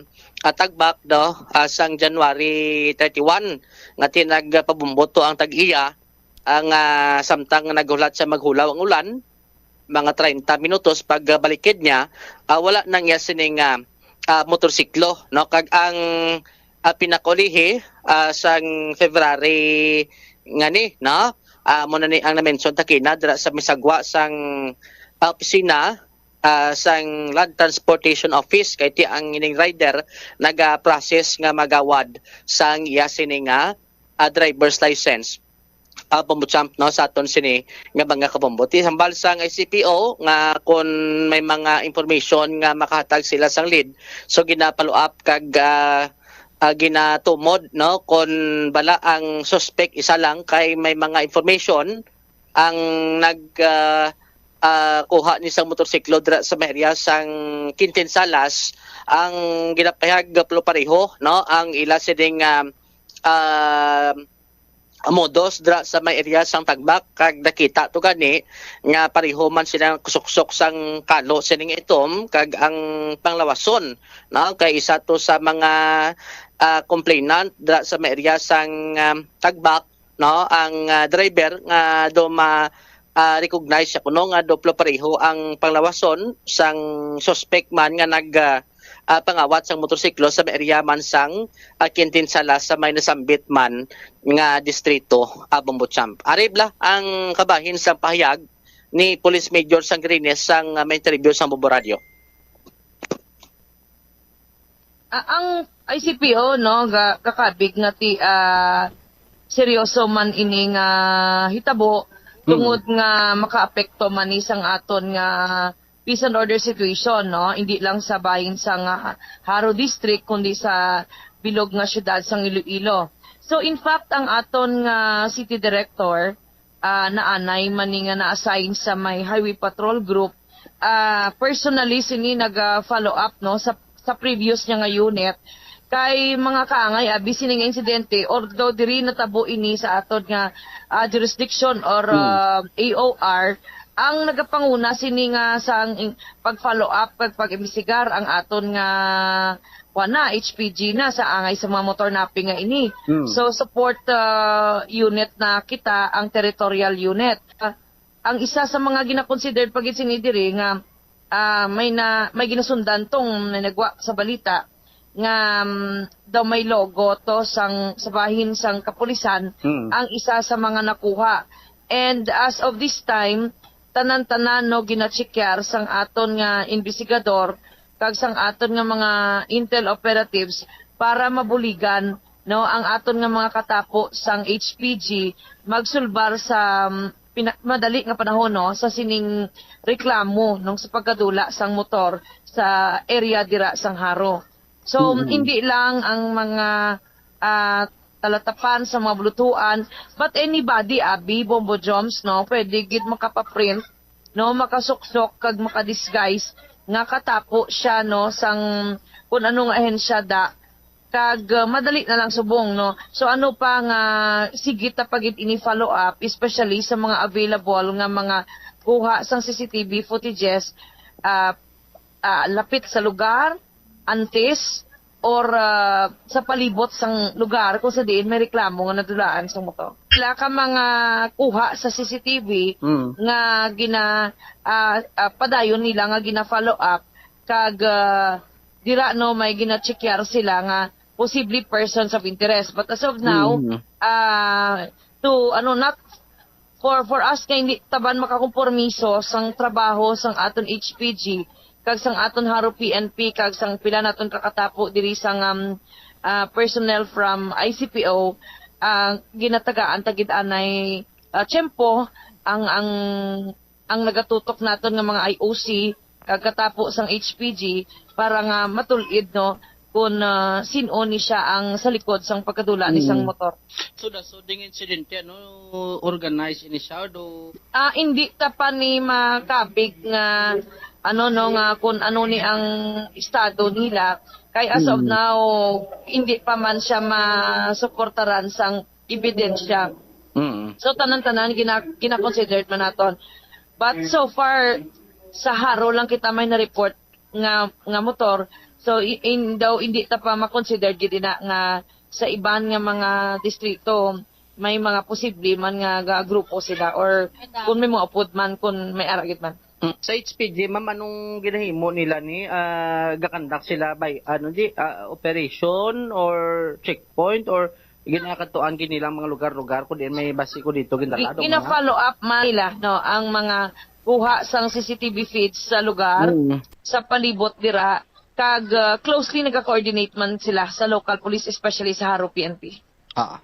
ah, Tagbak, no, ah, sang January thirty-one nga ti nagpabombo to ang tag-iya ang, ah, samtang naghulat siya maghulaw ang ulan, mga treinta minutos pag, ah, balikid niya, ah, wala nang iya sining, ah, ah, motorsiklo, no? Kag ang, ah, pinakaulihi, ah, sang February ngani, no? Ah, mo na ni ang na-mention ta kina dira sa misagwa sang, ah, opisina, ah, sang Land Transportation Office, kay ti ang ining rider naga-process nga magawad sang iya sini nga, ah, driver's license, ah, Bombo Champ, no, sa aton sini nga mga kabombo. Ti hambal sang I C P O nga kon may mga information nga makahatag sila sang lead, so gina-follow up kag, ah, ah, ginatumod, no, kon bala ang suspect isa lang kay may mga information ang nag, ah, ah, kuha ni sang motorsiklo dira sa may area sang Quintin Salas, ang ginapahayag nga pareho, no, ang ila sining, ah, ah, modus dira sa may area sang Tagbak, kag nakita to gani nga pareho man sila kusuksok sang kalo sining itom, kag ang panglawason, no, kay isa to sa mga, ah, complainant dira sa may area sang, ah, Tagbak, no, ang, ah, driver nga do ma, ah, recognize siya kuno nga duplo pareho ang panglawason sang suspect man nga nag, ah, ah, pangawat sang motorsiklo sa may area man sang, ah, Quintin Salas sa may nasambit man nga distrito, ah, Bombo Champ. Ari bala ang kabahin sang pahayag ni Police Major Sangrines sang, ah, may interview sa Bombo Radio. Ah, ang I C P O, no, ga-, kakabig nga ti, ah, seryoso man ini nga hitabo tungod nga makaapekto man ni sang aton nga peace and order situation, no, hindi lang sa bahin sa nga Jaro District kundi sa bilog nga syudad sang Iloilo. So in fact, ang aton nga city director, ah, naanay man ni nga na-assign sa may Highway Patrol Group, ah, personally sini naga-follow up, no, sa, sa previous niya nga unit. Kay mga kaangay, abi, sini nga insidente, although diri natabo ini sa aton nga, ah, jurisdiction or, Hmm. ah, A O R, ang nagapanguna sini nga sang in-, pag-follow up kag pag-imbestigar ang aton nga, kuwan na, H P G na sa angay sa mga motor napping nga ini. Hmm. So, support, ah, unit na kita, ang territorial unit. Ah, ang isa sa mga gina-considered pa gid sini diri nga, ah, may na, may ginasundan tong may nagwa sa balita nga, um, daw may logo to sang, sa bahin sang kapulisan, Mm. ang isa sa mga nakuha. And as of this time, tanan-tanan, no, gina-checkar sang aton nga investigador kag sang aton nga mga intel operatives para mabuligan, no, ang aton nga mga katapo sang H P G magsulbar sa, um, pina-, madali nga panahon, no, sa sining reklamo, no, sa pagkadula sang motor sa area dira sang Jaro. So, Mm. hindi lang ang mga, ah, talatapan sa mga bulutuan, but anybody, abi, Bombo Joms, no, pwede gid makapaprint, no, makasuksok kag makadisguise nga katapo siya, no, sang kun ano nga ahensya da, kag, uh, madali na lang subong, no? So, ano pa nga, sige ta pa gid ini follow up, especially sa mga available nga mga kuha sang C C T V footages, ah, ah, lapit sa lugar, antes, or, ah, sa palibot sang lugar kung sa diin may reklamo nga nadulaan sang motor. Sila ka mga kuha sa C C T V Mm. nga gina-, ah, ah, padayon nila nga gina-follow up, kag, ah, dira, no, may gina-checkyar sila nga possibly persons of interest. But as of now, Mm. ah, to, ano, not for, for us, kay hindi taban makakompormiso sang trabaho sang aton H P G kag sang aton Jaro P N P kag sang pila naton kakatapo diri sang, um, ah, personnel from I C P O, ah, ginatagaan ta gid anay, ah, tiyempo ang, ang, ang nagatutok naton nga mga I O C kag katapo sang H P G para nga matul-id, no, kun, ah, sin-o ni siya ang sa likod sang pagkadula ni sang Mm. motor. So, the shooting incident, ano, organized ini siya, do? Ah, hindi ta pa ni makabig nga, ano, no, nga kun ano ni ang estado nila. Kay as of Mm. now, hindi pa man siya masuportaran sang ebidensya. Mm. So, tanan-tanan gina-, gina-considered man naton. But so far, sa Jaro lang kita may na-report nga, nga motor. So, i-, in, daw hindi ta pa ma-consider gid ina nga sa iban nga mga distrito may mga posible man nga ga-, grupo sila or Ada. Kung may mga upod man, kung may ara gid man. Mm. Sa H P G, ma'am, anong ginahimo nila ni, ah, gakandak sila by, ano, di, ah, operation or checkpoint or ginakadtuan gid nilang mga lugar-lugar kung diin may basi ko dito gindala Gi-, daw mga gina-follow up man nila, no, ang mga kuha sang C C T V feeds sa lugar, Mm. sa palibot dira, kag, ah, closely nagka-coordinate man sila sa local police, especially sa Jaro P N P. Ah.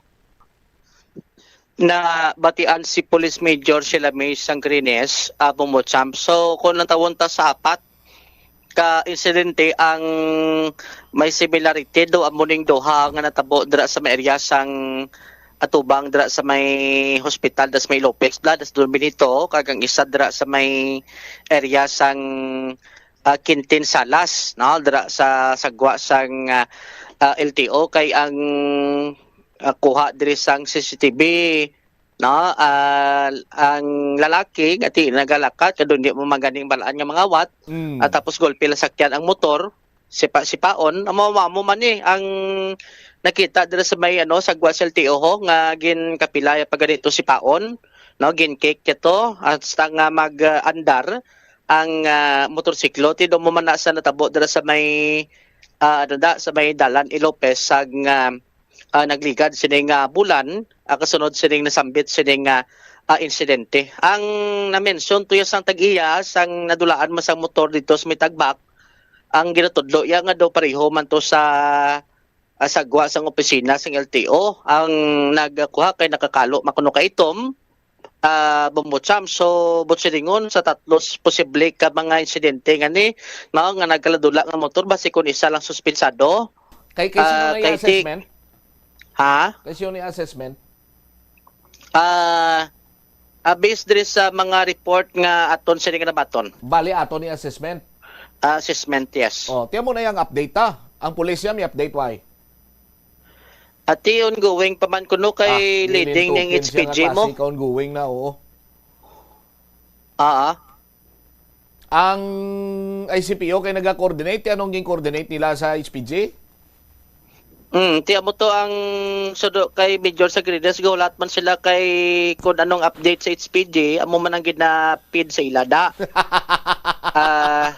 Nabatian si Police Major Shelame Sangrines, ah, Bombo Champ. So, kung natawon ta sa apat ka insidente ang may similarity do amo ning duha nga natabo dira sa may area sang atubang dira sa may hospital das may Lopez Bla, das Don Benito, kag ang isa dira sa may area sang, ah, Quintin Salas, no, dira sa sagwa sang, ah, ah, L T O kay ang, ah, kuha diri sang C C T V, no, ah, ang lalaki nga ti nagalakat kadto, di mo man ganing balaan nga mangawat, Mm. at tapos golpe lang sakyan ang motor, sipa-sipaon, amo, amo man ni ang nakita dira sa may, ano, sagwa sa L T O ho, nga ginkapilay pa ganito sipaon, no, ginkick ito, hasta nga mag, ah, andar ang, ah, motorsiklo. Ti do mo man na sa natabo dira sa may, ah, ano da, sa may dalan Ilopez sa nga, ah, nagligad sining, ah, bulan, ah, kasunod sining nasambit sining, ah, ah, insidente. Ang na-mention to, sang tag-iya, sang nadulaan man sang motor dito sa may tagbak, ang ginatudlo iya nga daw pareho man to sa, ah, sagwa sang opisina sang L T O. Ang nagkuha kay nakakalo man kuno ka itom, ah, Bombo Champ. So, buot silingon, sa tatlo s-, posible ka mga insidente nga ni, no, nga nagkaladula nga motor, basi kun isa lang suspensado. Kay, kay sino Ah, na kay ti-, assessment? Ha? Kay sino ni assessment? Ah, Ah, based diri sa mga report nga aton sini nga nabaton. Bali ato ni assessment. Ah, assessment, yes. Oh, tiyan mo na yung update ta. Ang pulis niya may update, why? Ati ongoing pa man kuno kay ah, leading ning H P G mo. Ka ongoing na, oo. Ah. Ang I C P O kay naga-coordinate, anong ging-coordinate nila sa H P G? Mm, ti amo to ang sudo kay Major Sagrides, gahulat man sila kay kung anong update sa H P G, amo man ang gina-feed sa ila da. Ah,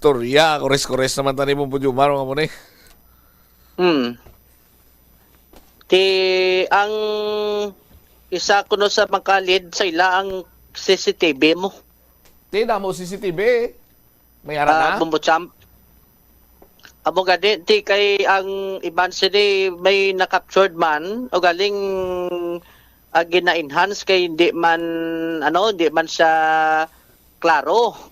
Storya, kores-kores naman tani mo po Jumar mga mo ni. Hmm. Ti ang isa kuno sa makalid sa ila ang C C T V mo. Ti damo C C T V. May ara Ah, na? Bumbo Champ. Amo gani, ti kay ang iban sini may na-captured man, o galing ah, gina-enhance kay hindi man, ano, hindi man siya klaro.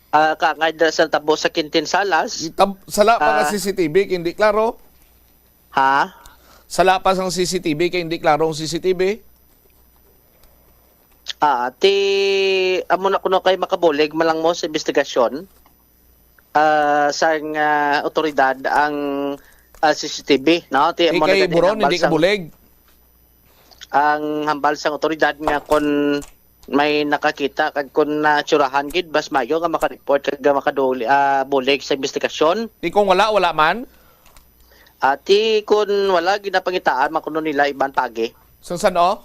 Ah, kangay da sa tabo sa Quintin Salas. Itab- Sala pa nga Ah. C C T V kay hindi klaro. Ha? Sala pa sang C C T V kay hindi klaro ang C C T V. Ah, ti amo na kuno kay makabulig man lang mo sa investigasyon ah, sang ah, otoridad ang ah, C C T V, no? Ti Di amo na kay gani ang Buron, hambal hindi sang, kabulig. Ang hambal sang otoridad nga kon may nakakita kag kon natsurahan gid, mas mayo nga makareport kag makaduli ah, bulig sa investigasyon. Ti kung wala, wala man. Ati kun wala ginapangitaan, makuno nila iban pagi. Sang san-o?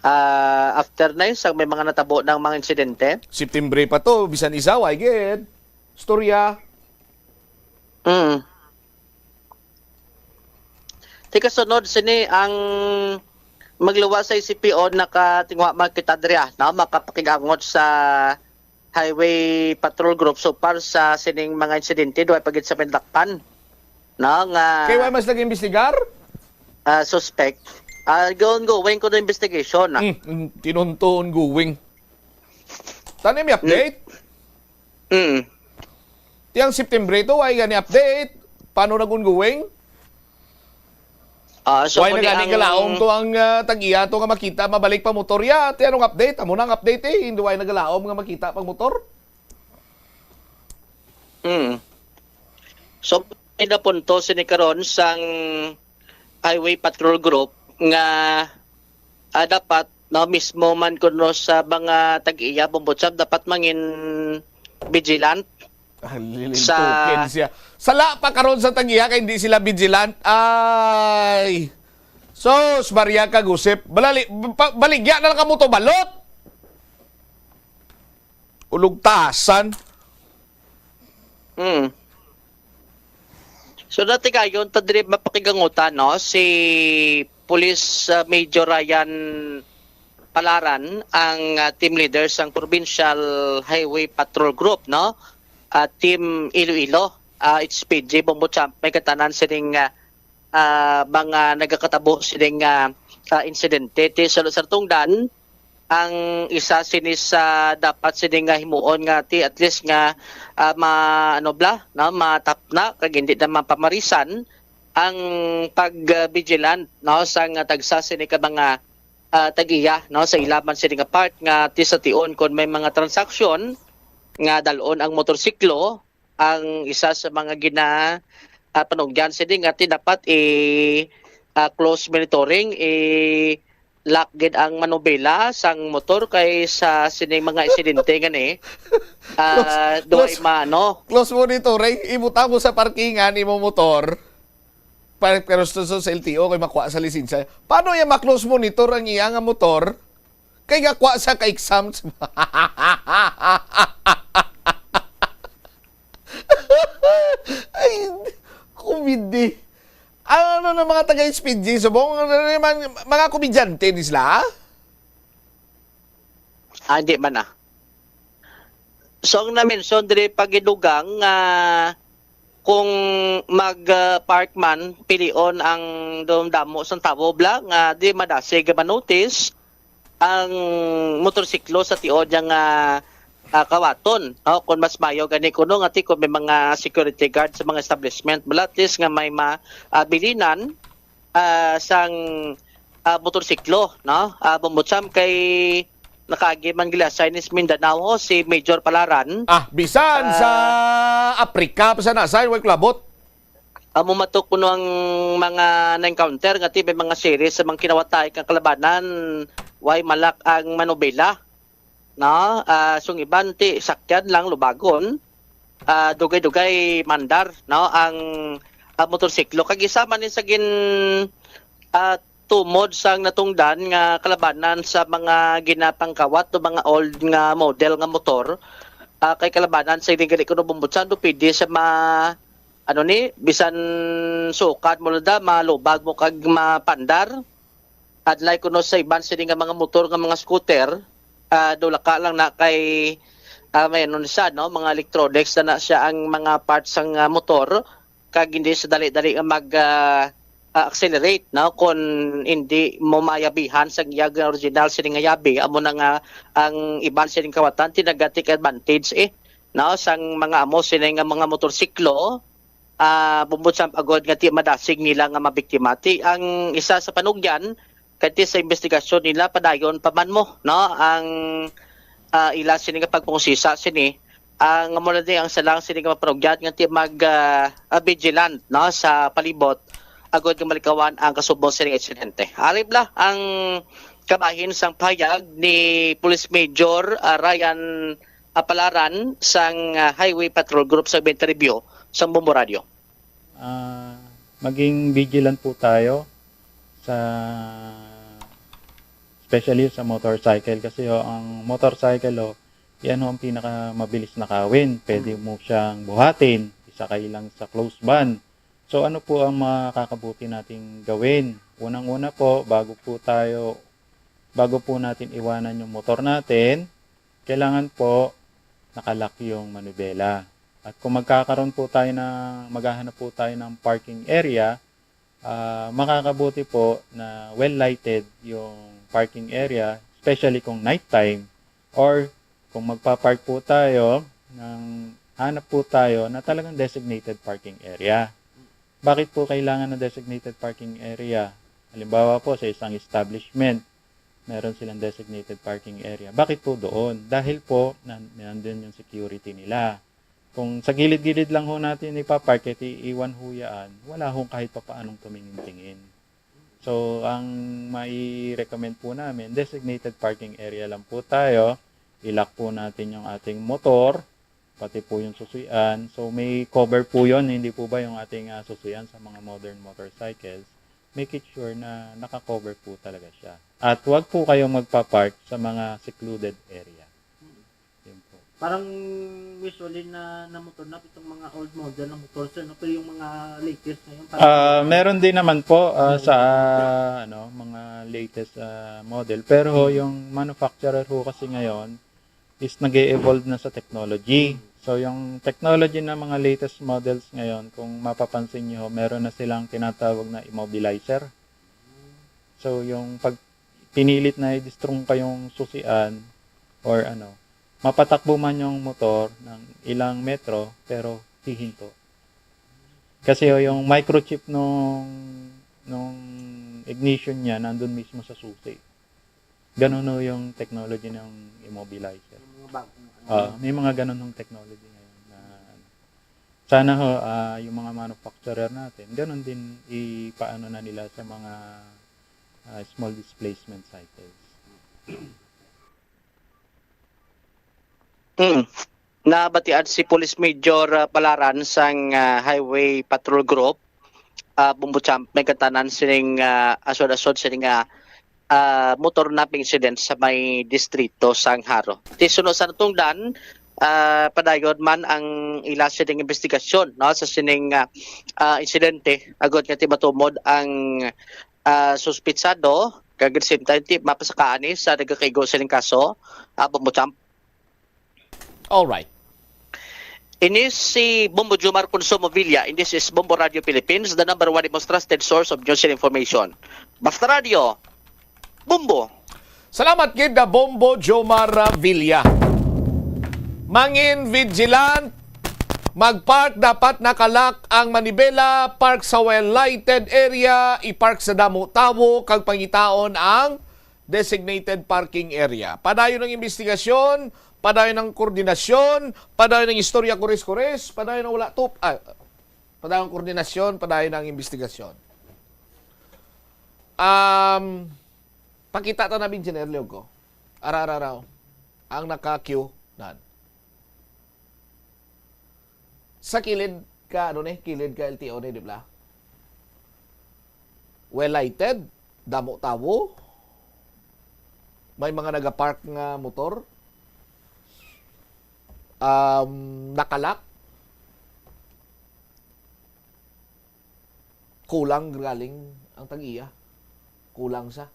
Ah, after na yun, sang may mga natabo ng mga insidente. September pa to, bisan isa, why gid? Storya. Mm. Ti kasunod sini ang magluwa sa C P O nakatingwa man kita diri, ah, no? Makapakigangot sa Highway Patrol Group so far sa sining mga insidente, duha pa gid sa Mindakpan, no, nga Kay wala mas nag-imbestigar? Ah, suspect. Ah, ongoing ko na investigation, ah. Mm, mm, tinunto ongoing. Tani may update? Mm. Tiyang September to, ay gani update. Paano nag-ongoing? Ah, so Why mo ni nagani ang galaom to ang ah, tag-iya to nga makita mabalik pa motor ya? Ti anong update? Amo na ang update eh. Hindi why nagalaom nga makita pag motor? Mm. So, may napunto sini karon sang Highway Patrol Group nga ah, dapat no mismo man kuno sa mga tag-iya, Bombo Cham, dapat mangin vigilant. Ang lilintukin sa siya. Sala pa karon sa tag-iya kay hindi sila vigilant. Ay. Sus, Maria Kagusip. Balali, pa, baligya na lang kamo to balot. Ulugtasan. Mm. So dati kayon ta diri mapakigangutan, no, si Police ah, Major Ryan Palaran ang ah, team leader sang Provincial Highway Patrol Group, no? Ah, Team Iloilo, ah, H P G Bombo Champ, may katanan sining ah, ah, mga nagakatabo sining ah, ah, insidente. Ti sa sa tungdan, ang isa sini sa dapat sini nga himuon nga ti at least nga ah, ma ano bla no matapna kag hindi na mapamarisan ang pag-vigilant no sa nga tagsa sini ka mga ah, tag-iya no sa ilaban sini nga part nga ti sa tion kon may mga transaksyon nga dalon ang motorsiklo ang isa sa mga gina ah, panugyan sini nga ti dapat i ah, close monitoring i lock gid ang manubela sang motor kay sa sining mga insidente gani ah, duay close, maano. Close monitoring, ibutang mo sa parkingan imo motor. Pero, pero sa, sa L T O kay makuha sa lisensya. Paano iya ma-close monitor ang iya nga motor? Kay gakwa sa ka-exam. Ay, komedi. Ang ano ng mga taga-H P G, subong, ano naman, mga komedyante ni sila? Ah, hindi man ah. So, ang na-mention diri pagidugang nga kung mag-park man, pilion ang damo sang tawo bla nga di madasig manotis ang motorsiklo sa tiod niya nga ah, kawaton. No? Kung mas mayo gani kuno nga ti kung may mga security guard sa mga establishment, bala at least nga may mabilinan ah, sang ah, motorsiklo, no? Ah, Bombo Champ, kay nakaagi man gila sa Chinese Mindanao ho, si Major Palaran. Ah, bisan sa Ah. Africa pa sa nasa, way kulabot. Amo matok kuno ang mga na-encounter nga ti may mga series sa mga kinawatay kang kalabanan, way malak ang manubela, no? Ah, sung iban ti sakyan lang lubagon, ah, dugay-dugay mandar, no? Ang, ang motorsiklo kag isa man ni sa gin ah, tumod sang natungdan nga kalabanan sa mga ginapangkawat o mga old nga model nga motor, ah, kay kalabanan sa ini gali kuno bumbutsando pwede sa ma ano ni bisan sukad mo lang da malubag mo kag mapandar. Adlay kuno sa iban sini nga mga motor nga mga scooter, ah, dulaka lang na kay ah, may ano na siya, no, mga electronics na, na siya ang mga parts sang ah, motor kag hindi sa dali-dali nga mag ah, ah, accelerate, no, kung hindi mo mayabihan sa iyang original sini nga yabi. Amo na nga ang iban sining kawatan tinaga take advantage eh, no, sang mga amo sini nga mga motorsiklo, ah, bumod sa agod nga ti madasig nila nga mabiktima. Ti ang isa sa panugyan kay ti sa investigasyon nila padayon pa man mo, no, ang ah, ila sini nga pagpungusisa sini ang amo na ni ang salang sini nga mapanugyan nga ti mag ah, ah, vigilant, no, sa palibot agod nga malikawan ang kasubong sini nga insidente. Ari bala ang kabahin sang pahayag ni Police Major ah, Ryan Apalaran sang ah, Highway Patrol Group sa interview sang Bombo Radio. Ah, maging vigilant po tayo sa especially sa motorcycle kasi ho, ang motorcycle ho, yan ho ang pinakamabilis nakawin. Pwede mo siyang buhatin, isakay lang sa close van. So ano po ang makakabuti nating gawin? Unang-una po, bago po tayo bago po natin iwanan yung motor natin, kailangan po nakalak yung manibela. At kung magkakaroon po tayo ng, maghahanap po tayo ng parking area, ah, makakabuti po na well lighted yung parking area, especially kung nighttime or kung magpa-park po tayo ng hanap po tayo na talagang designated parking area. Bakit po kailangan ng designated parking area? Halimbawa po sa isang establishment, meron silang designated parking area. Bakit po doon? Dahil po nan- nandun yung security nila. Kung sa gilid-gilid lang ho natin ipapark at iiwan ho yaan, wala hong kahit papaanong tumingin-tingin. So, ang mai-recommend po namin, designated parking area lang po tayo. Ilak po natin yung ating motor, pati po yung susuyan. So, may cover po yun, hindi po ba yung ating ah, susuyan sa mga modern motorcycles? Make it sure na naka-cover po talaga siya. At huwag po kayong magpa-park sa mga secluded area. Yun po. Parang usually na, na motor na itong mga old model na motor, sir, no? Pero yung mga latest ngayon, parang Ah, meron din naman po ah, sa ah, ano, mga latest ah, model, pero ho, yung manufacturer ho kasi ngayon is nag-e-evolve na sa technology. So yung technology ng mga latest models ngayon, kung mapapansin niyo, meron na silang tinatawag na immobilizer. So yung pag pinilit na i-distrong kayong susian or ano, mapatakbo man yung motor ng ilang metro pero hihinto. Kasi ho, yung microchip nung nung ignition niya nandun mismo sa susi. Ganun ho yung technology ng immobilizer. Yung mga bagong ano. Ah, may mga ganun hong technology ngayon na ano. Sana ho ah, yung mga manufacturer natin, ganun din ipaano na nila sa mga ah, small displacement cycles. Mm. Nabatian si Police Major ah, Palaran sang ah, Highway Patrol Group, ah, Bumbo Champ, may katanan sining ah, asod-asod sining ah, ah, motor na incident sa may distrito sang Jaro. Ti suno sa natungdan, ah, padayon man ang ila sining investigasyon, no, sa sining ah, ah, insidente agod nga ti matumod ang ah, suspitsado kag at the same time ti mapasakaan ni sa nagakaigo sining kaso, ah, Bumbo Champ. All right. Ini si Bombo Jomar Consumo Villa, and this is Bombo Radio Philippines, the number one most trusted source of news and information. Basta Radio, Bombo! Salamat gid na Bombo Jomar Villa. Mangin vigilant, Mag-park dapat nakalock ang manibela, park sa well-lighted area, i-park sa damo tawo, kag pangitaon ang designated parking area. Padayon ang investigasyon, padayon ang koordinasyon, padayon ang istorya kuris-kuris, padayon ang wala tup-, ah, padayon ang koordinasyon, padayon ang investigasyon. Um, pakita ta na, Engineer Leoco. Ara, ara, ara, oh. Ang naka-queue, nan. Sa kilid ka, ano ni? Kilid ka L T O ni, di ba? Well lighted, damo tawo. May mga nagapark nga motor. Um, nakalock. Kulang galing ang tag-iya. Kulang sa.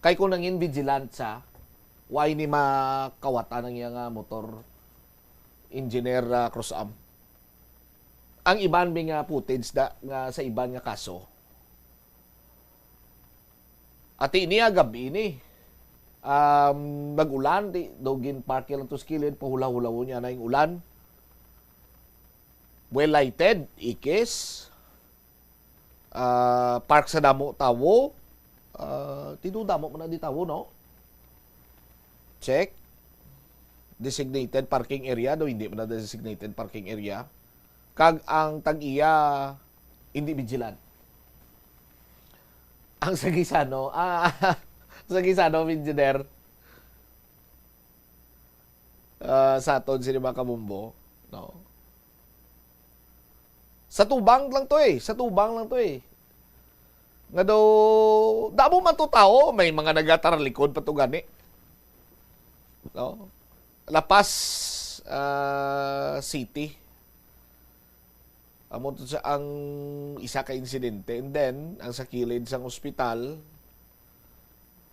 Kay kung nangin vigilant sa, why ni makawatan ang iya nga motor, Engineer, ah, Cruz-am? Ang iban mi nga footage da, nga sa iban nga kaso, ati niya gabi ni. Um, nag-ulan, di, daw gin-park lang to sa kilid, pahulaw-hulawon niya na yung ulan. Well lighted, ikis. Ah, park sa damo tawo. Ah, tinuod damo man na di tawo, no? Check. Designated parking area, do hindi man na designated parking area. Kag ang tag-iya, hindi vigilant. Ang sagisano, ah, sagisano, engineer, ah, sa aton sini mga kabumbo, no? Sa tubang lang to eh, sa tubang lang to eh. Nga daw, damo man to tao, may mga nagatalikod pa to gani. No? La Paz, ah, City. Amo to sa ang isa ka insidente. And then, ang sa kilid sang ospital,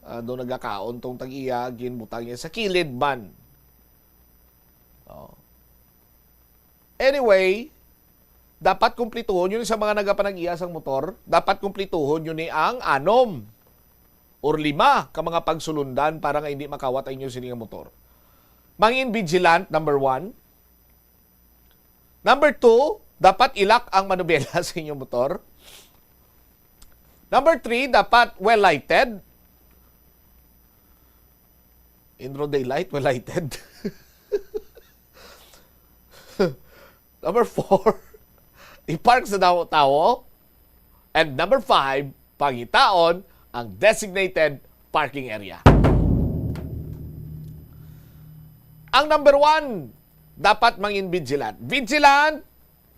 ah, do nagakaon tong tag-iya, ginbutang niya sa kilid man. Oh. Anyway, dapat kumplituhon yun sa mga nagapanag-iya sang motor. Dapat kumplituhon yun ni ang anom or lima ka mga pagsulundan para nga hindi makawat ang inyo sini nga motor. Mangin vigilant, number one. Number two, dapat ilak ang manubela sa inyong motor. Number three, dapat well lighted. In broad daylight, well lighted. Number four, i-park sa daw tawo. And number five, pangitaon ang designated parking area. Ang number one, dapat mangin vigilant. Vigilant,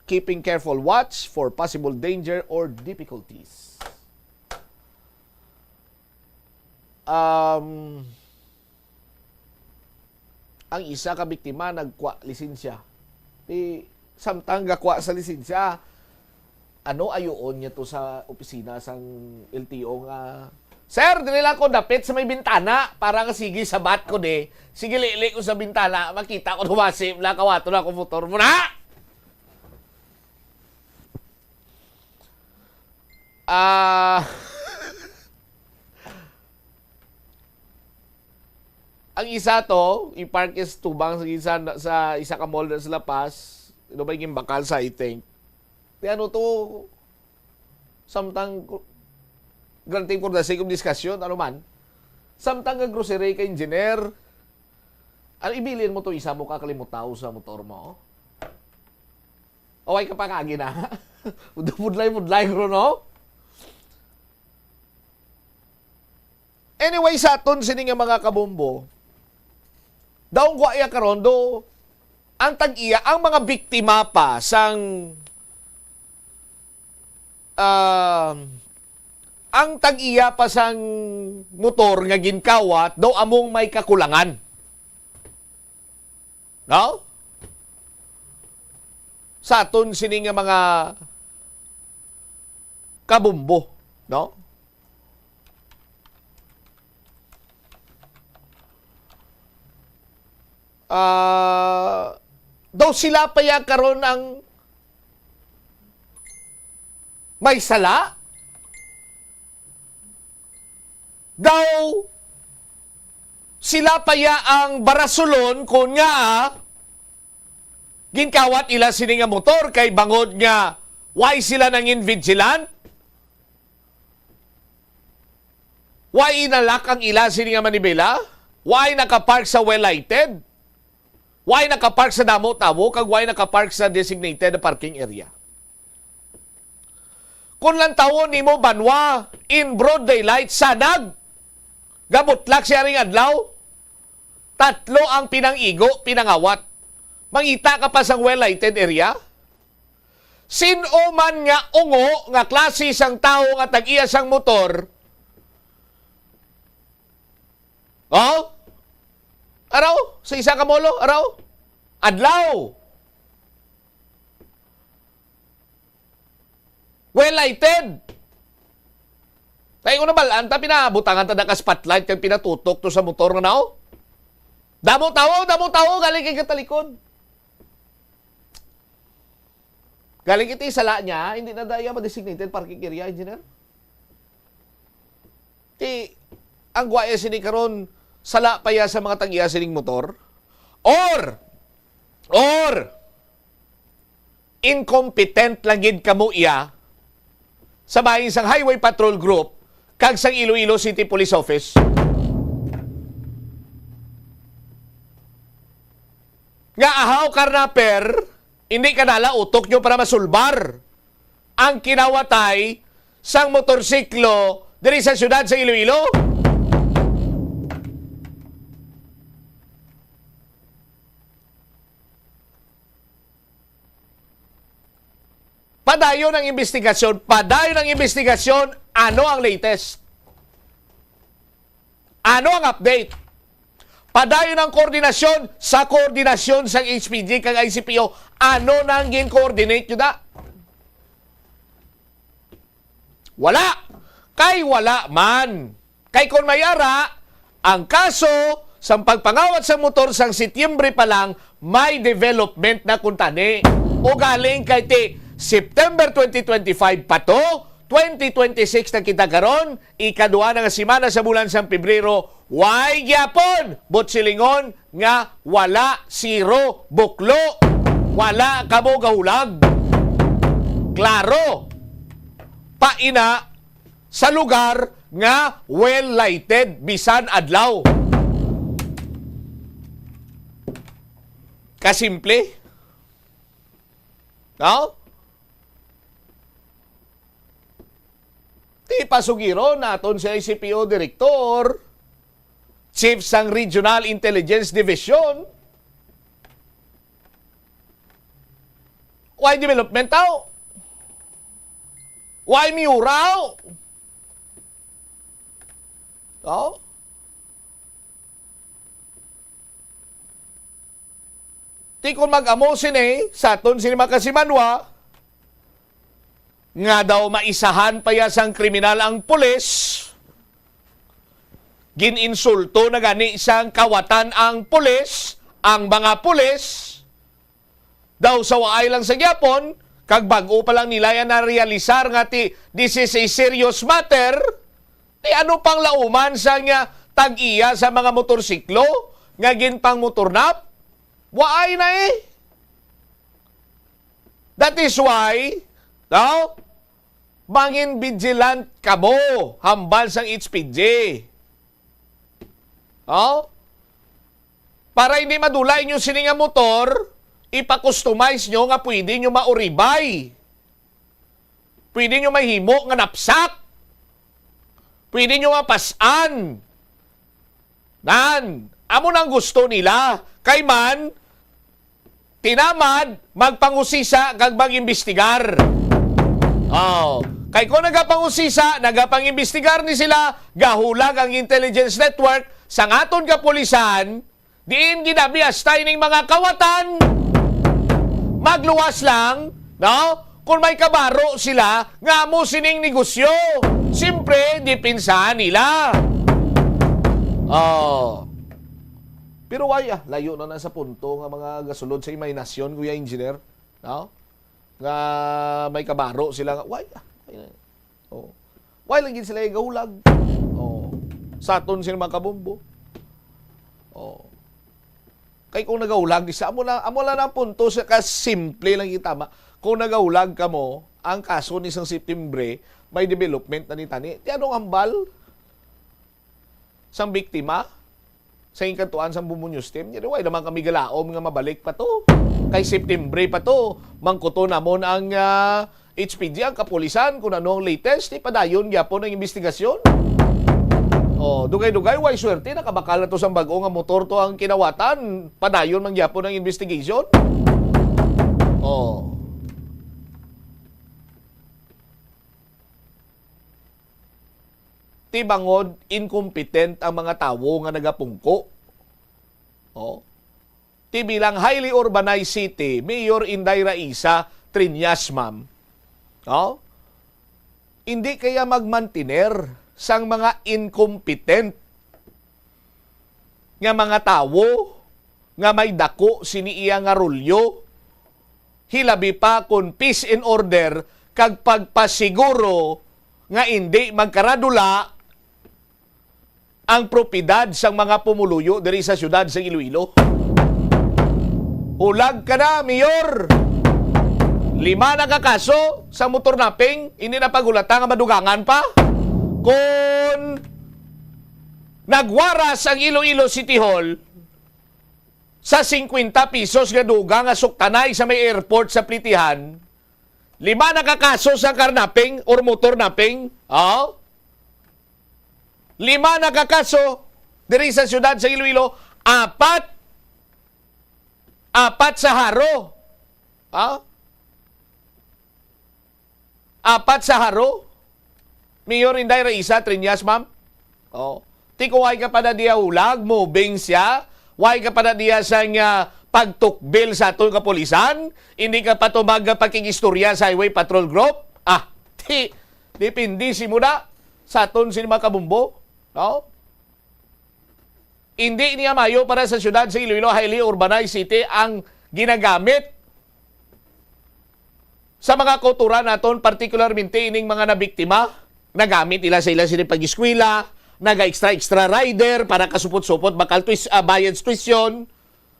keeping careful watch for possible danger or difficulties. Um, ang isa ka biktima nagkwa lisensya. Di, samtang gakwa sa lisensya, ano, ayuon niya to sa opisina sang L T O nga, "Sir, dili lang ko dapit sa may bintana para nga sige sabat ko di. Sige, lili ko sa bintana, makita ko na wasi, wala kawato na akong motor mo na!" Ah, ang isa to, i-park is tubang sa isa, sa isa ka mall sa La Paz. Ano ba yung bakal sa, I think? Di ano to, samtang, granting for the sake of discussion, ano man, samtang nga grocery ka, engineer, ano, ibilin mo to, isa mo ka kalimutaw sa motor mo? Away ka pa kagi na. Budlay-budlay, bro, no? Anyway, sa aton sini nga mga kabombo, daw ang kuwaya karon do, ang tag-iya, ang mga biktima pa sang, ah, ang tag-iya pa sang motor nga ginkawat, daw among may kakulangan. No? Sa aton sini nga mga kabombo, no? Ah, daw sila pa ya karon ang may sala? Daw sila pa ya ang barasulon kon nga Ginkawat ila sini nga motor kay bangod nga why sila nangin vigilant? Why inalak ang ila sini nga manibela? Why nakapark sa well lighted? Why nakapark sa damo tawo kag why nakapark sa designated parking area? Kung lantawon nimo banwa in broad daylight, sanag, gabutlak siya ring adlaw, tatlo ang pinangigo, pinangawat. Mangita ka pa sang well-lighted area? Sin-o man nga ungo nga klase sang tawo nga tag-iya sang motor, oh? Araw, sa isa ka molo, araw? Adlaw. Well lighted. Kay kung nabalaan ta, pinabutangan ta na ka spotlight kag pinatutok to sa motor nga nao. Damo tawo, damo tawo, galing kay katalikod. Galing iti sala niya, hindi na daya ma-designated parking area, engineer. Ti, ang gwaya sini karon, sala pa ya sa mga tag-iya sining motor. Or, or, incompetent lang gid kamo iya sa bahin sang Highway Patrol Group kag sang Iloilo City Police Office. Nga ahaw karnaper, hindi ka nala utok nyo para masulbar ang kinawatay sang motorsiklo diri sa siyudad sa Iloilo? Padayon ang investigasyon, padayon ang investigasyon. Ano ang latest? Ano ang update? Padayon ang koordinasyon sa koordinasyon sa H P G kag I C P O. Ano nang gin-coordinate nyo da? Wala. Kay wala man. Kay kon may ara, ang kaso sang pagpangawat sa motor sang Setyembre pa lang, may development na kuntani. O galing kay ti September twenty twenty-five pa to, twenty twenty-six na kita karon, ikaduha na nga semana sa bulan sang Pebrero, way gyapon, but silingon nga wala, zero, buklo, wala kamo gahulag. Klaro. Paina sa lugar nga well lighted bisan adlaw. Kasimple. No? Ti pasugiron naton si I C P O Director, Chief sang Regional Intelligence Division. Why development tao? Why Miura? Oh? Ti kon mag-amo sini, sa aton sini makasimanwa, nga daw maisahan pa ya sang kriminal ang pulis, gin-insulto na gani sang kawatan ang pulis, ang mga pulis, daw sa waay lang sa gyapon, kag bag-o pa lang nila yan na-realisar nga ti, this is a serious matter, ti ano pang lauman sa nga tag-iya sa mga motorsiklo nga ginpangmotornap? Waay na eh. That is why, no? Mangin vigilant kamo hambal sang H P G. Oh? Para hindi madula inyo sini nga motor, ipa-customize nyo nga pwede nyo mauribay. Pwede nyo mahimo nga napsak. Pwede nyo mapas-an. Nan, amo nang gusto nila. Kay man, tinamad magpangusisa kag mag-imbestigar. Oh, kay kung nagapangusisa, nagapang-imbestigar ni sila, gahulag ang intelligence network sa aton kapulisan, diin ginabi hasta ining mga kawatan magluwas lang, no? Kung may kabaro sila nga amo sining negosyo, siyempre, depensahan nila. Oh. Pero why, ah, layo na na sa punto nga mga gasulod sa imahinasyon, Kuya Engineer, no? Nga may kabaro sila nga, why, ah, why na? Oh. Why lang gid sila igahulag? Oh. Sa aton sila mga kabombo. Oh. Kay kung nagahulag ni sa, amo na, amo lang ang punto sa kasimple lang kita ma-, kung nagahulag kamo, ang kaso ni sang Septembre, may development na ni tani. Ti anong hambal sang biktima sa inkantuan sang Bumbong News Team? Di, way naman kami galaom nga mabalik pa to. Kay Septembre pa to, mangkuto namon ang, ah, H P G, ang kapulisan, kung ano ang latest, ipadayon gyapon ang investigasyon. Oh, dugay-dugay, way swerte, nakabakal na to sang bag-o nga motor to ang kinawatan. Padayon man gyapon ang investigation. Oh. Ti bangod incompetent ang mga tawo nga nagapungko. Oh. Ti bilang highly urbanized city, Mayor Inday Raisa Triñas, ma'am. Oh? Hindi kaya magmantiner sang mga incompetent nga mga tawo nga may dako sini iya nga rolyo, hilabi pa kon peace and order kag pagpasiguro nga indi magkaradula ang propiedad sang mga pumuluyo diri sa siyudad sa Iloilo. Hulag ka na, Mayor! Lima na ka kaso sa motor napping, hindi na paghulata nga madugangan pa. Kon nagwaras ang Iloilo City Hall sa singkwenta pesos nga dugang nga suktanay sa may airport sa Plitihan, lima na ka kaso sa car napping or motor napping, oh? Lima na ka kaso diri sa siyudad sa Iloilo, apat, apat sa Jaro. Ha? Apat sa Jaro? Mayor Inday Raisa Triñas, ma'am? Oh. Ti kung way ka pa na diya hulag, moving siya. Way ka pa na diya sa nga pagtukbil sa aton kapulisan. Hindi ka pa to magpakig-istorya sa Highway Patrol Group. Ah, ti, depende si mo na sa aton sini mga kabumbo. No? Hindi niya mayo para sa siyudad sa Iloilo, highly urbanized city, ang ginagamit sa mga kauturan naton, particularmente ining mga nabiktima. Nagamit nila sa ila sini pag-eskwela, naga-extra-extra rider para kasupot-supot, bakal tuis-, ah, bayad sa tuition.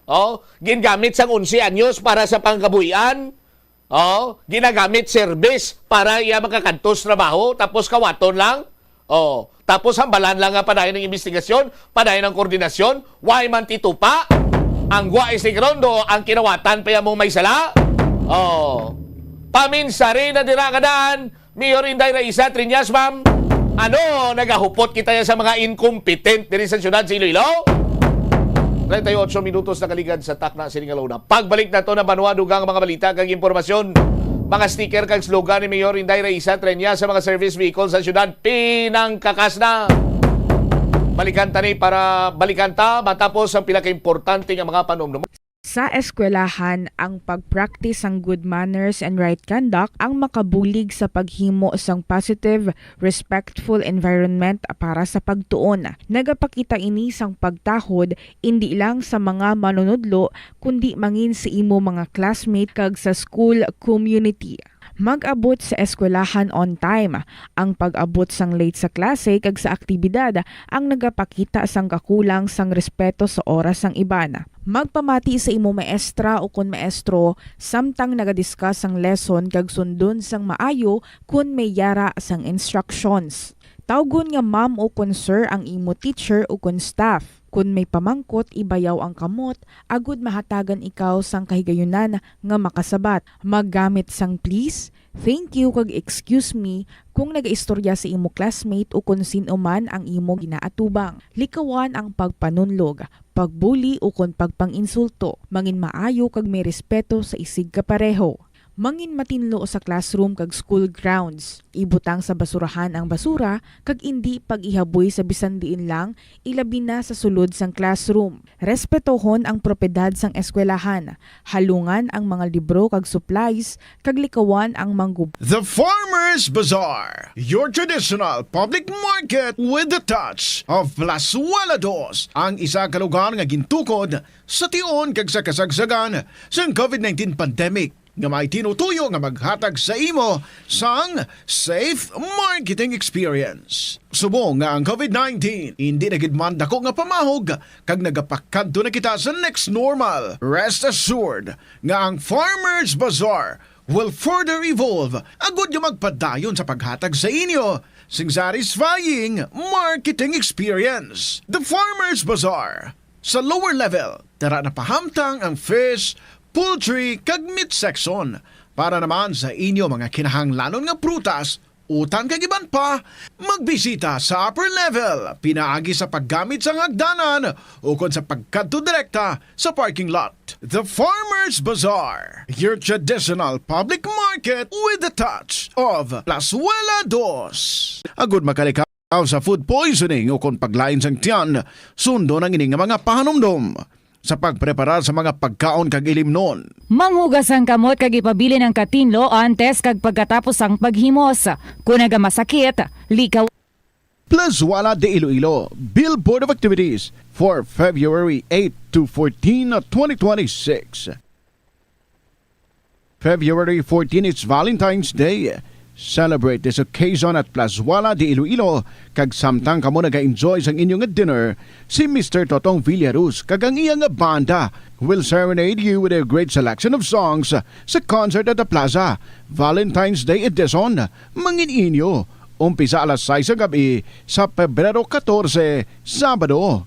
Oh, gingamit sang onse anyos para sa pangkabuhian. Oh, ginagamit service para iya makakadto sa trabaho, tapos kawaton lang. Oh, tapos hambalan lang nga padayon ang investigasyon, padayon ang koordinasyon, way man titupa. Ang guwa isig rondo, ang kinawatan pa iya mong may sala. Oh, paminsari na dira ka daan, Mayor Inday Raisa Triñas, ma'am. Ano, nagahupot kita ya sa mga incompetent diri sa siyudad sa Iloilo? Treinta y ocho minutos nakaligad sa takna sini nga luna. Pagbalik nato na banwa, dugang mga balita kag impormasyon. Mga sticker kag slogan ni Mayor Inday Raisa Triñas sa mga service vehicle sa siyudad, pinangkakas na. Balikan ta ni para balikan ta matapos ang pila ka importante nga mga panumdum. Sa eskwelahan, ang pag-practice sang good manners and right conduct ang makabulig sa paghimo sang positive, respectful environment para sa pagtuon. Nagapakita ini sang pagtahod indi lang sa mga manunudlo, kundi mangin sa imo mga classmate kag sa school community. Mag-abot sa eskwelahan on time. Ang pag-abot sang late sa klase kag sa aktibidad ang nagapakita sang kakulang sang respeto sa oras sang iban. Magpamati sa imo maestra ukon maestro samtang naga-discuss ang lesson kag sundon sang maayo kon may yara sang instructions. Tawgon nga ma'am ukon sir ang imo teacher ukon staff. Kon may pamangkot, ibayaw ang kamot agud mahatagan ikaw sang kahigayunan nga makasabat. Maggamit sang please, thank you, kag excuse me kung nagaistorya sa imo classmate o kon sin-o man ang imo ginaatubang. Likawan ang pagpanunlog, pagbuli, o kon pagpang-insulto. Mangin maayo kag may respeto sa isigkapareho. Mangin matinlo sa classroom kag school grounds. Ibutang sa basurahan ang basura kag indi pag-ihaboy sa bisan diin lang, ilabi na sa sulod sang classroom. Respetohon ang propiedad sang eskwelahan, halungan ang mga libro kag supplies, kag likawan ang manggub- The Farmers Bazaar, your traditional public market with the touch of Plazuela Dos, ang isa ka lugar nga gintukod sa tion kag sa kasagsagan sang covid nineteen pandemic. nga may tinutuyo nga maghatag sa imo sang safe marketing experience. Subong nga ang COVID nineteen indi na gid man dako nga pamahog kag nagapakadto na kita sa next normal, rest assured nga ang Farmers Bazaar will further evolve agud nga magpadayon sa paghatag sa inyo sing satisfying marketing experience. The Farmers Bazaar. Sa lower level, tara na pahamtang ang fish, poultry, kag meat section. Para naman sa inyo mga kinahanglanon nga prutas, utan kag iban pa, magbisita sa upper level pinaagi sa paggamit sang hagdanan ukon sa pagkadto direkta sa parking lot. The Farmers Bazaar, your traditional public market with the touch of Plazuela Dos. Agud makalikaw sa food poisoning ukon paglain sang tiyan, sundon ang ini nga mga pahanumdom sa pagpreparar sa mga pagkaon kag ilimnon. Manghugas ang kamot kag ipabilin ang katinlo antes kag pagkatapos sang paghimos. Kon nagamasakit, likaw. Plazuela de Iloilo, Billboard of Activities for February eight to fourteen, twenty twenty-six. February fourteen is Valentine's Day. Celebrate this occasion at Plazuela de Iloilo, kag samtang kamo naga-enjoy sang inyo nga dinner, si Mister Totong Villaruz kag ang iya nga banda will serenade you with a great selection of songs sa concert at the plaza. Valentine's Day edition, mangin inyo. Umpisa alas sais sa gab-i sa Pebrero katorse, Sabado.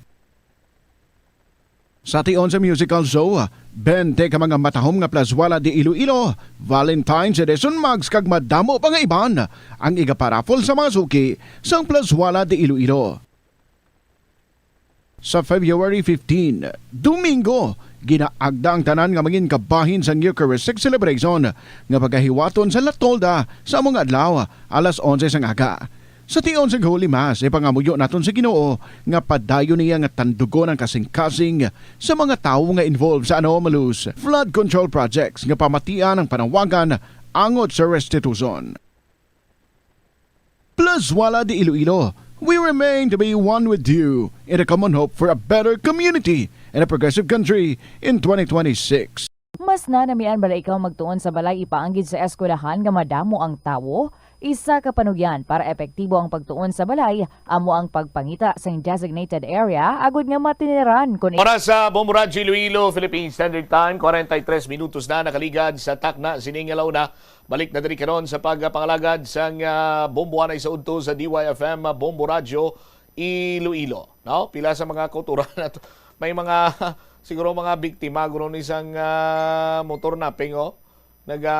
Sa tion sa musical show, bente ka mga matahom nga Plazuela de Iloilo, Valentine's Edition mugs kag madamo pa nga iban ang igaparaffle sa mga suki sang Plazuela de Iloilo. Sa February fifteen, Domingo, ginaagda ang tanan nga mangin kabahin sang Eucharistic celebration nga pagahiwaton sa La Tolda sa amo nga adlaw, alas onse sang aga. Sa tion sang Holy Mass, ipangamuyo naton sa Ginoo nga padayon niya nga tandugon ang kasing-kasing sa mga tawo nga involved sa anomalous flood control projects nga pamatian ang panawagan angot sa restitution. Plazuela de Iloilo, we remain to be one with you in a common hope for a better community and a progressive country in twenty twenty-six. Mas nanamian bala ikaw magtuon sa balay ipaanggid sa eskwelahan nga madamo ang tawo? Isa ka panugyan para epektibo ang pagtuon sa balay amo ang pagpangita sing designated area agud nga matiniran kon. Oras sa Bombo Radyo Iloilo, Philippine Standard Time, forty-three minutos na nakaligad sa takna sining alauna. Balik na diri karon sa pagpangalagad sang, ah, Bombo Anay sa udto sa D Y F M, ah, Bombo Radyo Iloilo, no? Pila sa mga kauturan nato, may mga, siguro, mga biktima guro ni sang, ah, motor naping, oh, naga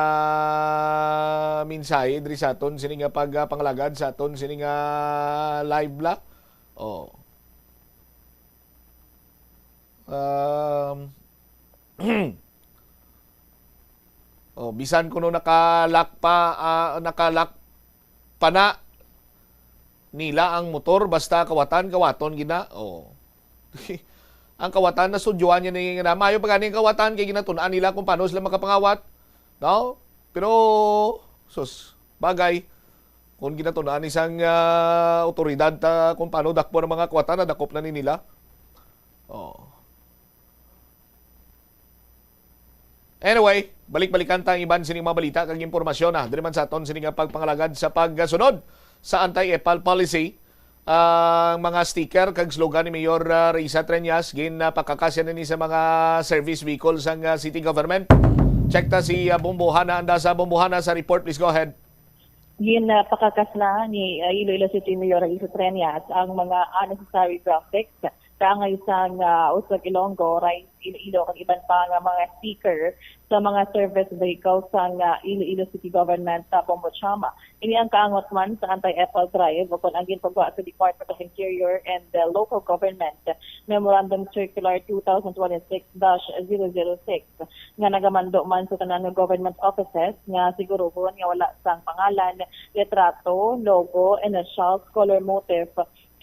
mensahe diri sa aton sini nga pagpangalagad sa aton sini nga live la. Oh. Um, oh, bisan kuno nakalak pa, ah, nakalak pa na nila ang motor, basta kawatan, kawaton gid na. Oh. Ang kawatan, nasudyuan niya na yung, na, maayo pa gani ang kawatan kay ginatun-an nila kung paano sila makapangawat. No? Pero, sus, bagay, kung ginatun-an isang, ah, otoridad ta kung paano dakpon ang mga kawatan, nadakop na ni nila. Oh. Anyway, balik-balikan ta ang iban sining mga balita kag impormasyon, ah, diri man sa aton sini nga pagpangalagad sa pagsunod sa anti-epal policy. Ang mga sticker kag slogan ni Mayor, ah, Risa Treñas, ginapakakas yan ni sa mga service vehicle sang, ah, city government. Check ta si, ah, Bombohana, anda sa Bombohana sa report. Please go ahead. Ginapakakas na ni, ah, Iloilo City Mayor Risa Treñas ang mga unnecessary graphics kaangay sang, ah, Uswag Ilonggo, Rise Iloilo, kag iban pa nga mga sticker sa mga service vehicles sang, ah, Iloilo City Government sa Bombo Chama. Ini ang kaangot man sa anti-epal drive o kon ang ginpagwa sa Department of Interior and the Local Government Memorandum Circular two thousand twenty-six dash zero zero six nga nagamando man sa tanan nga government offices nga siguruhon nga wala sang pangalan, litrato, logo, initials, color motif,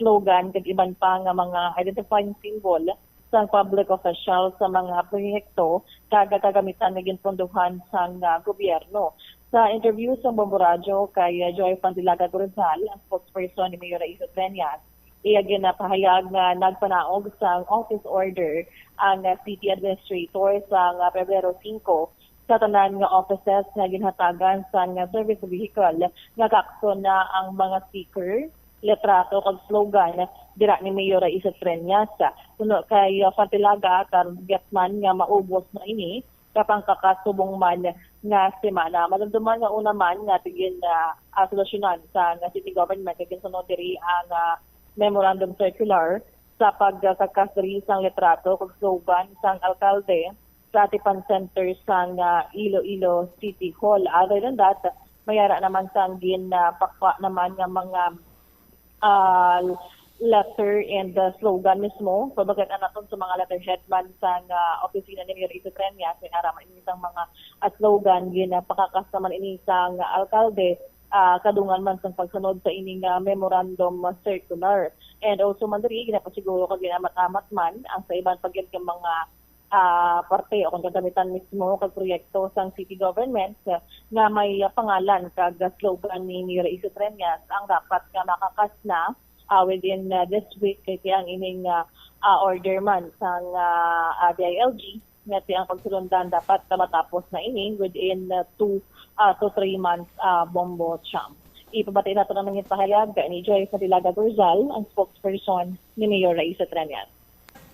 slogan, kag iban pa nga mga identifying symbol sang public official sa mga proyekto kag kagamitan nga ginpondohan sang, ah, gobyerno. Sa interview sa Bombo Radyo kay, ah, Joy Pandilaga Gurizal, ang spokesperson ni Mayor Raiza Treñas, iya ginapahayag nga nagpanaog sang office order ang, ah, city administrator sang, ah, Pebrero singko sa tanan nga offices nga ginhatagan sa nga service vehicle nga kakson na ang mga sticker, litrato kag slogan dira ni Mayor Raisa Treñas. Suno kay, ah, Fantilaga, target man nga maubos na ini kapang kakasubong man nga semana. Madumduman nga una man nga tigin, ah, ah, solusyonan sa nga city government kay ginsunod diri ang, ah, memorandum circular sa pagkakas diri sang litrato kag slogan sang alkalde sa Atipan Center sang, ah, Iloilo City Hall. Other than that, may ara naman sang gin, ah, pakwa naman nga mga, ah, letter and, ah, slogan mismo. So, bakit naton sa mga letterhead man sang, ah, opisina ni Mayor Iso Treñas, may ara man ini sang mga, ah, slogan, ginapakakas naman ini sang alkalde, ah, kadungan man sang pagsunod sa ini nga memorandum circular. And also man diri, ginapasiguro kag ginamat-amat man ang sa iban pa gid nga mga, ah, parte o kung kagamitan mismo kag proyekto sang city government, ah, nga may, ah, pangalan kag slogan ni Mayor Iso Treñas ang dapat nga makakas na, ah, within, ah, this week, kay ang ining, ah, ah, order man sang, ah, ah, D I L G nga ti ang pagsulundan dapat na matapos na ini within, ah, two, ah, to three months, ah, Bombo Champ. Ipabati nato ang mga pahayag ni Joy Fadilaga Gurzal, ang spokesperson ni Mayor Raisa Treñas.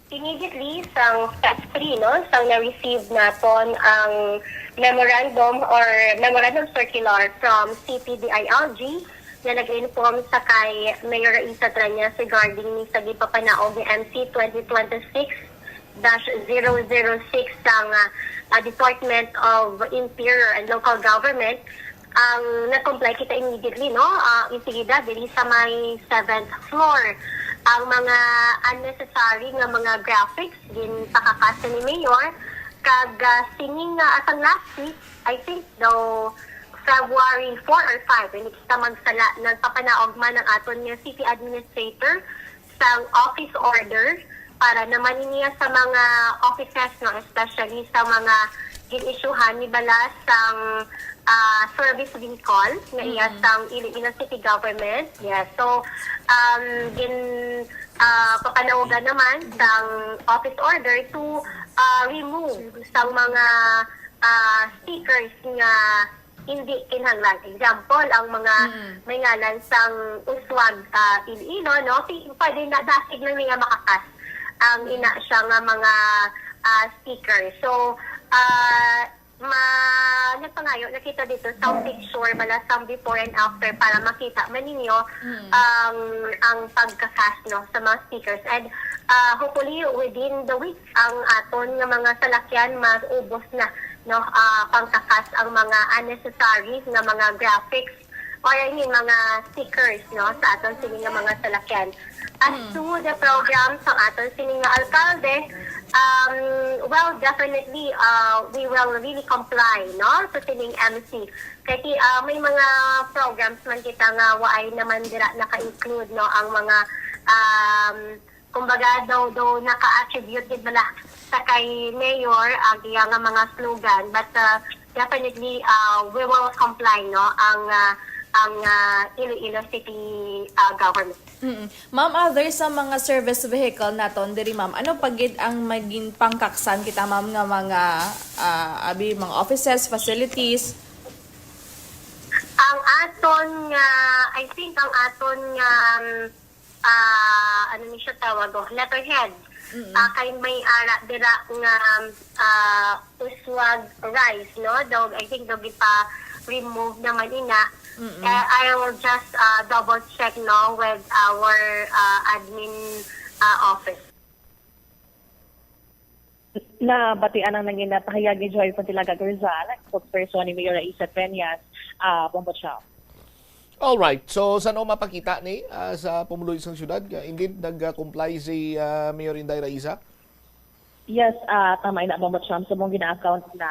Immediately sang Feb three, no, sang na-receive naton ang memorandum or memorandum circular from C P D I L G na nag-inform sa kay Mayor Raisa Treñas regarding ni sa gipapanaog ni M C twenty twenty-six dash zero zero six sang, ah, ah, Department of Interior and Local Government, ang nag-comply kita immediately, no? Ah, insigida, diri sa may seventh floor. Ang mga unnecessary nga mga graphics, ginpakakas ni Mayor, kag, ah, sining, ah, asang last week, I think daw February four or five, hindi kita magsala, nagpapanaog man ang aton nga city administrator sang office order para naman niya sa mga offices, no, especially sa mga gin-issuehan ni bala sang, ah, service vehicle na iya Mm. sang Iloilo City Government. Yes. So, um, gin, ah, papanawagan naman sang office order to, ah, remove sang mga, ah, stickers nga hindi kinahanglan. Example, ang mga Mm. may ngalan sang Uswag, ah, Iloilo, no? Si, pwede na dasig lang niya makakas ang Mm. ina siya nga mga, ah, sticker. So, ah, ma-, nagpangayo na kita dito sa picture, bala sang before and after para makita man ninyo Mm. ang, ang pagkakas, no, sa mga stickers. And, ah, hopefully, within the week, ang aton nga mga salakyan maubos na, no, ah, pangkakas ang mga unnecessary nga mga graphics or, I mean, mga stickers, no, sa aton sini nga mga salakyan. As Mm. to the program sa aton sini nga alkalde, um, well, definitely, uh, we will really comply, no, sa sining M C. Kasi, uh, may mga programs man kita nga waay naman dira naka-include, no, ang mga, um, kumbaga, daw, daw naka-attribute gid bala sa kay Mayor ang iya nga mga slogan, but, uh, definitely, uh, we will comply, no, ang, uh, ang, uh, Iloilo City, uh, government. Mm. Ma'am, other sa mga service vehicle naton diri, ma'am, ano pa gid ang magin pangkaksan kita, ma'am, nga mga, ah, abi, mga offices, facilities? Ang aton nga, I think ang aton nga, um, ah, ano ni siya tawag, oh, letterhead. Mm. Ah, kay may ara dira nga, ah, Uswag Rise, no? Daw, I think daw gipa-remove naman ina. Mm-mm. Eh, I will just, ah, double check, no, with our, ah, admin, ah, office. Nabatian ang nangin na pahayag ni Joy Fontilaga Garzal, spokesperson ni Mayor Raisa Peñas, ah, Bombo Chow. All right. So, saan mapakita ni, ah, sa pumuluyo sang syudad nga indeed nag-comply si, ah, Mayor Inday Raisa? Yes, ah, tama ina, Bombo Chow. So, mong gina-account na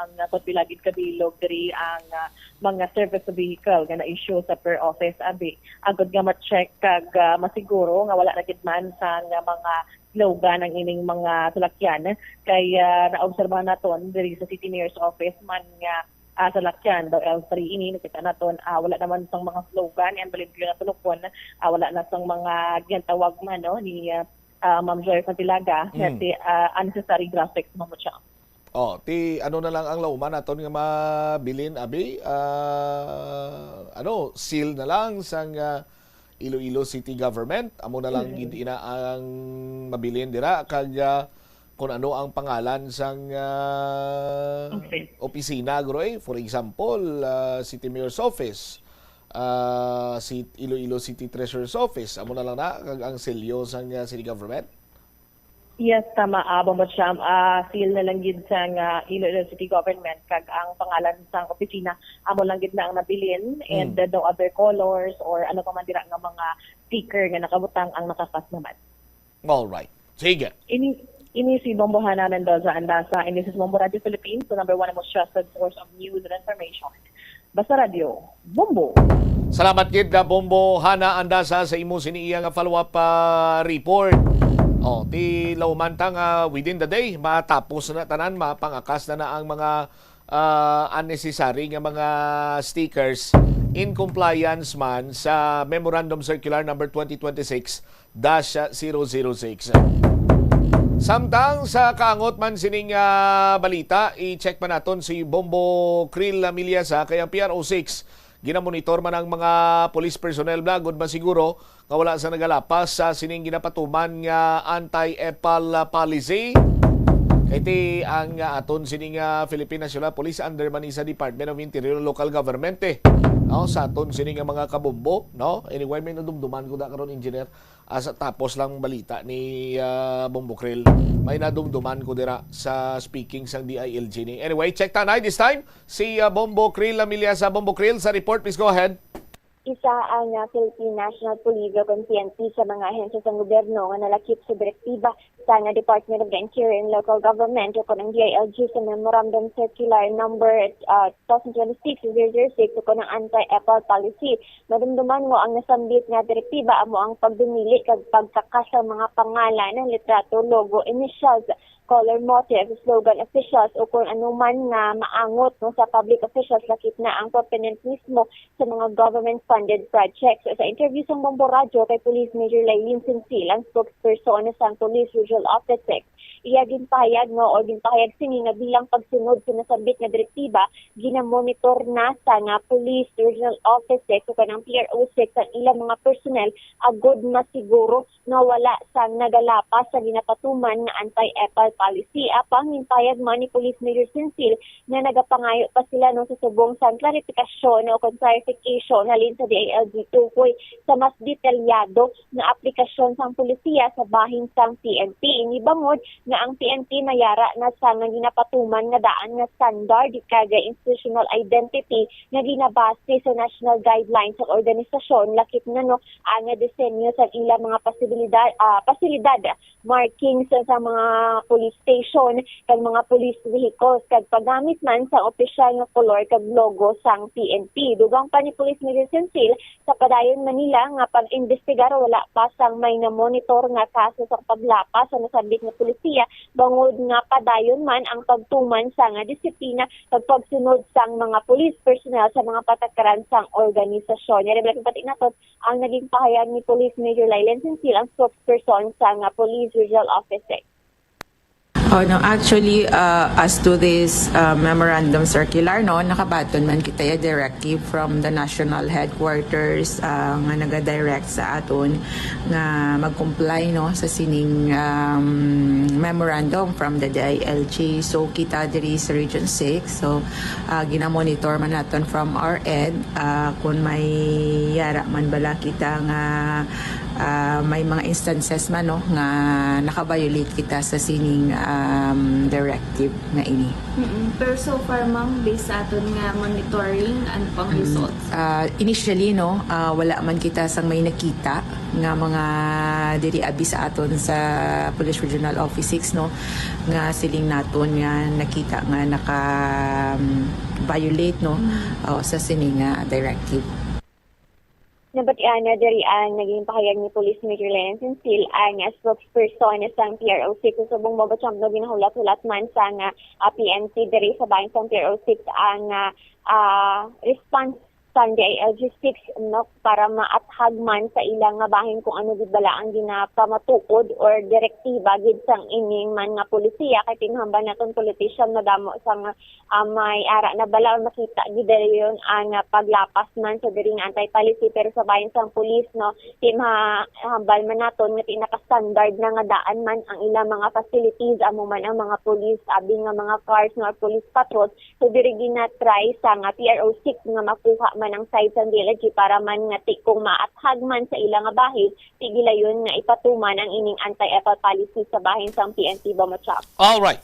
ang, ah, pagpilagid kabilog diri ang, ah, mga service vehicle nga na-issue sa per office, abi, agod nga ma-check kag, ah, masiguro nga wala na gid man sa nga mga slogan ang ining mga salakyan. Kay, ah, naobserbahan naton diri sa City Mayor's Office man nga, ah, salakyan daw L three ini, nakita naton, ah, wala naman sang mga slogan, and believe yun na tulukon, ah, wala na sang mga gintawag man, no, ni, ah, ah, Ma'am Joy Santilaga, nga Mm. si, ah, unnecessary graphics, Ma'am Mucha. Oh, ti ano na lang ang lauman naton nga mabilin, abi? Ah, ano, seal na lang sang, ah, Iloilo City Government. Amo na lang gid ina ang mabilin dira, kag, ah, kung ano ang pangalan sang, ah, Okay. opisina, guro, eh. For example, ah, City Mayor's Office, ah, si Iloilo City Treasurer's Office. Amo na lang na, kag ang selyo sang, ah, city government. Yes, tama, ah, Bombo Cham. Ah, seal na lang gid sang, ah, Iloilo City Government, kag ang pangalan sang opisina, amo lang gid na ang nabilin, and, Mm. uh, no other colors or ano pa man dira nga mga sticker nga nakabutang ang nakakas naman. All right. Sige. Ini, ini si Bombo Hana Mendoza Andasa, and this is Bombo Radio Philippines, the number one and most trusted source of news and information. Basta Radio, Bombo. Salamat gid, ah, Bombo Hana Andasa, sa imo sini iya nga follow-up, ah, report. Oh, ti lauman ta nga within the day, matapos na tanan, mapangakas na na ang mga, ah, unnecessary nga mga stickers in compliance man sa Memorandum Circular number twenty twenty-six dash zero zero six. Samtang sa kaangot man sining, ah, balita, i-check pa naton si Bombo Krill Lamiliasa, kay ang P R O six ginamonitor man ang mga police personnel bala gud masiguro nga wala sa nagalapas sa sining ginapatuman nga anti-EPAL, ah, policy. Kay ti ang, ah, aton sining, ah, Philippine National Police under man ni sa Department of Interior, local government, eh. No, sa aton sini nga mga kabombo, no? Anyway, may nadumduman ko da karon, engineer. Asa tapos lang balita ni, ah, Bombo Krill. May nadumduman ko dira sa speaking sang D I L G ni. Anyway, check ta na this time si, ah, Bombo Krill Lamiliasa. Bombo Krill, sa report, please go ahead. Isa ang, ah, Philippine National Police o kon P N P sa mga ahensya sang gobyerno nga nalakip sa direktiba sa nga Department of the Interior and Local Government o kon ang D I L G sa Memorandum Circular number, ah, two thousand twenty-six zero zero six o kon ang Anti-EPAL Policy. Madumduman nga ang nasambit nga direktiba amo ang pagdumili kag pagkakas sa mga pangalan, litrato, logo, initials, color motif, slogan officials o kon ano man nga maangot, no, sa public officials, lakip na ang proponent mismo sa mga government-funded projects. Sa interview sang Bombo Radyo kay Police Major Lailin Sinsil, ang spokesperson sang Police Regional Office six, iya ginpahayag, no, o ginpahayag sini nga bilang pagsunod sa nasambit nga direktiba, ginamonitor na sa nga Police Regional Office six o kanang P R O six ang ilang mga personnel agod masiguro nga wala sang nagalapas sa ginapatuman nga anti-EPAL policy. Apang ginpahayag man ni Police Major Sinsil nga nagapangayo pa sila, no, sa subong sang klarifikasyon o kon clarification halin sa D I L G tukoy sa mas detalyado nga aplikasyon sang polisiya sa bahin sang P N P. Ini bangod nga ang P N P may ara na sa nga ginapatuman nga daan nga standard kag institutional identity nga ginabase sa national guidelines sang organisasyon, lakip na, no, ang disenyo sa ilang mga pasilidad, ah, pasilidad, markings sa mga police station kag mga police vehicles, kag paggamit man sa opisyal nga kolor kag logo sang P N P. Dugang pa ni Police Major Sinsil, sa padayon man nila nga pag-imbestigar, wala pa sang may na-monitor nga kaso sa paglapas sa nasambit nga polisiya, bangod nga padayon man ang pagtuman sa nga disiplina kag pagsunod sang mga police personnel sa mga patakaran sang organisasyon. Yari balik pati naton ang naging pahayag ni Police Major Lylen Sinsil, ang spokesperson sa nga Police Regional Office six. Oh, no, actually, uh, as to this, uh, memorandum circular, no, nakabaton man kita ya directive from the national headquarters, uh, nga nagadirect sa aton nga mag-comply, no, sa sining, um, memorandum from the D I L G. So, kita diri sa Region six, so, uh, ginamonitor man naton from our end, uh, kung may yara man bala kita nga, uh, may mga instances man, no, nga naka-violate kita sa sining, um, directive nga ini. Mm-mm. Pero so far, ma'am, based sa aton nga monitoring, ano pang Mm. results? Ah, initially, no, ah, wala man kita sang may nakita nga mga diri abi sa aton sa Police Regional Office six, no, nga siling naton nga nakita nga naka, um, violate, no, Mm. o sa sini nga directive. Nabatian na diri ang naging pahayag ni Police Major Lance Sil, ang spokesperson sang P R O six sa subong mabatsyang no ginahulat-hulat man sa nga, ah, P N P diri sa bahin sang P R O six ang, ah, ah, response sang D I L G six, no, para maathag man sa ila nga bahin kung ano gid bala ang ginapamatuod or direktiba gid sang ining man nga polisiya, kay tinhambal naton politician madamo sang, ah, may ara na bala or makita gid dayon ang, ah, paglapas man sa diri nga anti-policy, pero sa bahin sang pulis, no, ti mahambal man naton nga ti naka-standard na nga daan man ang ilang mga facilities, amo man ang mga police, abi nga mga cars, no, or police patrols. So, diri ginatry sa nga P R O six nga makuha man ang side sang D L G para man nga ti kung maathag man sa ila nga bahin, ti gilayon nga ipatuman ang ining anti-epal policy sa bahin sang P N P, Bombo Chop. Alright.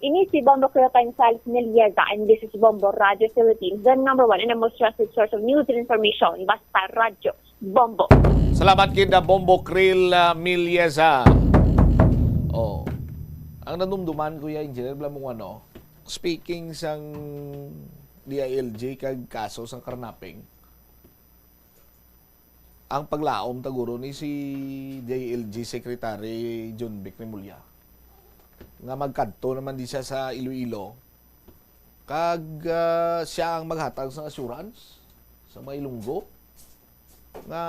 Ini si Bombo Cleopa Gonzalez Melieza, and this is Bombo Radio Philippines, the number one and the most trusted source of news and information. Basta Radyo Bombo. Salamat gid na Bombo Krill, ah, Melieza. Oh. Ang nadumduman, Kuya Engineer, bala mo ano, speaking sang D I L G kag kaso sang karnaping, ang paglaom taguro ni si D I L G Secretary Jonvic Remulla nga magkadto naman di siya sa Iloilo kag, ah, siya ang maghatag sa assurance sa mga Ilonggo nga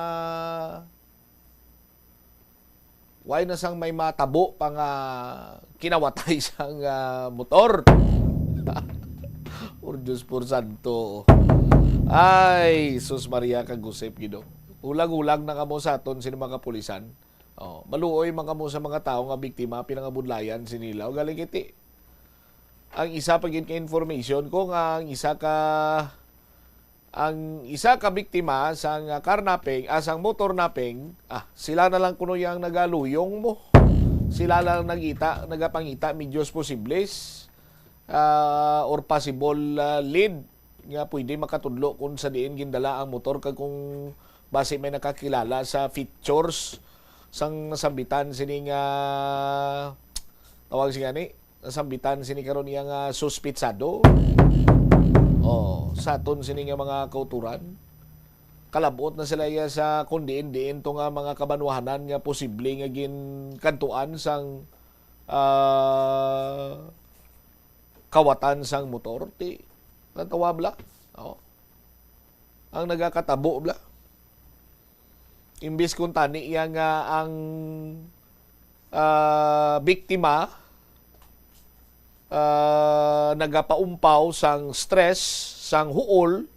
why na sang may matabo pa nga kinawatay sang, ah, motor. Por Dios, por santo. Ay, sus Maria, kag Josep, Ginoo. Hulag-hulag na kamo sa aton sini mga kapulisan. Oh, maluoy man kamo sa mga tawo nga biktima, pinangabudlayan sini nila. Ugaling kiti, ang isa pa gid ka information ko nga ang isa ka ang isa ka biktima sang, ah, car napping, ah, sang motor napping, ah, sila na lang kuno yang nagaluyong mo. Sila lang nagita, nagapangita, medios posibles, ah, or possible, ah, lead nga pwede makatudlo kung sa diin gindala ang motor kag kung basi may nakakilala sa features sang nasambitan sini nga tawag siya ni nasambitan sini karon iya nga suspitsado. Oh, sa aton sini nga mga kauturan, kalabot na sila iya sa kung diin-diin to nga mga kabanwahanan nga posible nga ginkadtuan sang, ah, kawatan sang motor. Ti, natawa bla? Oh. Ang nagakatabo bla? Imbis kung tani iya nga ang, ah, biktima, ah, nagapaumpaw sang stress, sang huol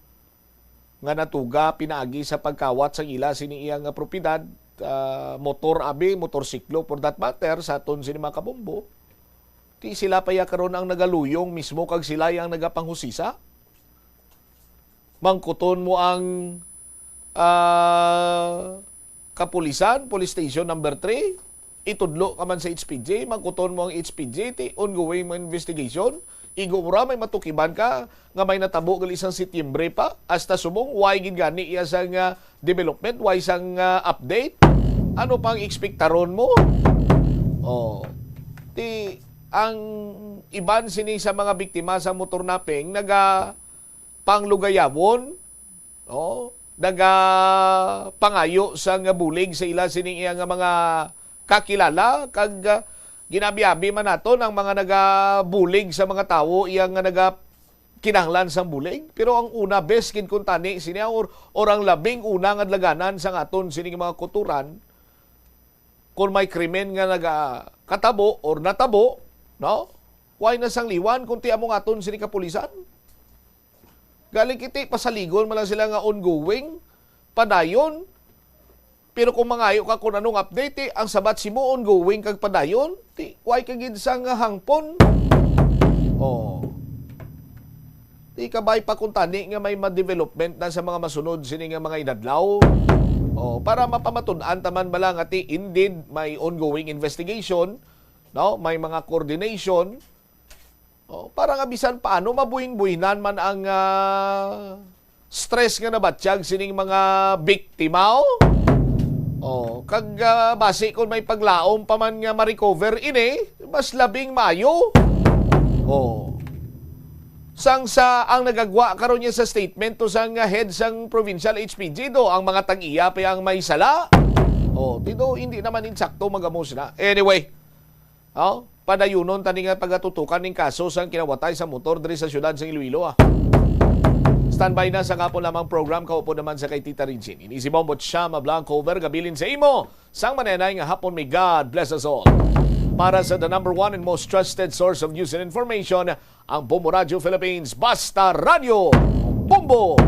nga natuga pinaagi sa pagkawat sang ila sini iya nga propiedad, ah, motor abi, motorsiklo for that matter, sa aton sini mga kabombo, ti sila pa ya karon ang nagaluyong mismo kag sila yang nagapanghusisa. Mangkuton mo ang, ah, kapulisan, Police Station Number Three, itudlo ka man sa H P G, mangkuton mo ang H P G, ti ongoing mo investigation, igo mo ra may matukiban ka nga may natabo gali sang Setyembre pa, hasta subong, why gid gani iya sang, ah, development, why sang, ah, update? Ano pang ekspektaron mo? Oh, ti ang iban sini sa mga biktima sa motor napping naga panglugayawon, oh, nagapangayo sang bulig sa ila sining iya nga mga kakilala, kag, ah, ginabiabi man naton ang mga nagabulig sa mga tawo iya nga nagakinahanglan sang bulig. Pero ang una, best gid kung tani sini, or, or ang labing una nga dlaganan sang aton sining mga kuturan, kung may krimen nga nagakatabo or natabo, no? Why na sang liwan kung ti amo nga aton sini kapulisan? Galing kiti, pasaligon man lang sila nga ongoing, padayon. Pero kung mangayo ka kung anong update, eh, ang sabat simo ongoing kag padayon, ti, why ka gid sang hangpon? Oh. Ti kabay pa kung tani nga may ma-development na sa mga masunod sini nga mga inadlaw. Oh, para mapamatud-an ta man bala nga ti indeed may ongoing investigation, no? May mga coordination. Oh, para nga bisan paano mabuhin-buhinan man ang, ah, stress nga nabatyag sining mga biktima, oh. Oh, kag, ah, basi kung may paglaom pa man nga ma-recover ini, mas labing maayo. Oh. Sang sa ang nagagwa karon niya sa statement to sang head sang provincial H P G do, ang mga tag-iya pa ang may sala. Oh, ti do, hindi naman insakto magamos na. Anyway, oh, padayunon tani nga pagatutukan ning kaso sang kinawatay sa motor diri sa siyudad sang Iloilo, ah. Standby na sa gapon lamang program, kaupod naman sa kay Tita Regine. Ini si Bombo Chama Blanco, Verga, bilin sa imo sang manenay nga hapon. May God bless us all. Para sa the number one and most trusted source of news and information, ang Bombo Radio Philippines, Basta Radio Bombo!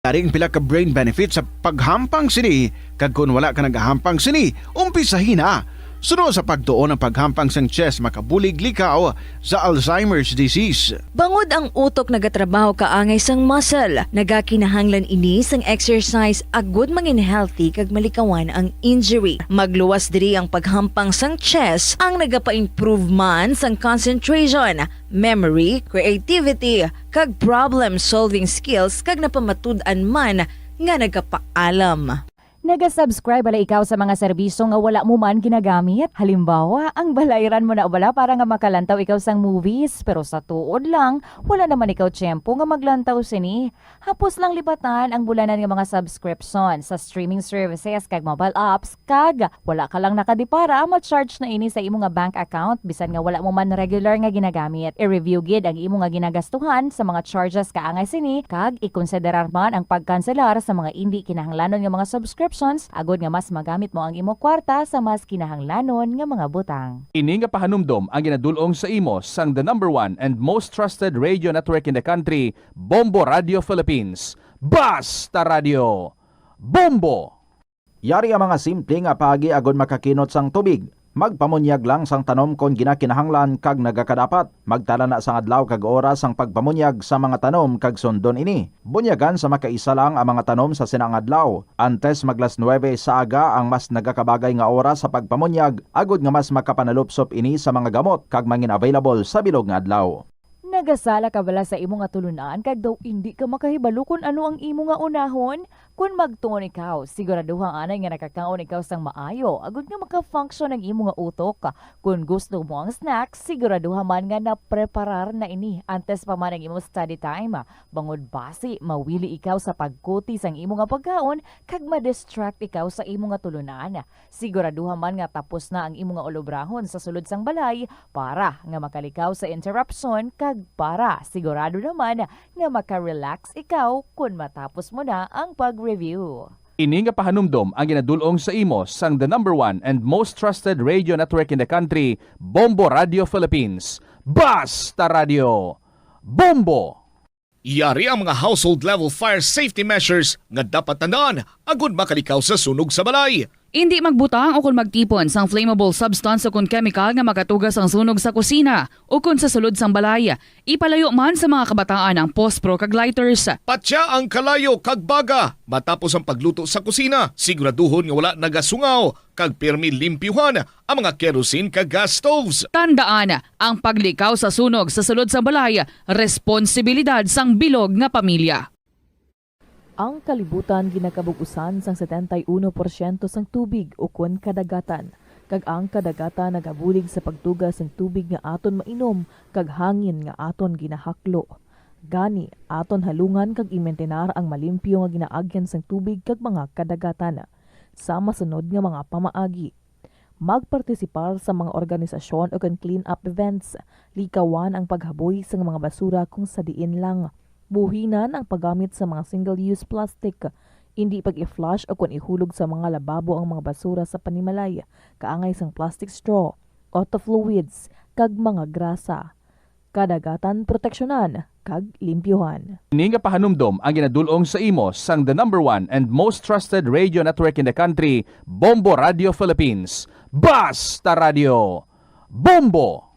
Yari ang pila ka brain benefits sa paghampang sini, kag kon wala ka nagahampang sini, umpisahi na. Suno sa pagtuon, ang paghampang sang chess makabulig likaw sa Alzheimer's disease. Bangod ang utok nagatrabaho kaangay sang muscle, nagakinahanglan ini sang exercise agud mangin healthy kag malikawan ang injury. Magluwas diri ang paghampang sang chess, ang nagapa-improve man sang concentration, memory, creativity, kag problem-solving skills, kag napamatud-an man nga nagapaalam. Naga-subscribe bala ikaw sa mga serbisyo nga wala mo man ginagamit? Halimbawa, ang balayran mo na bala para nga makalantaw ikaw sang movies, pero sa tuod lang, wala naman ikaw tiyempo nga maglantaw sini. Hapos lang lipatan ang bulanan nga mga subscription sa streaming services kag mobile apps, kag wala ka lang nakadipara, ma-charge na ini sa imo nga bank account bisan nga wala mo man regular nga ginagamit. I-review gid ang imo nga ginagastuhan sa mga charges kaangay sini, kag ikonsiderar man ang pagkanselar sa mga indi kinahanglanon nga mga subscriptions agud nga mas magamit mo ang imo kwarta sa mas kinahanglanon nga mga butang. Ini nga pahanumdom ang ginadul-ong sa imo sang the number one and most trusted radio network in the country, Bombo Radio Philippines. Basta Radio Bombo! Yari ang mga simple nga paagi agud makakinot sang tubig. Magpamunyag lang sang tanom kon ginakinahanglan kag nagakadapat. Magtala na sang adlaw kag oras sang pagpamunyag sa mga tanom kag sundon ini. Bunyagan sa makaisa lang ang mga tanom sa sina nga adlaw. Antes mag las nuebe sa aga ang mas nagakabagay nga oras sa pagpamunyag, agud nga mas makapanalupsop ini sa mga gamot kag mangin available sa bilog nga adlaw. Nagasala ka bala sa imo nga tulunan kag daw indi ka makahibalo kon ano ang imo nga unahon? Kon magtuon ikaw, siguraduha anay nga nakakaon ikaw sang maayo agud nga maka-function ang imo nga utok. Kon gusto mo ang snack, siguraduha man nga napreparar na ini antes pa man ang imo study time, bangod basi mawili ikaw sa pagkuti sang imo nga pagkaon kag ma-distract ikaw sa imo nga tulunan. Siguraduha man nga tapos na ang imo nga ulobrahon sa sulod sang balay para nga makalikaw sa interruption kag para sigurado naman nga maka-relax ikaw kon matapos mo na ang pag-review. Ini nga pahanumdom ang ginadul-ong sa imo sang the number one and most trusted radio network in the country, Bombo Radio Philippines. Basta Radio Bombo! Yari ang mga household level fire safety measures nga dapat tandaan agud makalikaw sa sunog sa balay. Indi magbutang o kon magtipon sang flammable substance o kon chemical nga makatuga sang sunog sa kusina o kon sa sulod sang balay. Ipalayo man sa mga kabataan ang pospro kag lighters. Patya ang kalayo kag baga matapos ang pagluto sa kusina. Siguraduhon nga wala nagasungaw kag pirmi limpyuhan ang mga kerosene kag gas stoves. Tandaan, ang paglikaw sa sunog sa sulod sang balay, responsibilidad sang bilog nga pamilya. Ang kalibutan ginakabug-usan sang setenta y uno porsyento sang tubig ukon kadagatan, kag ang kadagatan nagabulig sa pagtuga sang tubig nga aton mainom kag hangin nga aton ginahaklo. Gani, aton halungan kag imintenar ang malimpyo nga ginaagyan sang tubig kag mga kadagatan. Sa masunod nga mga pamaagi, magpartisipar sa mga organisasyon ukon clean-up events. Likawan ang paghaboy sang mga basura kung sa diin lang. Buhinan ang paggamit sa mga single-use plastic. Indi pag-i-flush ukon ihulog sa mga lababo ang mga basura sa panimalay, kaangay sang plastic straw, auto fluids, kag mga grasa. Kadagatan proteksyonan kag limpyuhan. Ini nga pahanumdom ang ginadul-ong sa imo sang the number one and most trusted radio network in the country, Bombo Radio Philippines. Basta Radio Bombo!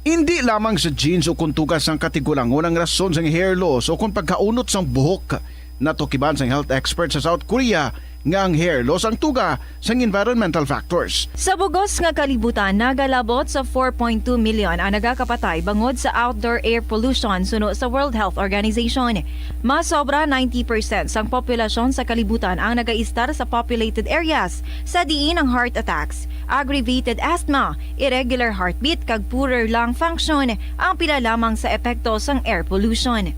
Indi lamang sa genes o kon tugas sang katigulangon ang rason sang hair loss o kon pagkaunot sang buhok. Natukiban sang health expert sa South Korea nga ang hair loss ang tuga sang environmental factors. Sa bugos nga kalibutan, nagalabot sa four point two million ang nagakapatay bangod sa outdoor air pollution, suno sa World Health Organization. Mas sobra ninety percent sang populasyon sa kalibutan ang nagaistar sa populated areas, sa diin ang heart attacks, aggravated asthma, irregular heartbeat, kag poorer lung function ang pila lamang sa epekto sang air pollution.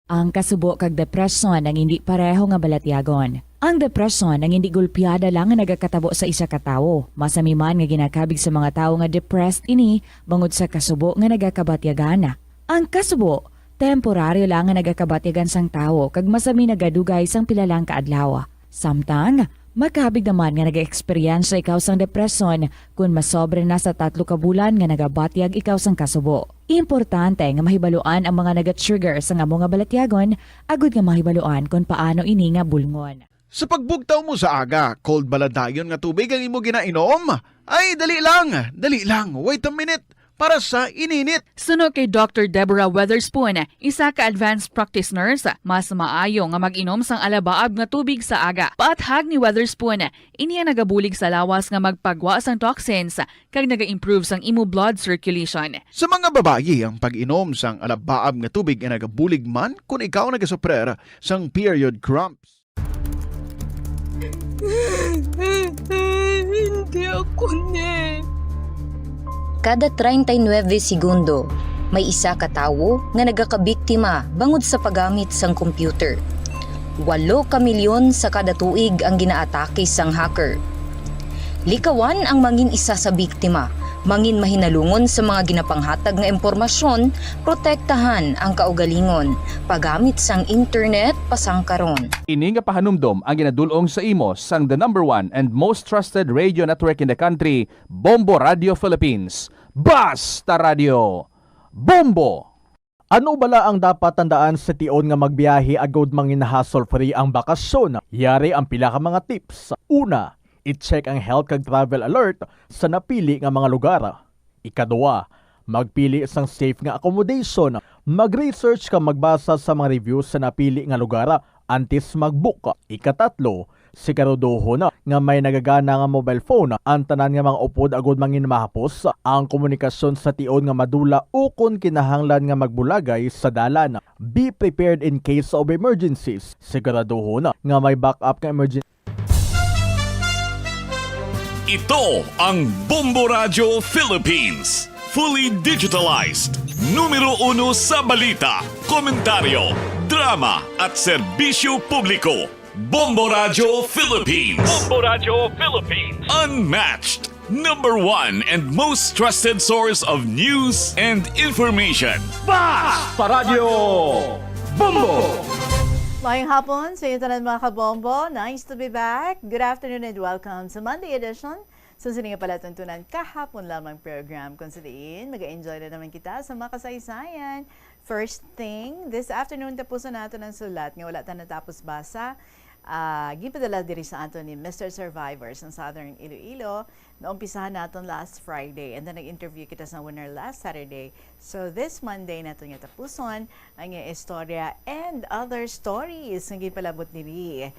Ang kasubo kag depresyon ang indi pareho nga balatyagon. Ang depresyon ang indi gulpiada lang nga nagakatabo sa isa ka tawo. Masami man nga ginakabig sa mga tawo nga depressed ini bangod sa kasubo nga nagakabatyagan. Ang kasubo, temporaryo lang nga nagakabatyagan sang tawo kag masami nagadugay sang pila lang ka adlaw. Samtang, makabig naman nga nag-eksperyensya ikaw sang depresyon kon masobra na sa tatlo ka bulan nga nagabatyag ikaw sang kasubo. Importante nga mahibaluan ang mga naga-trigger sang amo nga balatyagon agud nga mahibaluan kon paano ini nga bulngon. Sa pagbugtaw mo sa aga, cold bala dayon nga tubig ang imo ginainom? Ay, dali lang, dali lang, wait a minute, para sa ininit. Suno kay Doctor Deborah Weatherspoon, isa ka advanced practice nurse, mas maayo nga mag-inom sang alabaab nga tubig sa aga. Paathag ni Weatherspoon, ini ang nagabulig sa lawas nga magpagwa sang toxins kag naga-improve sang imo blood circulation. Sa mga babayi, ang pag-inom sang alabaab nga tubig ay nagabulig man kon ikaw nagasuprer sang period cramps. Hindi ako ni. Kada treinta y nueve segundo, may isa ka tawo nga nagakabiktima bangod sa paggamit sang computer. Walo ka milyon sa kada tuig ang ginaatake sang hacker. Likawan ang mangin isa sa biktima, mangin mahinalungon sa mga ginapanghatag nga impormasyon, protektahan ang kaugalingon, paggamit sang internet pasangkaron. Ini nga pahanumdom ang ginadul-ong sa imo sang the number one and most trusted radio network in the country, Bombo Radio Philippines. Basta Radio, Bombo! Ano bala ang dapat tandaan sa tion nga magbiyahe agud mangin hassle-free ang bakasyon? Yari ang pila ka mga tips. Una, i-check ang health kag travel alert sa napili nga mga lugar. Ikadua, magpili sang safe nga accommodation. Mag-research kag magbasa sa mga reviews sa napili nga lugar antes mag-book. Ikatatlo, siguraduhon nga may nagagana nga mobile phone ang tanan nga mga upod agud mangin mahapos ang komunikasyon sa tion nga madula ukon kinahanglan nga magbulagay sa dalan. Be prepared in case of emergencies. Siguraduhon nga may backup nga emergency. Ito ang Bombo Radyo Philippines. Fully digitalized. Numero uno sa balita, komentaryo, drama, at serbisyo publiko. Bombo Radyo Philippines. Bombo Radyo Philippines. Unmatched. Number one and most trusted source of news and information. Basta Radyo Bombo! Maayong hapon sa inyo tanan, mga kabombo. Nice to be back. Good afternoon and welcome sa Monday edition sa sini nga palatuntunan kahapon lamang program, kung sa diin mag-enjoy na naman kita sa mga kasaysayan. First thing, this afternoon, tapuson nato ang sulat nga wala ta natapos basa. Ah, ginpadala diri sa aton ni Mister Survivor sa Southern Iloilo. Naumpisahan naton last Friday, and then nag-interview kita sa winner last Saturday. So, this Monday naton nga tapuson ang iyang istorya and other stories nga ginpalabot diri.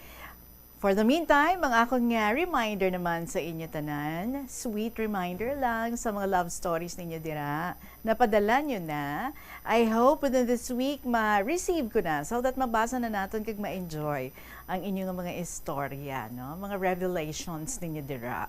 For the meantime, ang akon nga reminder naman sa inyo tanan, sweet reminder lang sa mga love stories ninyo dira. Napadala nyo na. I hope within this week ma-receive ko na so that mabasa na naton kag ma-enjoy ang inyo nga mga istorya, no? Mga revelations ninyo dira.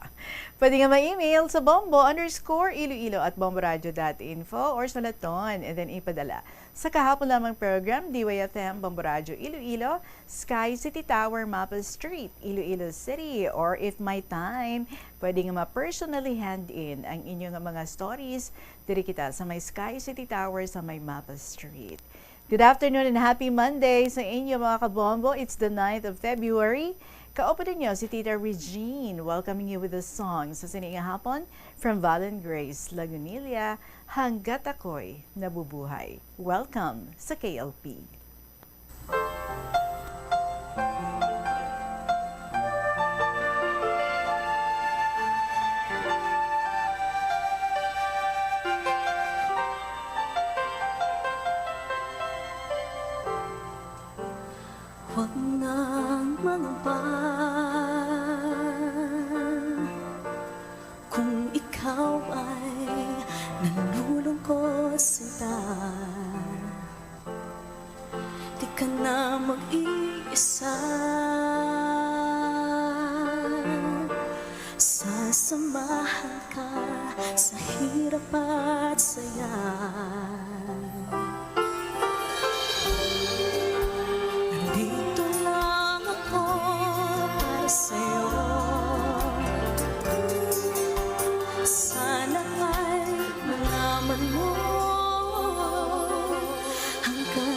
Pwede nga ma-email sa bombo underscore iloilo at bomboradio dot info or sulaton and then ipadala sa kahapon lamang program, D Y F M, Bombo Radyo Iloilo, Sky City Tower, Mapa Street, Iloilo City, or if may time, pwede nga ma-personally hand in ang inyo nga mga stories diri kita sa may Sky City Tower sa may Mapa Street. Good afternoon and happy Monday sa inyo, mga kabombo. It's the ninth of February. Kaupo ninyo si Tita Regine, welcoming you with a song sa sini nga hapon from Valen Grace Lagunilla, Hanggat Ako'y Nabubuhay. Welcome sa K L P. Huwag nang mangamba kung ikaw ay nalulungkot, sinta. Di ka na mag-iisa. Sasamahan ka sa hirap at saya. Nandito lang ako para sa'yo. Sana ay malaman mo hanggang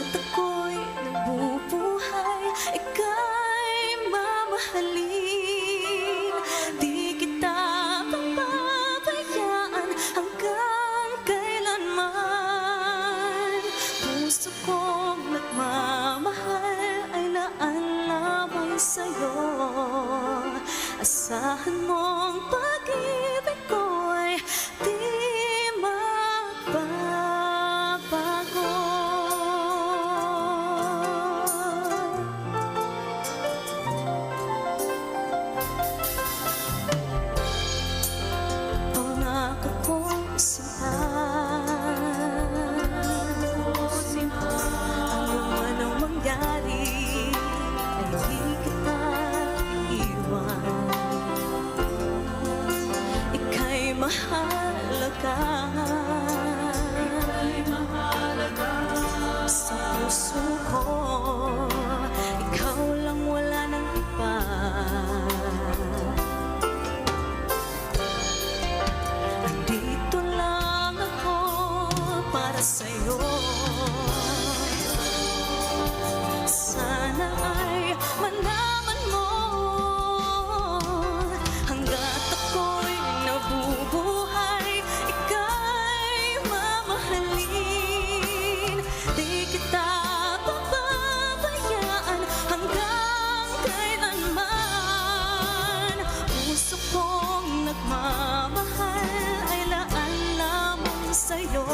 Mong pag-ibig ko'y di magbabago. Pangako kong simbahan, ano man ang mangyari, ay di kita iwan. Ika'y mahalaga. Sa puso ko, ikaw lang, wala nang iba. Nandito lang ako para sa'yo. Sana ay malaman mo, hanggat ako'y nabubuhay, ika'y mamahalin. Di kita pababayaan hanggang kailanman. Puso kong nagmamahal ay laan lamang sa'yo.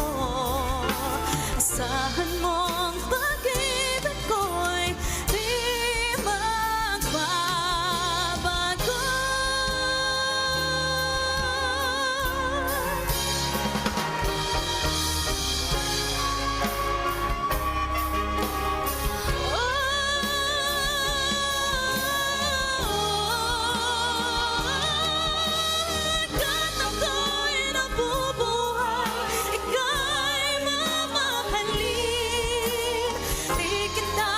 Asahan mong pag-ibig ko'y di magbabago. Hanggat ako'y nabubuhay, ika'y mamahalin. Di kita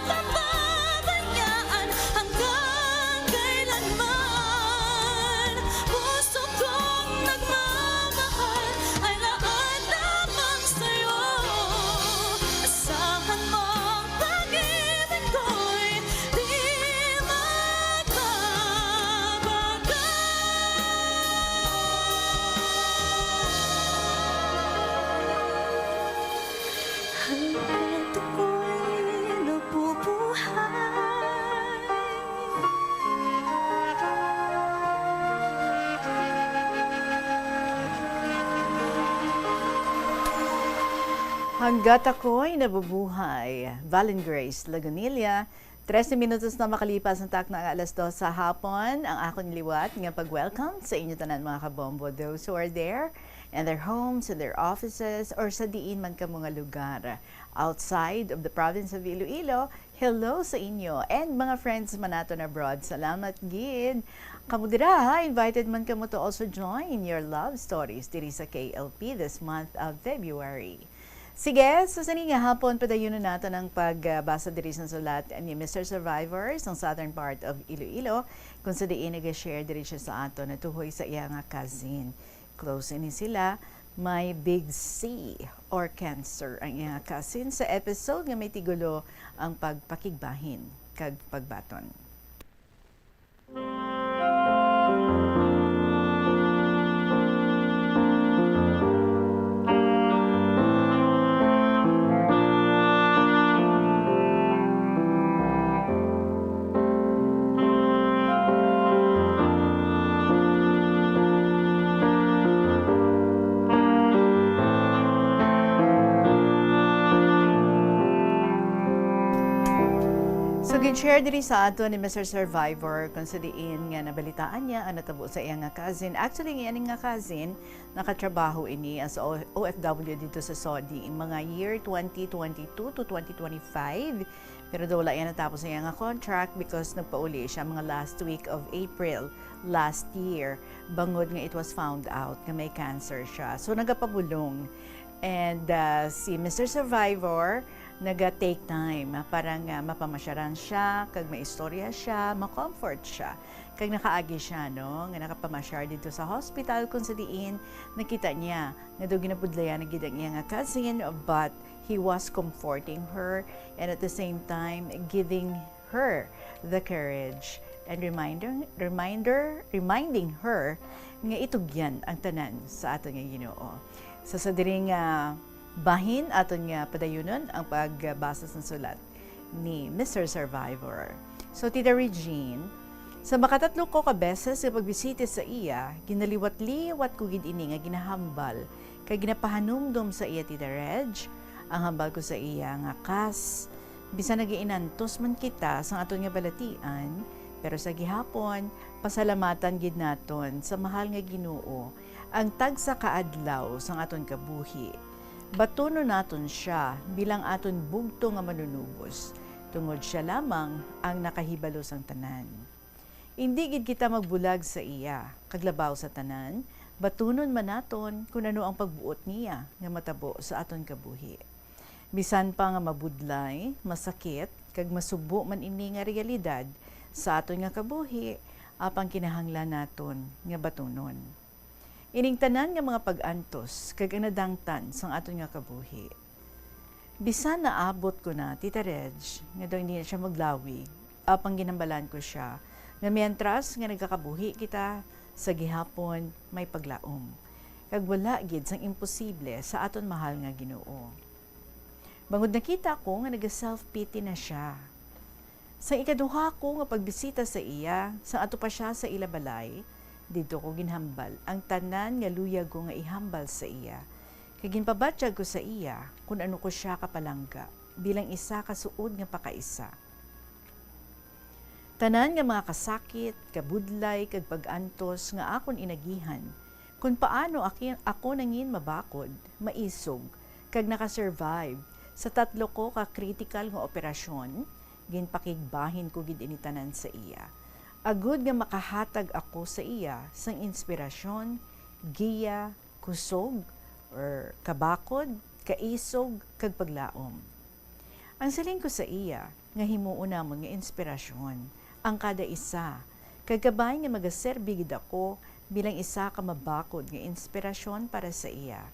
pababayaan hanggang kailanman. Puso kong nagmamahal ay laan lamang sa'yo. Asahan mong pag-ibig ko'y di magbabago. Hanggat ako'y nabubuhay. Hanggat ako'y nabubuhay. Valen Grace Lagunilla. Trese minutos na makalipas ang takna nga alas dos sa hapon. Ang akon liwat nga pag-welcome sa inyo tanan, mga kabombo, those who are there in their homes, in their offices, or sa diin man kamo nga lugar outside of the province of Iloilo. Hello sa inyo, and mga friends man naton abroad. Salamat gid. Kamo dira, ha, invited man kamo to also join your love stories diri sa K L P this month of February. Sige, so sini nga hapon, padayunon naton ang pagbasa diri sa sulat ni Mister Survivor sa southern part of Iloilo, kung sa diin nag-share diri siya sa aton natuhoy sa iya nga cousin. Close ini sila, may big C or cancer ang iya nga cousin, sa episode nga may tigulo ang pagpakigbahin kag pagbaton. So, gin-share diri sa ato ni Mister Survivor kung sa diin nga nabalitaan niya ang natabo sa iya nga cousin. Actually, ang iya nga cousin, nakatrabaho ini as O-, O F W dito sa Saudi, mga year twenty twenty-two to twenty twenty-five. Pero daw wala yan natapos sa iya nga contract because nagpauli siya mga last week of April last year, bangod nga it was found out nga may cancer siya. So, nagapabulong. And, ah, si Mister Survivor naga-take time, ah, para nga mapamasyaran siya, kag maistorya siya, ma-comfort siya. Kag nakaagi siya, no, nga nakapamasyar didto sa hospital kung sa diin nakita niya nga daw ginabudlayan na gid ang iya nga cousin, but he was comforting her and at the same time giving her the courage and reminder, reminder, reminding her nga itugyan ang tanan sa aton nga Ginoo. So, sa diri nga bahin, aton nga padayunon ang pagbasa sa sulat ni Mister Survivor. So, Tita Regine, Sa makatatlo ko ka beses nga pagbisita sa iya, ginaliwat-liwat ko gid ini nga ginahambal, kag ginapahanumdom sa iya, Tita Reg, ang hambal ko sa iya nga kas, bisan nagainantos man kita sang aton nga balatian, pero sa gihapon, pasalamatan gid naton sa mahal nga Ginoo ang tagsa ka adlaw sang aton kabuhi. Batunon naton sia bilang aton bugtong nga Manunubos, tungod sia lamang ang nakahibalo sang tanan. Indi gid kita magbulag sa iya, kag labaw sa tanan, batunon man naton kon ano ang pagbuot niya nga matabo sa aton kabuhi. Bisan pa nga mabudlay, masakit, kag masubo man ini nga realidad sa aton nga kabuhi, apang kinahanglan naton nga batunon. Ining tanan nga mga pag-antos kag ang nadangtan sang aton nga kabuhi. Bisan naabot ko na, Tita Reg, nga daw hindi na siya maglawig, apang ginhambalan ko siya nga mientras nga nagakabuhi kita, sa gihapon may paglaom, kag wala gid sang imposible sa aton mahal nga Ginoo. Bangod nakita ko nga naga-self-pity na sia. Sa ikaduha ko nga pagbisita sa iya, sang ato pa sia sa ila balay, didto ko ginhambal ang tanan nga luyag ko nga ihambal sa iya, kag ginpabatyag ko sa iya kon ano ko sia kapalangga bilang isa ka suod nga pakaisa. Tanan nga mga kasakit, kabudlay, kag pag-antos nga akon inagihan, kon paano aki-, ako nangin mabakod, maisog, kag naka-survive sa tatlo ko ka kritikal nga operasyon, ginpakigbahin ko gid ini tanan sa iya, agud nga makahatag ako sa iya sang inspirasyon, giya, kusog, or kabakod, kaisog, kag paglaom. Ang siling ko sa iya nga himuon namon nga inspirasyon ang kada isa, kag kabay nga magaserbi gid ako bilang isa ka mabakod nga inspirasyon para sa iya.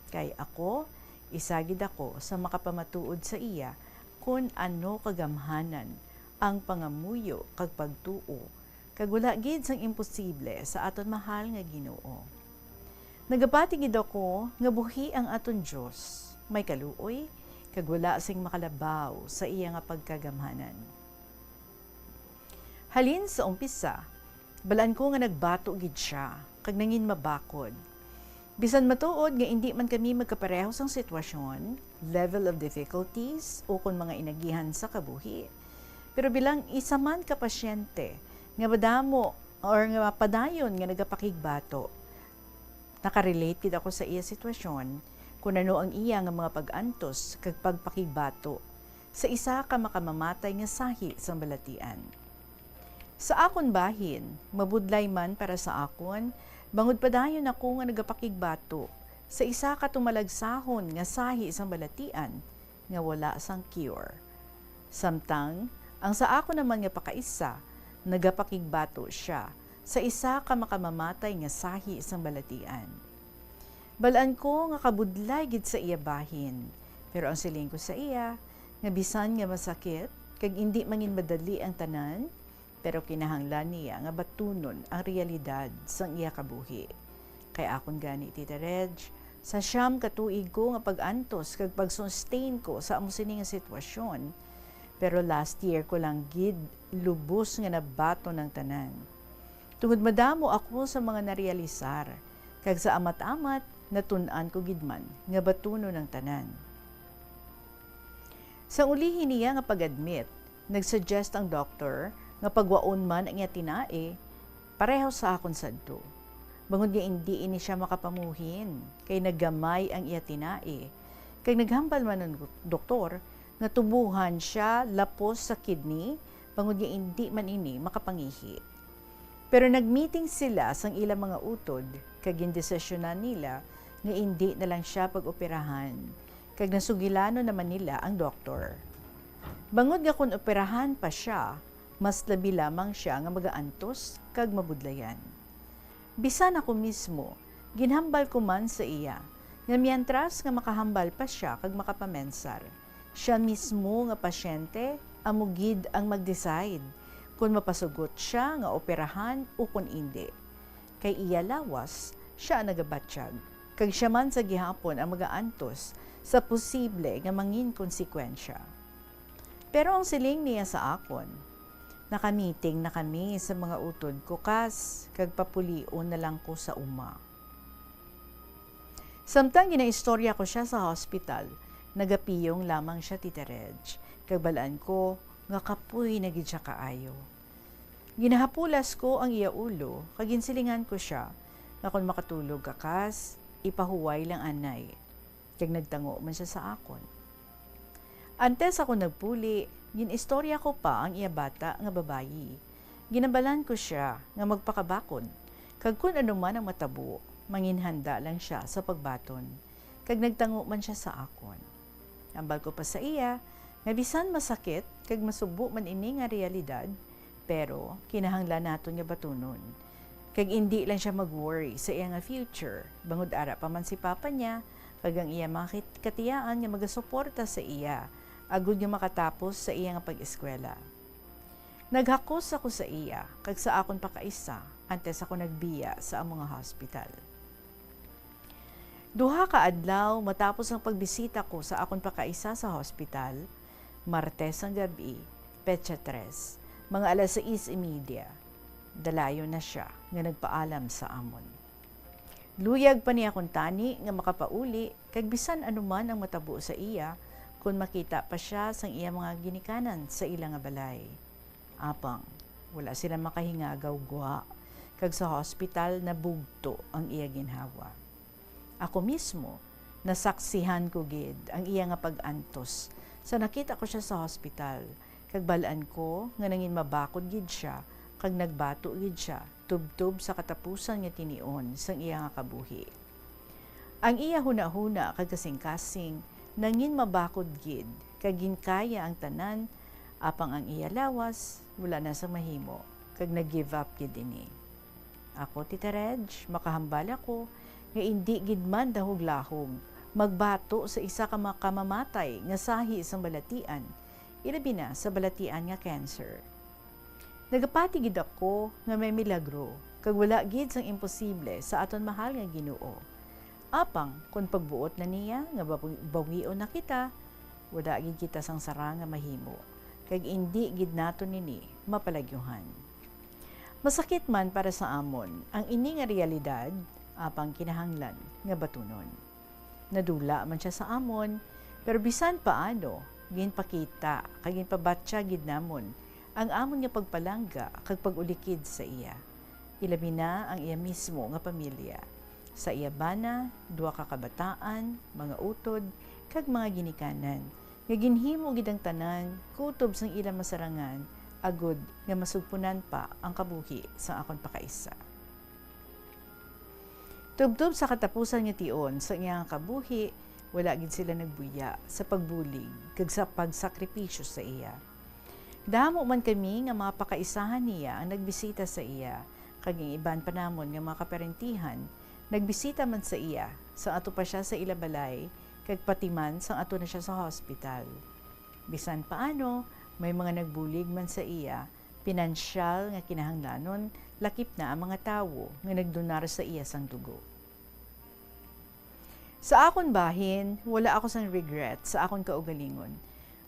Kay ako, isa gid ako sa makapamatuod sa iya kon ano kagamhanan ang pangamuyo kag pagtuo, kag wala gid sang imposible sa aton mahal nga Ginoo. Nagapati gid ako nga buhi ang aton Dios, may kaluoy, kag wala sing makalabaw sa iya nga pagkagamhanan. Halin sa umpisa, balaan ko nga nagbato gid sia kag nangin mabakod. Bisan matuod nga indi man kami magkapareho sang sitwasyon, level of difficulties, ukon mga inagihan sa kabuhi, pero bilang isa man ka pasyente nga madamo or nga padayon nga nagapakigbato, nakarelate gid ako sa iya sitwasyon, kun ano ang iya nga mga pag-antos kag pagpakigbato sa isa ka makamamatay nga sahi sang balatian. Sa akon bahin, mabudlay man para sa akon, bangod padayon ako nga nagapakigbato sa isa ka tumalagsahon nga sahi sang balatian nga wala sang cure. Samtang ang sa akon naman nga pakaisa, nagapakigbato sia sa isa ka makamamatay nga sahi sang balatian. Balaan ko nga kabudlay gid sa iya bahin, pero ang siling ko sa iya nga bisan nga masakit kag indi mangin madali ang tanan, pero kinahanglan niya nga batunon ang realidad sang iya kabuhi. Kay akon gani, Tita Reg, sa siyam ka tuig ko nga pag-antos kag pag-sustain ko sa amo sini nga sitwasyon, pero last year ko lang gid lubos nga nabaton ang tanan. Tungod madamo ako sa mga narealisar, kag sa amat-amat, natun-an ko gid man nga batunon ang tanan. Sa ulihi niya nga pag-admit, nag-suggest ang doktor nga pagwaon man ang iya tinae pareho sa akon sadto. Bangod nga indi ini sia makapamuhin, kay naggamay ang iya tinae, kag naghambal man ang doktor nga tubohan sia lapos sa kidney, bangod nga indi man ini makapangihi. Pero nag-meeting sila sang ila mga utod, kag gindesisyonan nila nga indi na lang sia pag-operahan, kag nasugilanon naman nila ang doktor. Bangod nga kon operahan pa sia, mas labi lamang sia nga magaantos kag mabudlayan. Bisan ako mismo, ginhambal ko man sa iya nga mientras nga makahambal pa sia kag makapamensar, sia mismo nga pasyente amo gid ang mag-decide kon mapasugot sia nga operahan ukon indi. Kay iya lawas, sia ang nagabatyag, kag sia man sa gihapon ang magaantos sa posible nga mangin konsekwensya. Pero ang siling niya sa akon, Nakamiting na kami sa mga utod ko, Kas, kag papulion na lang ko sa uma. Samtang ginaistorya ko sia sa hospital, nagapiyong lamang sia, Tita Reg, kag balaan ko nga kapoy na gid sia kaayo. Ginahapulas ko ang iya ulo, kag ginsilingan ko sia nga kon makatulog ka, Kas, ipahuway lang anay. Kag nagtango man sia sa akon. Antes ako nagpuli, gin-istorya ko pa ang iya bata nga babayi. Ginabalan ko sia nga magpakabakod, kag kun ano man ang matabo, manginhanda lang sia sa pagbaton. Kag nagtango man sia sa akon. Hambal ko pa sa iya nga bisan masakit kag masubo man ini nga realidad, pero kinahanglan naton nga batunon. Kag indi lang sia mag-worry sa iya nga future, bangod ara pa man si papa niya kag ang iya mga kit-, katiyaan nga magasuporta sa iya, agud nga makatapos sa iya nga pag-eskwela. Naghakos ako sa iya kag sa akon pakaisa antes ako nagbiya sa amo nga hospital. Duha ka adlaw matapos ang pagbisita ko sa akon pakaisa sa hospital, Martes ang gab-i, petsa tres, mga alas sais y media, dalayon na sia nga nagpaalam sa amon. Luyag pa niya kuntani nga makapauli, kag bisan ano man ang matabo sa iya, kon makita pa sia sang iya mga ginikanan sa ila nga balay. Apang wala sila makahingagaw gwa, kag sa hospital nabugto ang iya ginhawa. Ako mismo, nasaksihan ko gid ang iya nga pag-antos sa nakita ko sia sa hospital, kag bal-an ko nga nanginmabakod gid sia kag nagbato gid sia tubtob sa katapusan nga tinion sang iya nga kabuhi. Ang iya hunahuna kag kasingkasing nanginmabakod gid, kag ginkaya ang tanan, apang ang iya lawas wala na sang mahimo, kag nag-give up gid ini. Ako, Tita Reg, makahambal ako nga indi gid man dahog-lahog magbato sa isa ka makamamatay nga sahi sang balatian, ilabi na sa balatian nga cancer. Nagapati gid ako nga may milagro, kag wala gid sang imposible sa aton mahal nga Ginoo. Apang kon pagbuot na niya nga bawi-, bawion na kita, wala gid kita sang sara nga mahimo, kag indi gid naton ini mapalagyuhan. Masakit man para sa amon ang ini nga realidad, apang kinahanglan nga batunon. Nadula man sia sa amon, pero bisan paano, ginpakita kag ginpabatya gid namon ang amon nga pagpalangga kag pag-ulikid sa iya, ilabi na ang iya mismo nga pamilya, sa iya bana, duha ka kabataan, mga utod, kag mga ginikanan, nga ginhimo gid ang tanan kutob sang ila masarangan, agud nga masugpunan pa ang kabuhi sang akon pakaisa. Tubtob sa katapusan nga tion sa iyang kabuhi, wala gid sila nagbuya sa pagbulig kag sa pagsakripisyo sa iya. Damo man kami nga mga pakaisahan niya ang nagbisita sa iya, kag ang iban pa namon nga mga kaparentihan nagbisita man sa iya sang ato pa sia sa ila balay, kag pati man sang ato na sia sa hospital. Bisan paano, may mga nagbulig man sa iya, pinansyal nga kinahanglanon, lakip na ang mga tawo nga nagdonar sa iya sang dugo. Sa akon bahin, wala ako sang regret sa akon kaugalingon.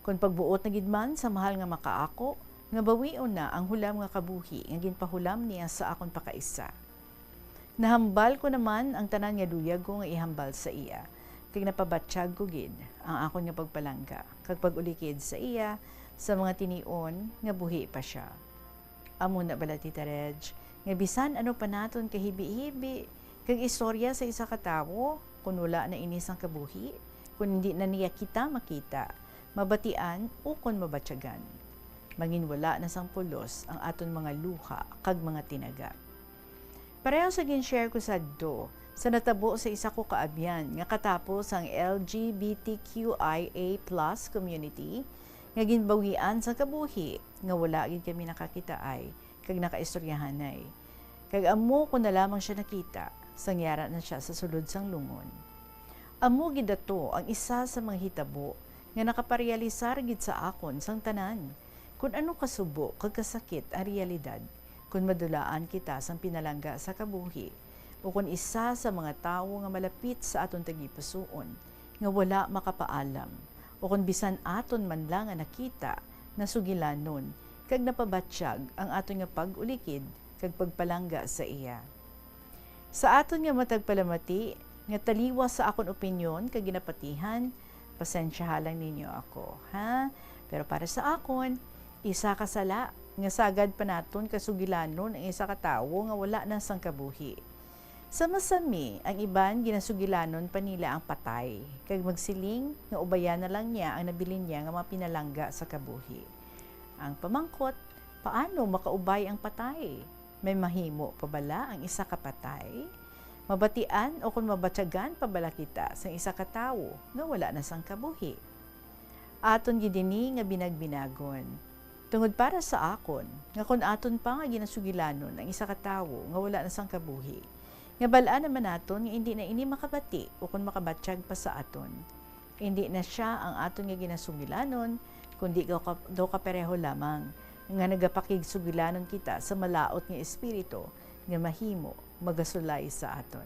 Kon pagbuot na gid man sa mahal nga makaako, nga bawion na ang hulam nga kabuhi nga ginpahulam niya sa akon pakaisa. Nahambal ko naman ang tanan nga luyag ko nga ihambal sa iya, kag napabatyag ko gid ang akon nga pagpalangga kag pag-ulikid sa iya sa mga tinion nga buhi pa sia. Amo na bala, Tita Reg, nga bisan ano pa naton kahibi-hibi kag istorya sa isa ka tawo, kon wala na ini sang kabuhi, kon indi na niya kita makita, mabatian, ukon mabatyagan, manginwala na sang pulos ang aton mga luha kag mga tinaga. Pareho sa gin-share ko sadto, sa natabo sa isa ko ka abyan nga katapos ang L G B T Q I A plus community nga ginbawian sang kabuhi nga wala gid kami nakakitaay kag nakaistoryahanay. Kag amo ko na lamang sia nakita sang yara na sia sa sulod sang lungon. Amo gid ato ang isa sa mga hitabo nga nakaparealisar gid sa akon sang tanan kon ano kasubo kag kasakit ang realidad kon madulaan kita sang pinalangga sa kabuhi, o kon isa sa mga tawo nga malapit sa aton tagipusoon nga wala makapaalam, o kon bisan aton man lang nga nakita, nasugilanon, kag napabatyag ang aton nga pag-ulikid kag pagpalangga sa iya. Sa aton nga matag palamati nga taliwas sa akon opinyon kag ginapatihan, pasensyaha lang ninyo ako, ha? Pero para sa akon, isa ka sala nga sagad pa naton kasugilanon ang isa ka tawo nga wala na sang kabuhi. Sa masami, ang iban ginasugilanon pa nila ang patay, kag magsiling nga ubayan na lang niya ang nabilin niya nga mga pinalangga sa kabuhi. Ang pamangkot, paano makaubay ang patay? May mahimo pa bala ang isa ka patay? Mabatian o kon mabatyagan pa bala kita sang isa ka tawo nga wala na sang kabuhi? Aton gid ini nga binagbinagon. Tungod para sa akon, nga kon aton pa nga ginasugilanon ang isa ka tawo nga wala na sang kabuhi, nga bal-an naman naton nga indi na ini makabati ukon makabatyag pa sa aton. Indi na sia ang aton nga ginasugilanon, kundi daw ka-, daw kapareho lamang nga nagapakigsugilanon kita sa malaut nga espiritu nga mahimo magasulay sa aton.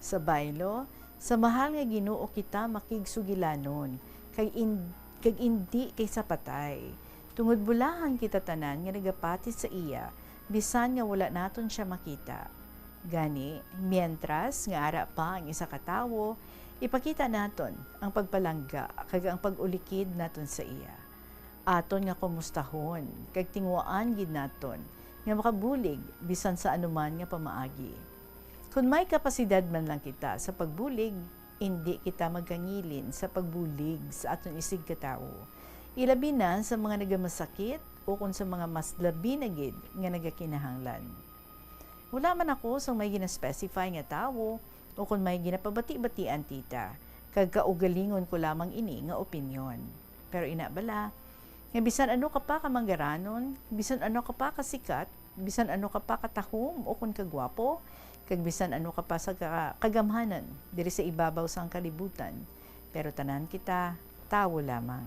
Sa baylo, sa mahal nga Ginoo kita makigsugilanon, kag in-, kag indi kay sa patay, tungod bulahan kita tanan nga nagapati sa iya, bisan nga wala naton sia makita. Gani, mientras nga ara pa ang isa ka tawo, ipakita naton ang pagpalangga kag ang pag-ulikid naton sa iya. Aton nga kumustahon kag tinguhaan gid naton nga makabulig bisan sa anuman nga pamaagi. Kon may kapasidad man lang kita sa pagbulig, indi kita magkangilin sa pagbulig sa aton isigkatawo, ilabi na sa mga nagamasakit ukon sa mga mas labi na gid nga nagakinahanglan. Wala man ako sang may gina-specify nga tawo ukon may ginapabati-batian, tita, kag kaugalingon ko lamang ini nga opinyon. Pero ina bala, nga bisan ano ka pa ka manggaranon, bisan ano ka pa ka sikat, bisan ano ka pa ka tahom ukon ka gwapo, kag bisan ano ka pa sa ka-, kagamhanan diri sa ibabaw sang kalibutan, pero tanan kita tawo lamang.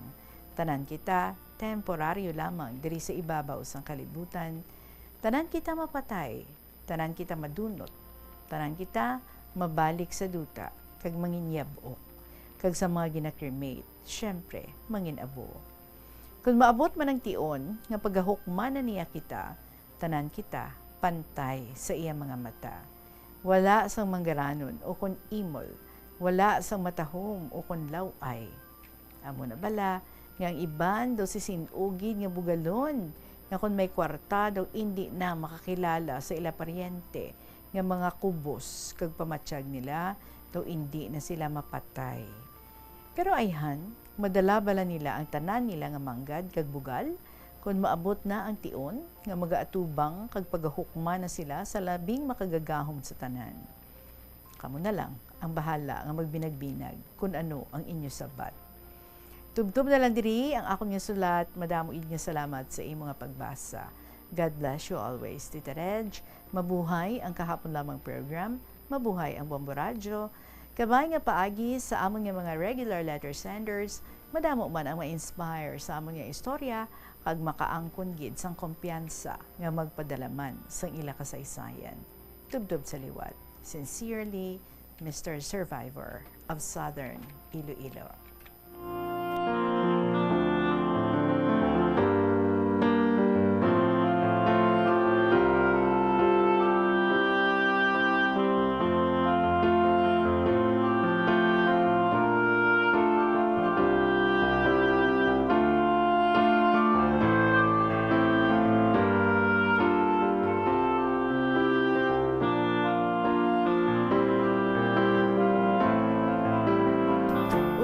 Tanan kita temporaryo lamang diri sa ibabaw sang kalibutan. Tanan kita mapatay. Tanan kita madunot. Tanan kita mabalik sa duta kag manginyab-ok, kag sa mga gina-cremate, siyempre, mangin-abo. Kon maabot man ang tion nga pagahukman na niya kita, tanan kita pantay sa iya mga mata. Wala sang manggaranon ukon imol, wala sang matahom ukon law-ay. Amo na bala nga ang iban daw sisin-o gid nga bugalon, nga kon may kwarta daw indi na makakilala sa ila paryente nga mga kubos, kag pamatyag nila daw indi na sila mapatay. Pero ayhan, madala bala nila ang tanan nila nga manggad kag bugal, kon maabot na ang tion nga magaatubang kag pagahukman na sila sa labing makagagahom sa tanan? Kamo na lang ang bahala nga magbinagbinag kon ano ang inyo sabat. Tubtob na lang diri ang akon nga sulat. Madamo gid nga salamat sa imo nga pagbasa. God bless you always, Tita Reg. Mabuhay ang Kahapon Lamang program. Mabuhay ang Bombo Radyo. Kabay nga paagi sa amon nga mga regular letter senders, madamo man ang ma-inspire sa amon nga istorya kag makaangkon gid sang kumpiyansa nga magpadala man sang ila kasaysayan. Tubtob sa liwat. Sincerely, Mister Survivor of Southern Iloilo.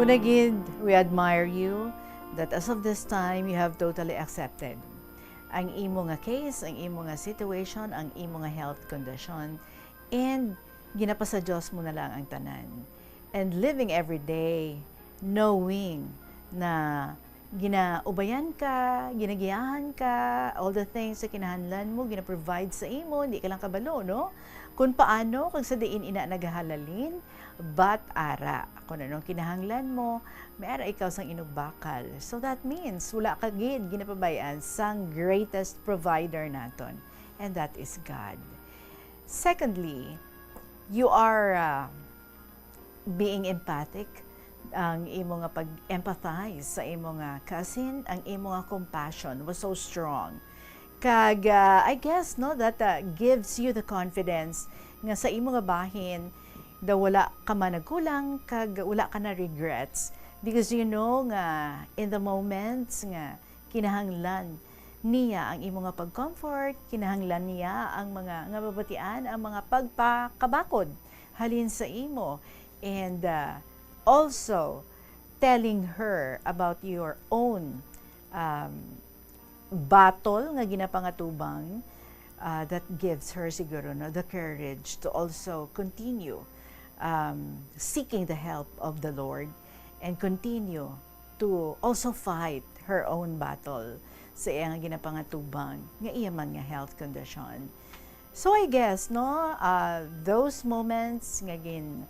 Una gid, we admire you that as of this time, you have totally accepted ang imo nga case, ang imo nga situation, ang imo nga health condition, and ginapasa Dios mo na lang ang tanan. And living every day, knowing na ginaubayan ka, ginagiyahan ka, all the things sa kinahanglan mo, gina-provide sa imo, hindi ka lang kabalo, no? Kung paano, kag sa diin ina nagahalalin, but ara, kung anong kinahanglan mo, may ara ikaw sang inugbakal. So that means, wala ka gid ginapabay-an sang greatest provider naton, and that is God. Secondly, you are, uh, being empathic Ang imo nga pag-empathize sa imo nga cousin, ang imo nga compassion was so strong. Kag, ah, I guess, no, that, ah, gives you the confidence nga sa imo nga bahin, daw wala ka man nagkulang, kag wala ka na regrets. Because you know nga in the moments nga kinahanglan niya ang imo nga pag-comfort, kinahanglan niya ang mga nga mabatian, ang mga pagpakabakod halin sa imo. And, ah, also telling her about your own, um, battle nga ginapangatubang, ah, that gives her siguro, no, the courage to also continue, um, seeking the help of the Lord and continue to also fight her own battle sa iya nga ginapangatubang nga iya man nga health condition. So I guess, no, ah, those moments nga gin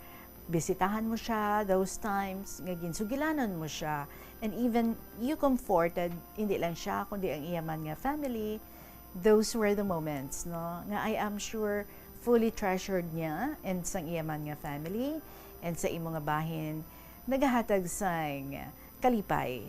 bisitahan mo siya, those times nga ginsugilanon mo siya, and even you comforted, hindi lang siya, kundi ang iya man nga family, those were the moments, no, nga I am sure fully treasured niya and sang iya man nga family and sa imo nga bahin, nagahatag sang kalipay,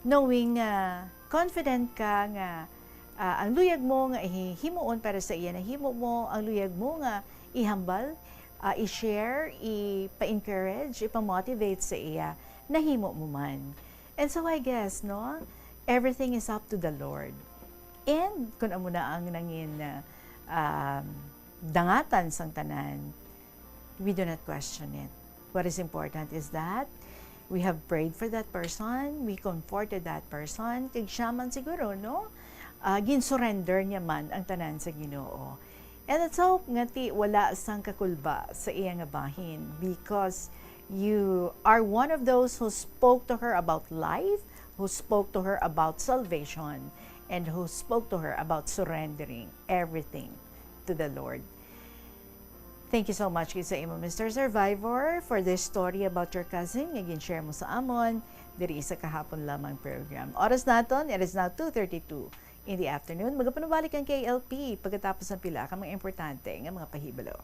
knowing nga confident ka nga, ah, ang luyag mo nga ihi-, himuon para sa iya, nahimo mo, ang luyag mo nga ihambal, ah, i-share, ipa-encourage, ipa-motivate sa iya, nahimo mo man. And so I guess, no, everything is up to the Lord. And kung amo na ang nangin, ah, um, dangatan sang tanan, we do not question it. What is important is that we have prayed for that person, we comforted that person, kag siya man siguro, no? Ah, gin-surrender niya man ang tanan sa Ginoo. And let's hope nga ti wala sang kakulba sa iya nga bahin, because you are one of those who spoke to her about life, who spoke to her about salvation, and who spoke to her about surrendering everything to the Lord. Thank you so much gid sa imo, Mister Survivor, for this story about your cousin nga gin-share mo sa amon diri sa kahapon lamang program. Oras naton, it is now two thirty-two in the afternoon. Magapanubalik ang K L P pagkatapos ng pila ka mga importante nga mga pahibalo.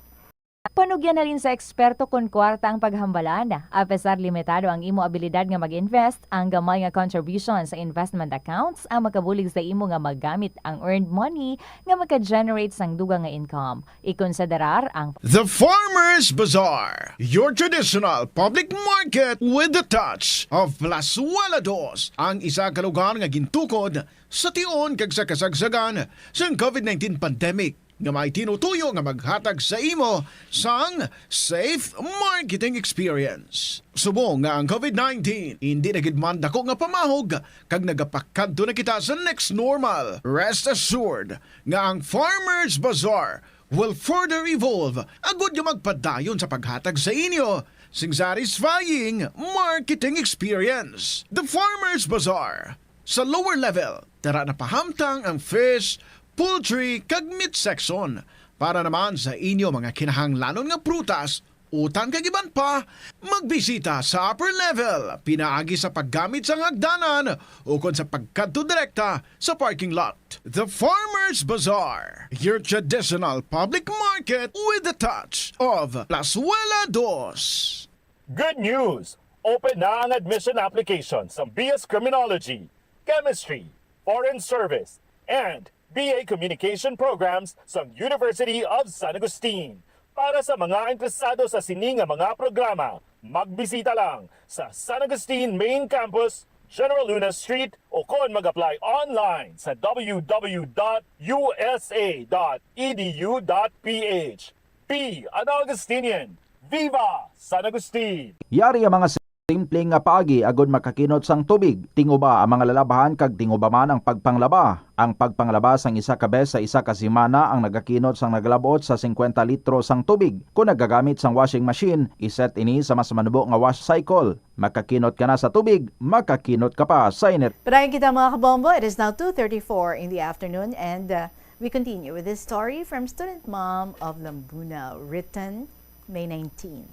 Panugyan halin sa eksperto kon kwarta ang paghambalan. Apesar limitado ang imo abilidad nga mag-invest, ang gamay nga contribution sa investment accounts ang makabulig sa imo nga magamit ang earned money nga maka-generate sang dugang nga income. Ikonsiderar ang The Farmers Bazaar, your traditional public market with the touch of Plazuela Dos, ang isa ka lugar nga gintukod sa tion kag sa kasagsagan sang covid nineteen pandemic, nga may tinutuyo nga maghatag sa imo sang safe marketing experience. Subong nga ang covid nineteen indi na gid man dako nga pamahog kag nagapakadto na kita sa next normal, rest assured nga ang Farmers Bazaar will further evolve agud nga magpadayon sa paghatag sa inyo sing satisfying marketing experience. The Farmers Bazaar, sa lower level, tara na pahamtang ang fish, poultry, kag meat section. Para naman sa inyo mga kinahanglanon nga prutas, utan kag iban pa, magbisita sa upper level, pinaagi sa paggamit sang hagdanan ukon sa pagkadto direkta sa parking lot. The Farmers Bazaar, your traditional public market with the touch of Plazuela Dos. Good news! Open na ang admission application sa B S Criminology, Chemistry, Foreign Service, and B A Communication programs sa University of San Agustin. Para sa mga interesado sa sini nga mga programa, magbisita lang sa San Agustin Main Campus, General Luna Street, o kon mag-apply online sa W W W dot U S A dot E D U dot P H. P. An Augustinian. Viva San Agustin! Yari ang mga simple nga paagi agud makakinot sang tubig. Tinguba ang mga lalabhan kag tinguba man ang pagpanglaba. Ang pagpanglaba sang isa ka bes sa isa ka semana ang nagakinot sang nagalab-ot sa singkwenta litro sang tubig. Kon nagagamit sang washing machine, iset ini sa mas manubo nga wash cycle. Makakinot ka na sa tubig, makakinot ka pa sa init. Padayon kita, mga kabombo. It is now two thirty-four in the afternoon, and, uh, we continue with this story from student mom of Lambuna, written May nineteen,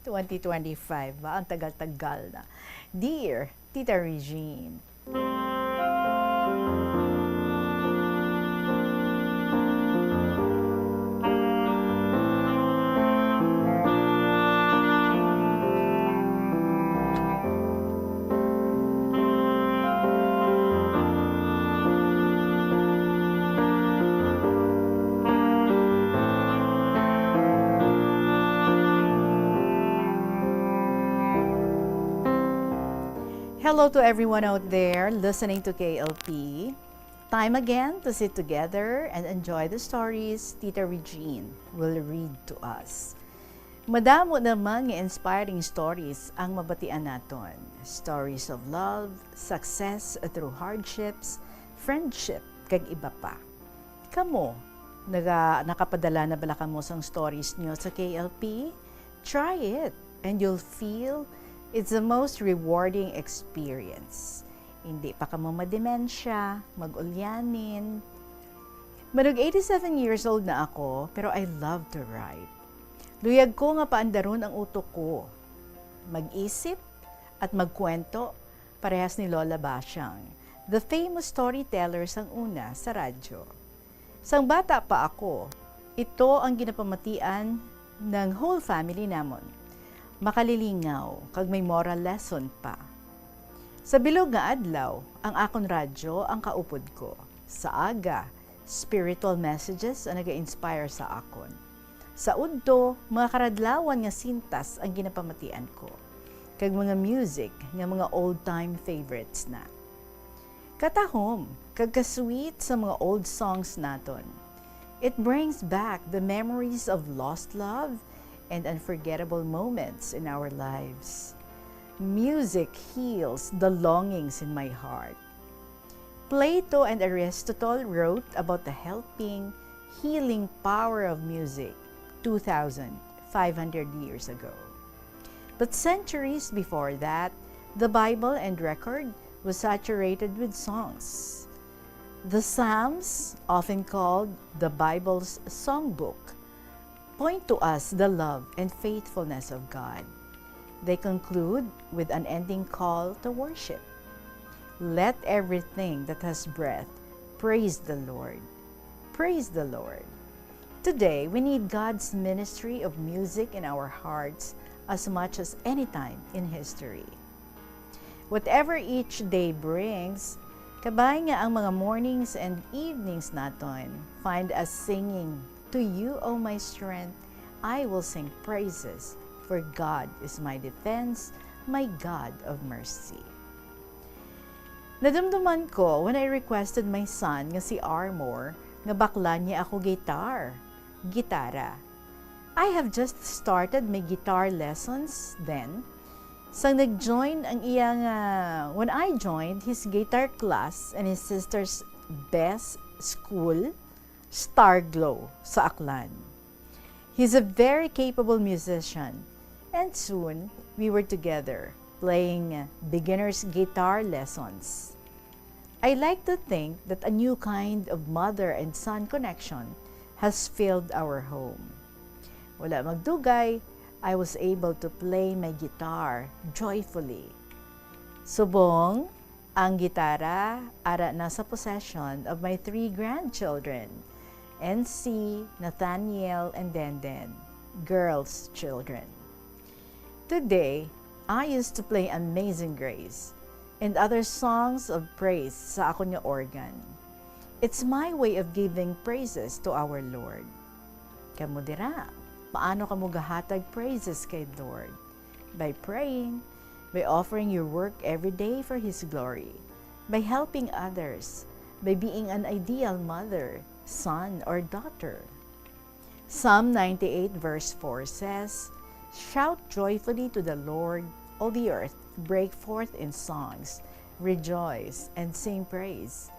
twenty twenty-five. Ba, ang tagal-tagal na. Dear Tita Regine. Hello to everyone out there listening to K L P. Time again to sit together and enjoy the stories Tita Regine will read to us. Madamo naman nga inspiring stories ang mabatian naton. Stories of love, success through hardships, friendship, kag iba pa. Kamo, naga, nakapadala na bala kamo sang stories nyo sa K L P? Try it, and you'll feel it's the most rewarding experience. Hindi pa kamo mademensya, mag-ulyanin. Manug eighty-seven years old na ako, pero I love to write. Luyag ko nga paandaron ang utok ko. Mag-isip at magkwento, parehas ni Lola Bashang, the famous storyteller sang una sa radyo. Sang bata pa ako, ito ang ginapamatian ng whole family namon. Makalilingaw kag may moral lesson pa. Sa bilog nga adlaw, ang akon radyo ang kaupod ko. Sa aga, spiritual messages ang naga-inspire sa akon. Sa udto, mga karadlawan nga sintas ang ginapamatian ko, kag mga music nga mga old-time favorites na. Katahom kag ka-sweet sa mga old songs naton. It brings back the memories of lost love and unforgettable moments in our lives. Music heals the longings in my heart. Plato and Aristotle wrote about the helping, healing power of music two thousand five hundred years ago. But centuries before that, the Bible and record was saturated with songs. The Psalms, often called the Bible's songbook, point to us the love and faithfulness of God. They conclude with an ending call to worship. "Let everything that has breath praise the Lord." Praise the Lord. Today, we need God's ministry of music in our hearts as much as any time in history. Whatever each day brings, kabay nga ang mga mornings and evenings naton find us singing, "To you, O my strength, I will sing praises, for God is my defense, my God of mercy." Nadumduman ko when I requested my son nga si Armor nga baklan niya ako guitar, gitara. I have just started my guitar lessons then. Sang nag-join ang iya nga, when I joined his guitar class in his sister's best school, Starglow, sa Aklan. He's a very capable musician, and soon we were together playing beginner's guitar lessons. I like to think that a new kind of mother and son connection has filled our home. Wala magdugay, I was able to play my guitar joyfully. Subong, ang gitara ara na sa possession of my three grandchildren, N C, Nathaniel, and Denden, girls' children. Today, I used to play Amazing Grace and other songs of praise sa akon nga organ. It's my way of giving praises to our Lord. Kamo dira, paano kamo gahatag praises kay Lord? By praying, by offering your work every day for His glory, by helping others, by being an ideal mother, son, or daughter. Psalm ninety-eight verse four says, "Shout joyfully to the Lord, O the earth, break forth in songs, rejoice, and sing praise."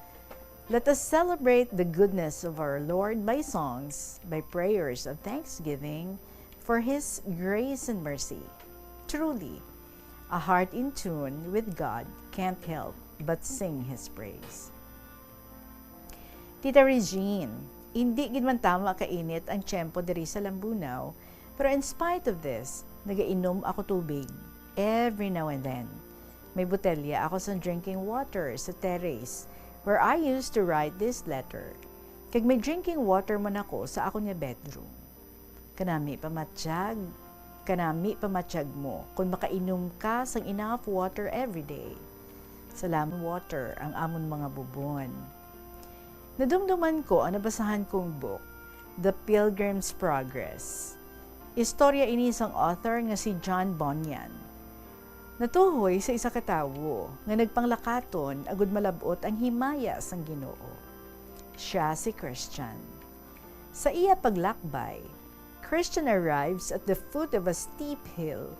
Let us celebrate the goodness of our Lord by songs, by prayers of thanksgiving for His grace and mercy. Truly, a heart in tune with God can't help but sing His praise. Tita Regine, hindi gid man tama kainit ang tiyempo diri sa Lambunao, pero in spite of this, nagainom ako tubig every now and then. May botelya ako sa drinking water sa terrace where I used to write this letter. Kag may drinking water man ako sa akon nga bedroom. Kanami pamatyag, kanami pamatyag mo kon makainom ka sang enough water every day. Salamat water ang amon mga bubon. Nadumduman ko ang nabasahan kong book, The Pilgrim's Progress. Istorya ini sang author nga si John Bunyan. Natuhoy sa isa ka tawo nga nagpanglakaton agud malab-ot ang himaya sang Ginoo. Sia si Christian. Sa iya paglakbay, Christian arrives at the foot of a steep hill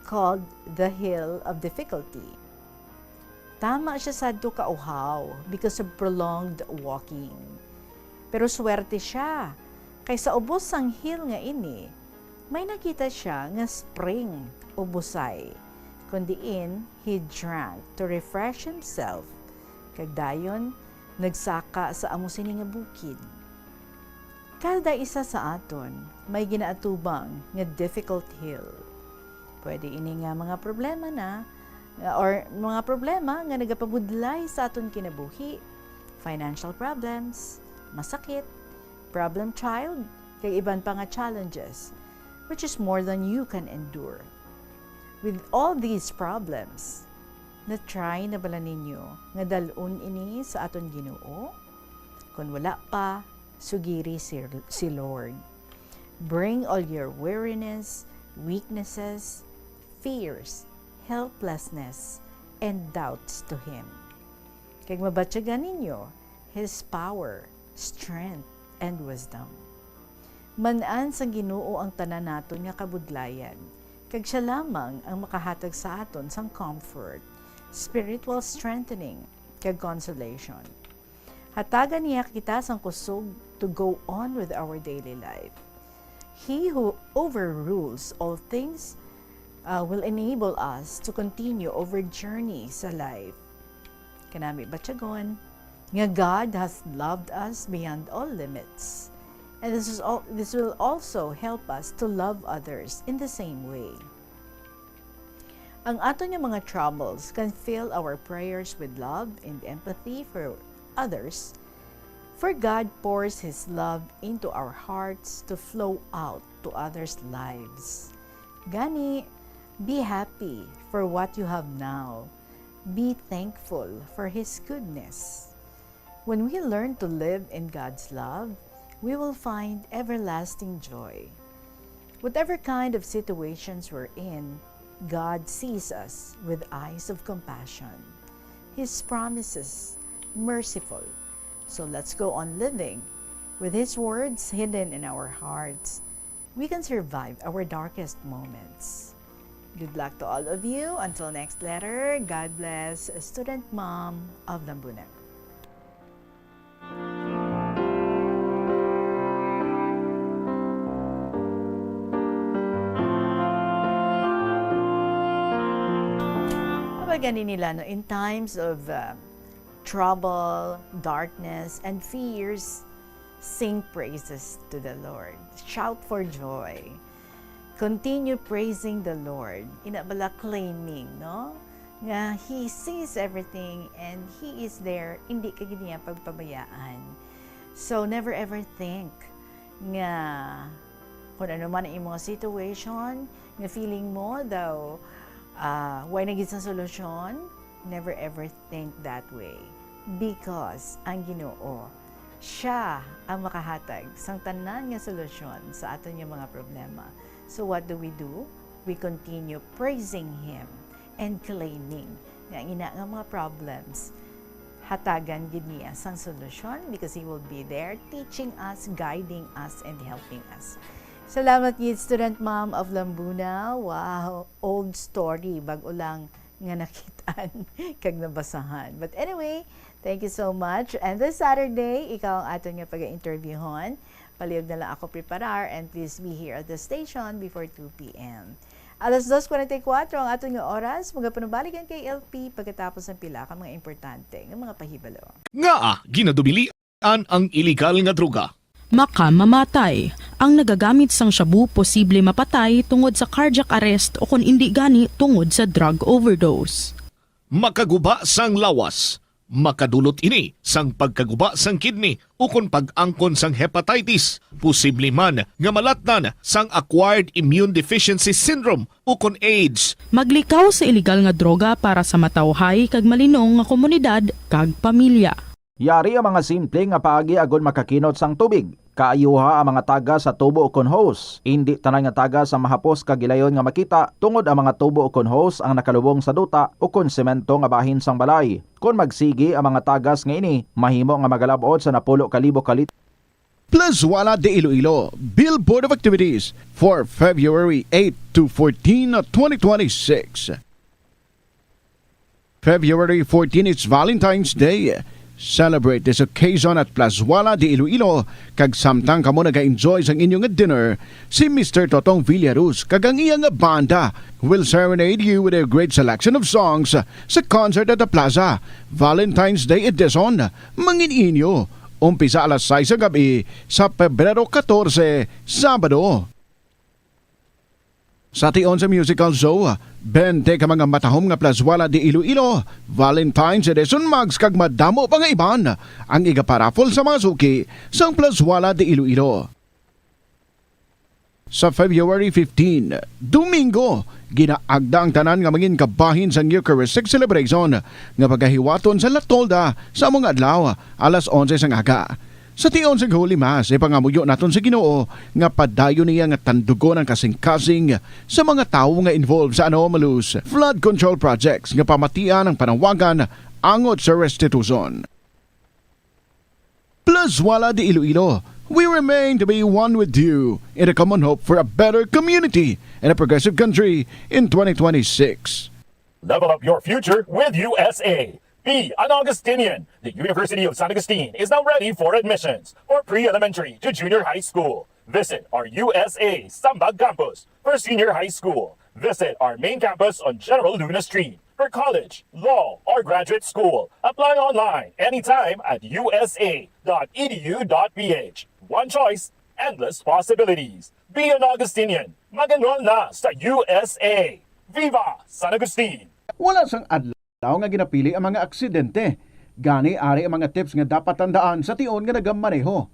called the Hill of Difficulty. Tama sia sadto ka uhaw because of prolonged walking. Pero swerte sia, kay sa ubos sang hill nga ini, may nakita sia nga spring o busay, kon diin he drank to refresh himself, kag dayon nagsaka sa amo sini nga bukid. Kada isa sa aton may ginaatubang nga difficult hill. Pwede ini nga mga problema na, or mga problema nga nagapabudlay sa aton kinabuhi, financial problems, masakit, problem child, kag iban pa nga challenges, which is more than you can endure. With all these problems, na-try na bala ninyo nga dal-on ini sa aton Ginoo? Kon wala pa, sugiri si, si Lord. Bring all your weariness, weaknesses, fears, helplessness, and doubts to Him. Kag mabatyagan ninyo His power, strength, and wisdom. Man-an sang Ginoo ang tanan naton nga kabudlayan, kag Sia lamang ang makahatag sa aton sang comfort, spiritual strengthening, kag consolation. Hatagan niya kita sang kusog to go on with our daily life. He who overrules all things, uh, will enable us to continue our journey sa life. Kanami batyagon nga God has loved us beyond all limits. And this is al-, this will also help us to love others in the same way. Ang aton nga mga troubles can fill our prayers with love and empathy for others, for God pours His love into our hearts to flow out to others' lives. Gani, be happy for what you have now. Be thankful for His goodness. When we learn to live in God's love, we will find everlasting joy. Whatever kind of situations we're in, God sees us with eyes of compassion. His promises merciful. So let's go on living with His words hidden in our hearts. We can survive our darkest moments. Good luck to all of you. Until next letter, God bless, student mom of Lambunag. Sabi gani nila, no, in times of, uh, trouble, darkness, and fears, sing praises to the Lord. Shout for joy. Continue praising the Lord. Ina bala claiming, no? Nga He sees everything and He is there, hindi ka gid niya pagpabayaan. So, never ever think nga kung ano man ang imong situation, nga feeling mo daw, ah, way na gid sa solusyon, never ever think that way. Because ang Ginoo, Sia ang makahatag sang tanan nga solusyon sa aton nga mga problema. So what do we do? We continue praising Him and claiming nga ang ina nga mga problems, hatagan gid niya sang solusyon because He will be there teaching us, guiding us, and helping us. Salamat gid, student mom of Lambunag. Wow, old story, bag-o lang nga nakitaan kag nabasahan. But anyway, thank you so much. And this Saturday, ikaw ang aton nga pag-interviewhon. Palihog na lang ako preparar and please be here at the station before two p.m. Alas dos cuarenta y cuatro ang aton nga oras. Magapanubalik ang K L P pagkatapos ng pila ka mga importante nga mga pahibalo. Ngaa ginadumilian ang iligal nga droga? Makamamatay. Ang nagagamit sang shabu posible mapatay tungod sa cardiac arrest o kon indi gani tungod sa drug overdose. Makaguba sang lawas. Makadulot ini sang pagkaguba sang kidney ukon pag-angkon sang hepatitis. Posible man nga malatnan sang acquired immune deficiency syndrome ukon AIDS. Maglikaw sa iligal nga droga para sa matawhay kag malinong nga komunidad kag pamilya. Yari ang mga simple nga paagi agod makakinot sang tubig. Kaayuha ang mga tagas sa tubo ukon hose. Indi tanan nga tagas ang mahapos kag gilayon nga makita, tungod ang mga tubo ukon hose ang nakalubong sa duta ukon semento nga bahin sang balay. Kon magsigi ang mga tagas nga ini, mahimo nga magalab-ot sa napulo ka libo ka litro. Plazuela de Iloilo, Billboard of Activities for February eight to fourteen, twenty twenty-six. February fourteen is Valentine's Day. Celebrate this occasion at Plazuela de Iloilo, kag samtang kamo naga-enjoy sang inyo nga dinner, si Mister Totong Villaruz kag ang iya nga banda will serenade you with a great selection of songs sa concert at the plaza. Valentine's Day edition, mangin inyo, umpisa alas sais sa gab-i sa Pebrero katorse, Sabado. Sa tion sa musical show, bente ka mga matahom nga Plazuela de Iloilo, Valentine's Edition mugs kag madamo pa nga iban ang igaparaffle sa mga suki sang Plazuela de Iloilo. Sa February fifteen, Domingo, ginaagda ang tanan nga mangin kabahin sang Eucharistic celebration nga pagahiwaton sa La Tolda sa amo nga adlaw, alas onse sang aga. Sa tion sang Holy Mass, ipangamuyo naton sa Ginoo nga padayon niya nga tandugon ang kasing-kasing sa mga tawo nga involved sa anomalous flood control projects nga pamatian ang panawagan angot sa restitution. Plazuela de Iloilo, we remain to be one with you in a common hope for a better community and a progressive country in twenty twenty-six. Level up your future with U S A. Be an Augustinian. The University of San Agustin is now ready for admissions for pre-elementary to junior high school. Visit our U S A Sambag campus. For senior high school, visit our main campus on General Luna Street. For college, law, or graduate school, apply online anytime at U S A dot E D U dot P H. One choice, endless possibilities. Be an Augustinian. Mag-enroll na sa U S A. Viva San Agustin! Wala sang adlaw nga ginapili ang mga aksidente. Gani, ari ang mga tips nga dapat tandaan sa tion nga nagamaneho.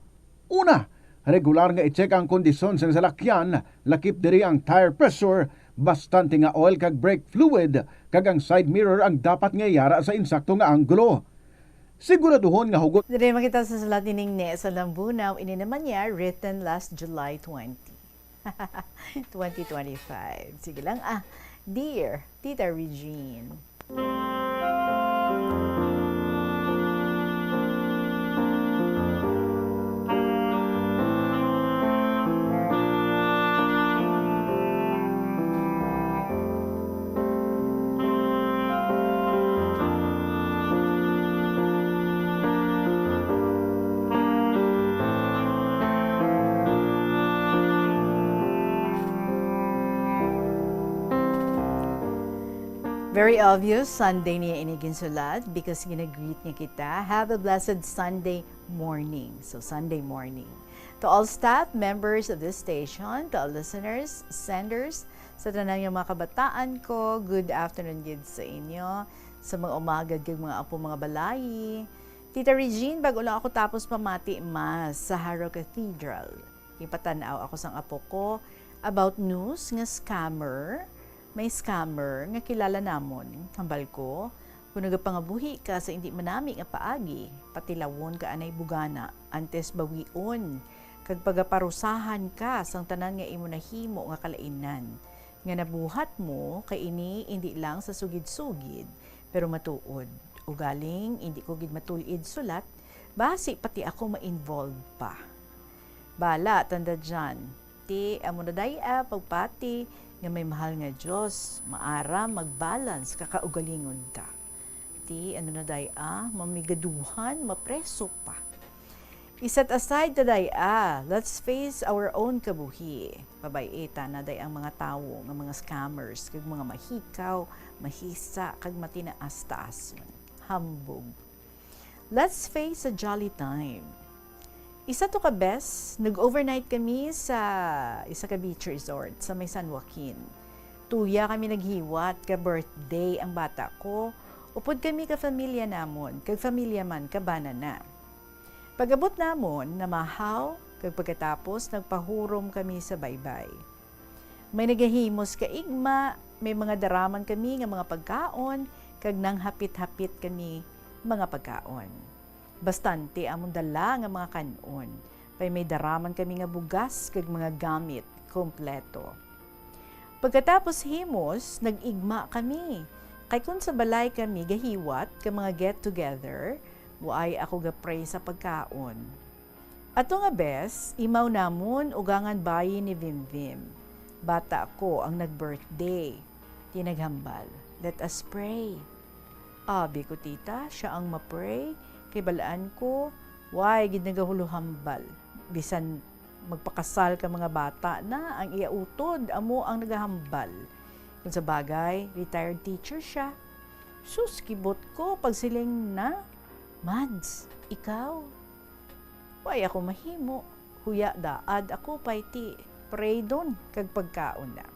Una, regular nga i-check ang kondisyon sang salakyan, lakip diri ang tire pressure, bastante nga oil kag brake fluid, kag ang side mirror ang dapat nga yara sa insakto nga anggulo. Siguraduhon nga hugot. Diri makita sa sulat ni Ningne sa Lambunaw, ini naman niya, written last July twenty, twenty twenty-five. Sige lang, ah. Dear Tita Regine. Very obvious, Sunday niya ini ginsulat because ginagreet niya kita, "Have a blessed Sunday morning." So, Sunday morning. To all staff, members of this station, to all listeners, senders, sa tanan nga mga kabataan ko, good afternoon gid sa inyo, sa mga umagad kag mga apo, mga balayi. Tita Regine, bag-o lang ako tapos pamati Mass sa Jaro Cathedral. Ginpatan-aw ako sang apo ko about news nga scammer. May scammer nga kilala namon. Hambal ko, kung nagapangabuhi ka sa indi manami nga paagi, patilawon ka anay bugana, antes bawion, kag pagaparusahan ka sang tanan nga imo nahimo nga kalainan, nga nabuhat mo, kay ini indi lang sa sugid-sugid, pero matuod. Ugaling, indi ko gid matul-id sulat, basi pati ako ma-involve pa. Bala, tanda dyan. Ti, amo na day, ah, pagpati nga may mahal nga Dios, maaram, magbalance, kakaugalingon ka. Ti, ano na day, ah, mamigaduhan, mapreso pa. I-set aside ta day, ah, let's face our own kabuhi. Pabay-i ta na day ang mga tawo nga mga scammers, kag mga mahikaw, mahisa, kag matinaas-taason. Hambog. Let's face a jolly time. Isa to ka bes, nag-overnight kami sa isa ka beach resort sa may San Joaquin. Tuya kami naghiwat ka birthday ang bata ko. Upod kami ka familia namon, kag familia man ka bana na. Pag-abot namon, namahaw, kag pagkatapos nagpahurom kami sa baybay. May nagahimos ka igma, may mga daraman kami nga mga pagkaon, kag nanghapit-hapit kami mga pagkaon. Bastante amon dala nga mga kan-on. Kay may dara man kami nga bugas kag mga gamit kompleto. Pagkatapos himos, nag-igma kami. Kay kon sa balay kami gahiwat ka mga get-together, waay ako ga-pray sa pagkaon. Ato nga bes, imaw namon ugangan bayi ni Vimvim. Bata ko ang nag-birthday. Tinaghambal, "Let us pray." Abi ko, "Tita, siya ang ma-pray." Kay balaan ko, way gid nagahuluhambal. Bisan magpakasal ka mga bata na, ang iya utod amo ang nagahambal. Kung sa bagay, retired teacher siya. Sus, kibot ko pagsiling na, "Mads, ikaw?" Way ako mahimo. Huya daad ako pay ti pray don kag pagkaon na.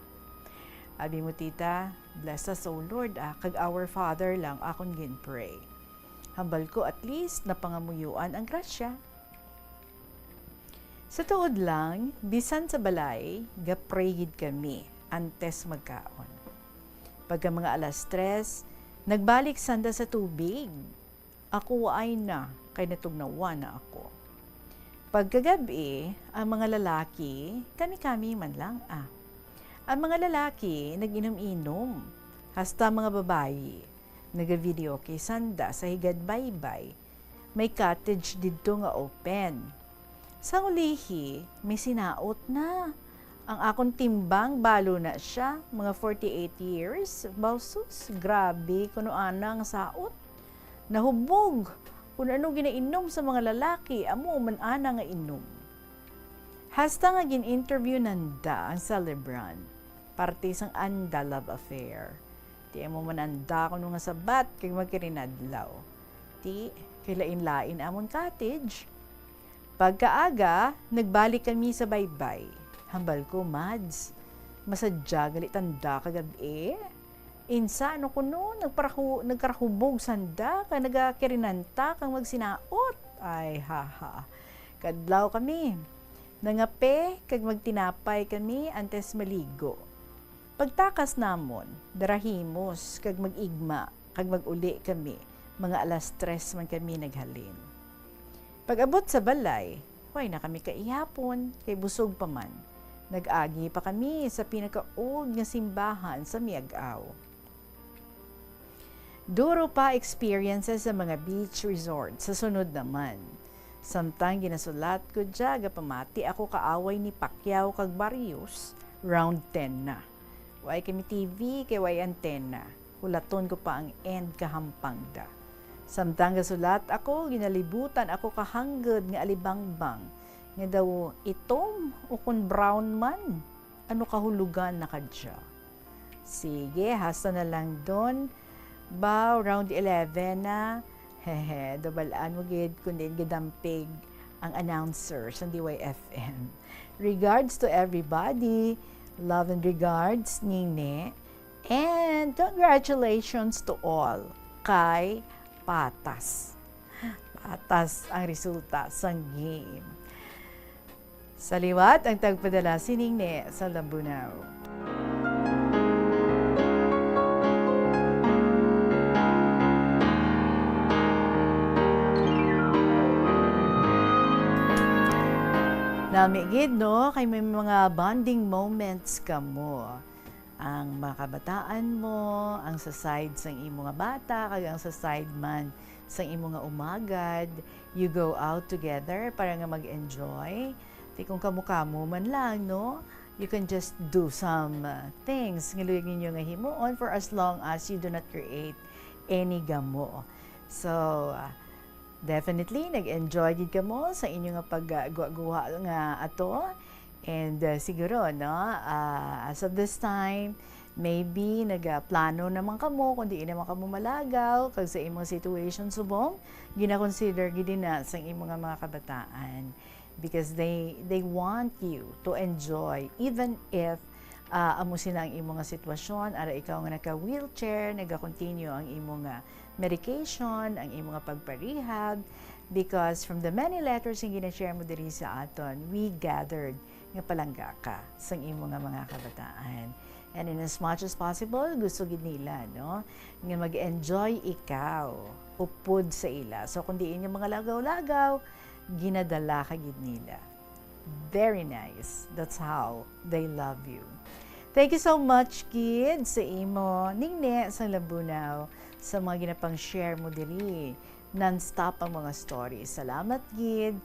Abi mo, "Tita, bless us, O Lord, ah, kag Our Father lang akon gin-pray." Hambal ko, at least napangamuyoan ang grasya. Sa tuod lang, bisan sa balay, ga-pray gid kami antes magkaon. Pagka mga alas tres, nagbalik sanda sa tubig. Ako waay na, kay natugnawan na ako. Pagkagab-i, ang mga lalaki, kami-kami man lang, ah. Ang mga lalaki, nag-inom-inom. Hasta mga babayi, naga-videoke sanda sa higad baybay. May cottage didto nga open. Sang ulihi, may sinaot na. Ang akon timbang, balo na sia, mga forty-eight years. Baw sus, grabe kuno ana nga saot. Nahubog. Kun ano ginainom sa mga lalaki, amo man ana nga inom. Hasta nga gin-interview nanda ang celebrant, parte sang anda love affair. Ti amo man anda kuno nga sabat kag magkirinadlaw. Ti, kay lain-lain amon cottage. Pagkaaga, nagbalik kami sa baybay. Hambal ko, "Mads, masadya gali tanda kagab-i? Insa ano kuno, nagparahu-, nagkarahubog sanda, kag nagakirinanta kag magsinaot." Ay, haha. Kadlaw kami. Nangape kag magtinapay kami antes maligo. Pagtakas namon, darahimos kag mag-igma kag mag-uli kami, mga alas tres man kami naghalin. Pag-abot sa balay, way na kami kaihapon, kay busog pa man. Nag-agi pa kami sa pinaka-old nga simbahan sa Miag-ao. Duro pa experiences sa mga beach resort sa sunod naman. Samtang ginasulat ko dya, gapamati ako kaaway ni Pacquiao kag Barrios, round ten na. Way kami T V, kay way antena. Hulaton ko pa ang end kahampang da. Samtang gasulat ako, ginalibutan ako ka hanggod nga alibangbang, nga daw itom ukon brown man. Ano kahulugan na kadya? Sige, hasta na lang don. Baw, round eleven na. Hehe, daw bal-an mo gid kun diin gadampig ang announcer sa D Y F M. Regards to everybody. Love and regards, Nene. And congratulations to all. Kay patas. Patas ang resulta sang game. Sa liwat ang tagpadala sining ni sa Lambunao. Nami gid, no? Kay may mga bonding moments kamo. Ang mga kabataan mo, ang sa side sang imo nga bata, kag ang sa side man sang imo nga umagad, you go out together para nga mag-enjoy. Ti kung kamo-kamo man lang, no? You can just do some, uh, things nga luyag ninyo nga himuon for as long as you do not create any gamo. So, uh, definitely, nag-enjoy gid kamo sa inyo nga pagguwa-guwa nga ato. And, uh, siguro, no, uh, as of this time, maybe nagaplano naman kamo kung diin naman kamo malagaw, kag sa imong situation subong, gina-consider gid na sang imong nga mga kabataan. Because they, they want you to enjoy, even if, uh, amo sina ang imong nga sitwasyon, ara ikaw nga naka-wheelchair, naga-continue ang imong nga medication, ang imong nga pagpa-rehab, because from the many letters nga gina-share mo diri sa aton, we gathered nga palangga ka sang imo nga mga kabataan. And in as much as possible, gusto gid nila, no, nga mag-enjoy ikaw upod sa ila. So, kung diin nga mga lagaw-lagaw, ginadala ka gid nila. Very nice. That's how they love you. Thank you so much, gid, sa imo, Ningne, sa Labunaw, sa mga ginapang-share mo diri. Non-stop ang mga stories. Salamat, gid.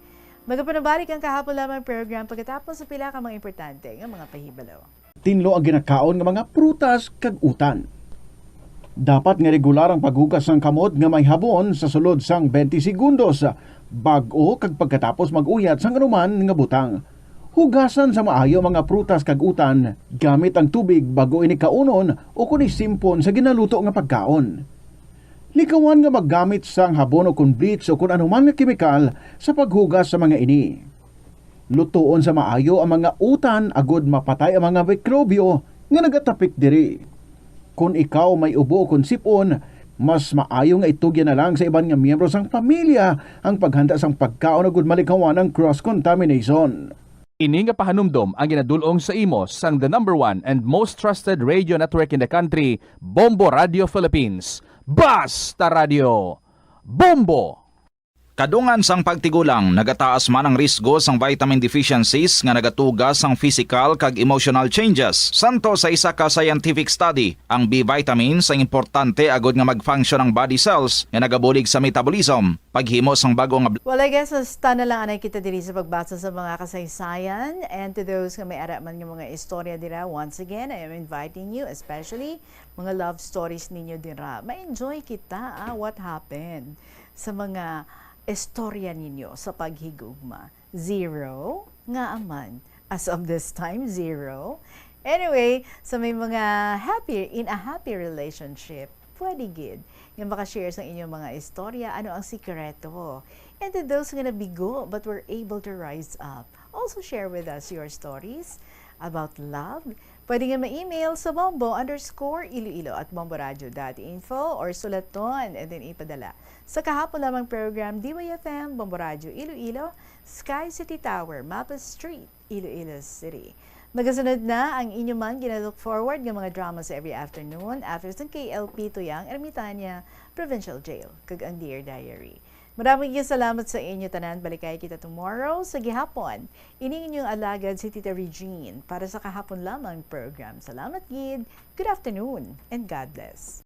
Magapanabalik ang Kahapon Lamang program pagkatapos sa pila ka mga importante nga mga pahibalo. Tinlo ang ginakaon nga mga prutas kag utan. Dapat nga regular ang paghugas sang kamot nga may habon sa sulod sang twenty segundos bag-o kag pagkatapos mag-uyat sang anuman nga butang. Hugasan sa maayo ang mga prutas kag utan gamit ang tubig bag-o ini kaunon o kon isimpon sa ginaluto nga pagkaon. Likawan nga maggamit sang habon o kon bleach o kon anuman nga kemikal sa paghugas sa mga ini. Lutoon sa maayo ang mga utan agod mapatay ang mga mikrobyo nga nagatapik diri. Kon ikaw may ubo o kon sip-on, mas maayo nga itugyan na lang sa iban nga miyembro sang pamilya ang paghanda sang pagkaon agud malikawan ang cross-contamination. Ini nga pahanumdom ang ginadul-ong sa imo sang the number one and most trusted radio network in the country, Bombo Radio Philippines. Basta Radio! Bombo! Kadungan sang pagtigulang, nagataas man ang risgo sang vitamin deficiencies nga nagatuga sang physical kag emotional changes. Santo sa isa ka scientific study, ang B vitamins ang importante agud nga mag-function ang body cells nga nagabulig sa metabolism, paghimo sang bag-o nga bl- Well, I guess, hasta na lang anay kita diri sa pagbasa sa mga kasaysayan. And to those nga may ara man nga mga istorya dira, once again, I am inviting you, especially mga love stories ninyo dira. Ma-enjoy kita, ah, what happened sa mga istorya ninyo sa paghigugma. Zero? Ngaa man? As of this time, zero? Anyway, sa may mga happy, in a happy relationship, pwede gid nga makashare sa inyong mga istorya, ano ang sikreto. And to those nga nabigo but were able to rise up, also share with us your stories about love. Pwede nga ma-email sa bombo underscore iloilo at bomboradio dot info or sulaton and then ipadala sa Kahapon Lamang Program, D Y F M, Bombo Radio Iloilo, Sky City Tower, Mapa Street, Iloilo City. Magasunod na ang inyo man gina-look forward nga mga drama sa every afternoon after sang K L P Tuyang Ermitania Provincial Jail kag ang Dear Diary. Maraming salamat sa inyo tanan. Balikay kita tomorrow sa gihapon. Ini inyong alagad si Tita Regine para sa Kahapon Lamang Program. Salamat gid. Good afternoon and God bless.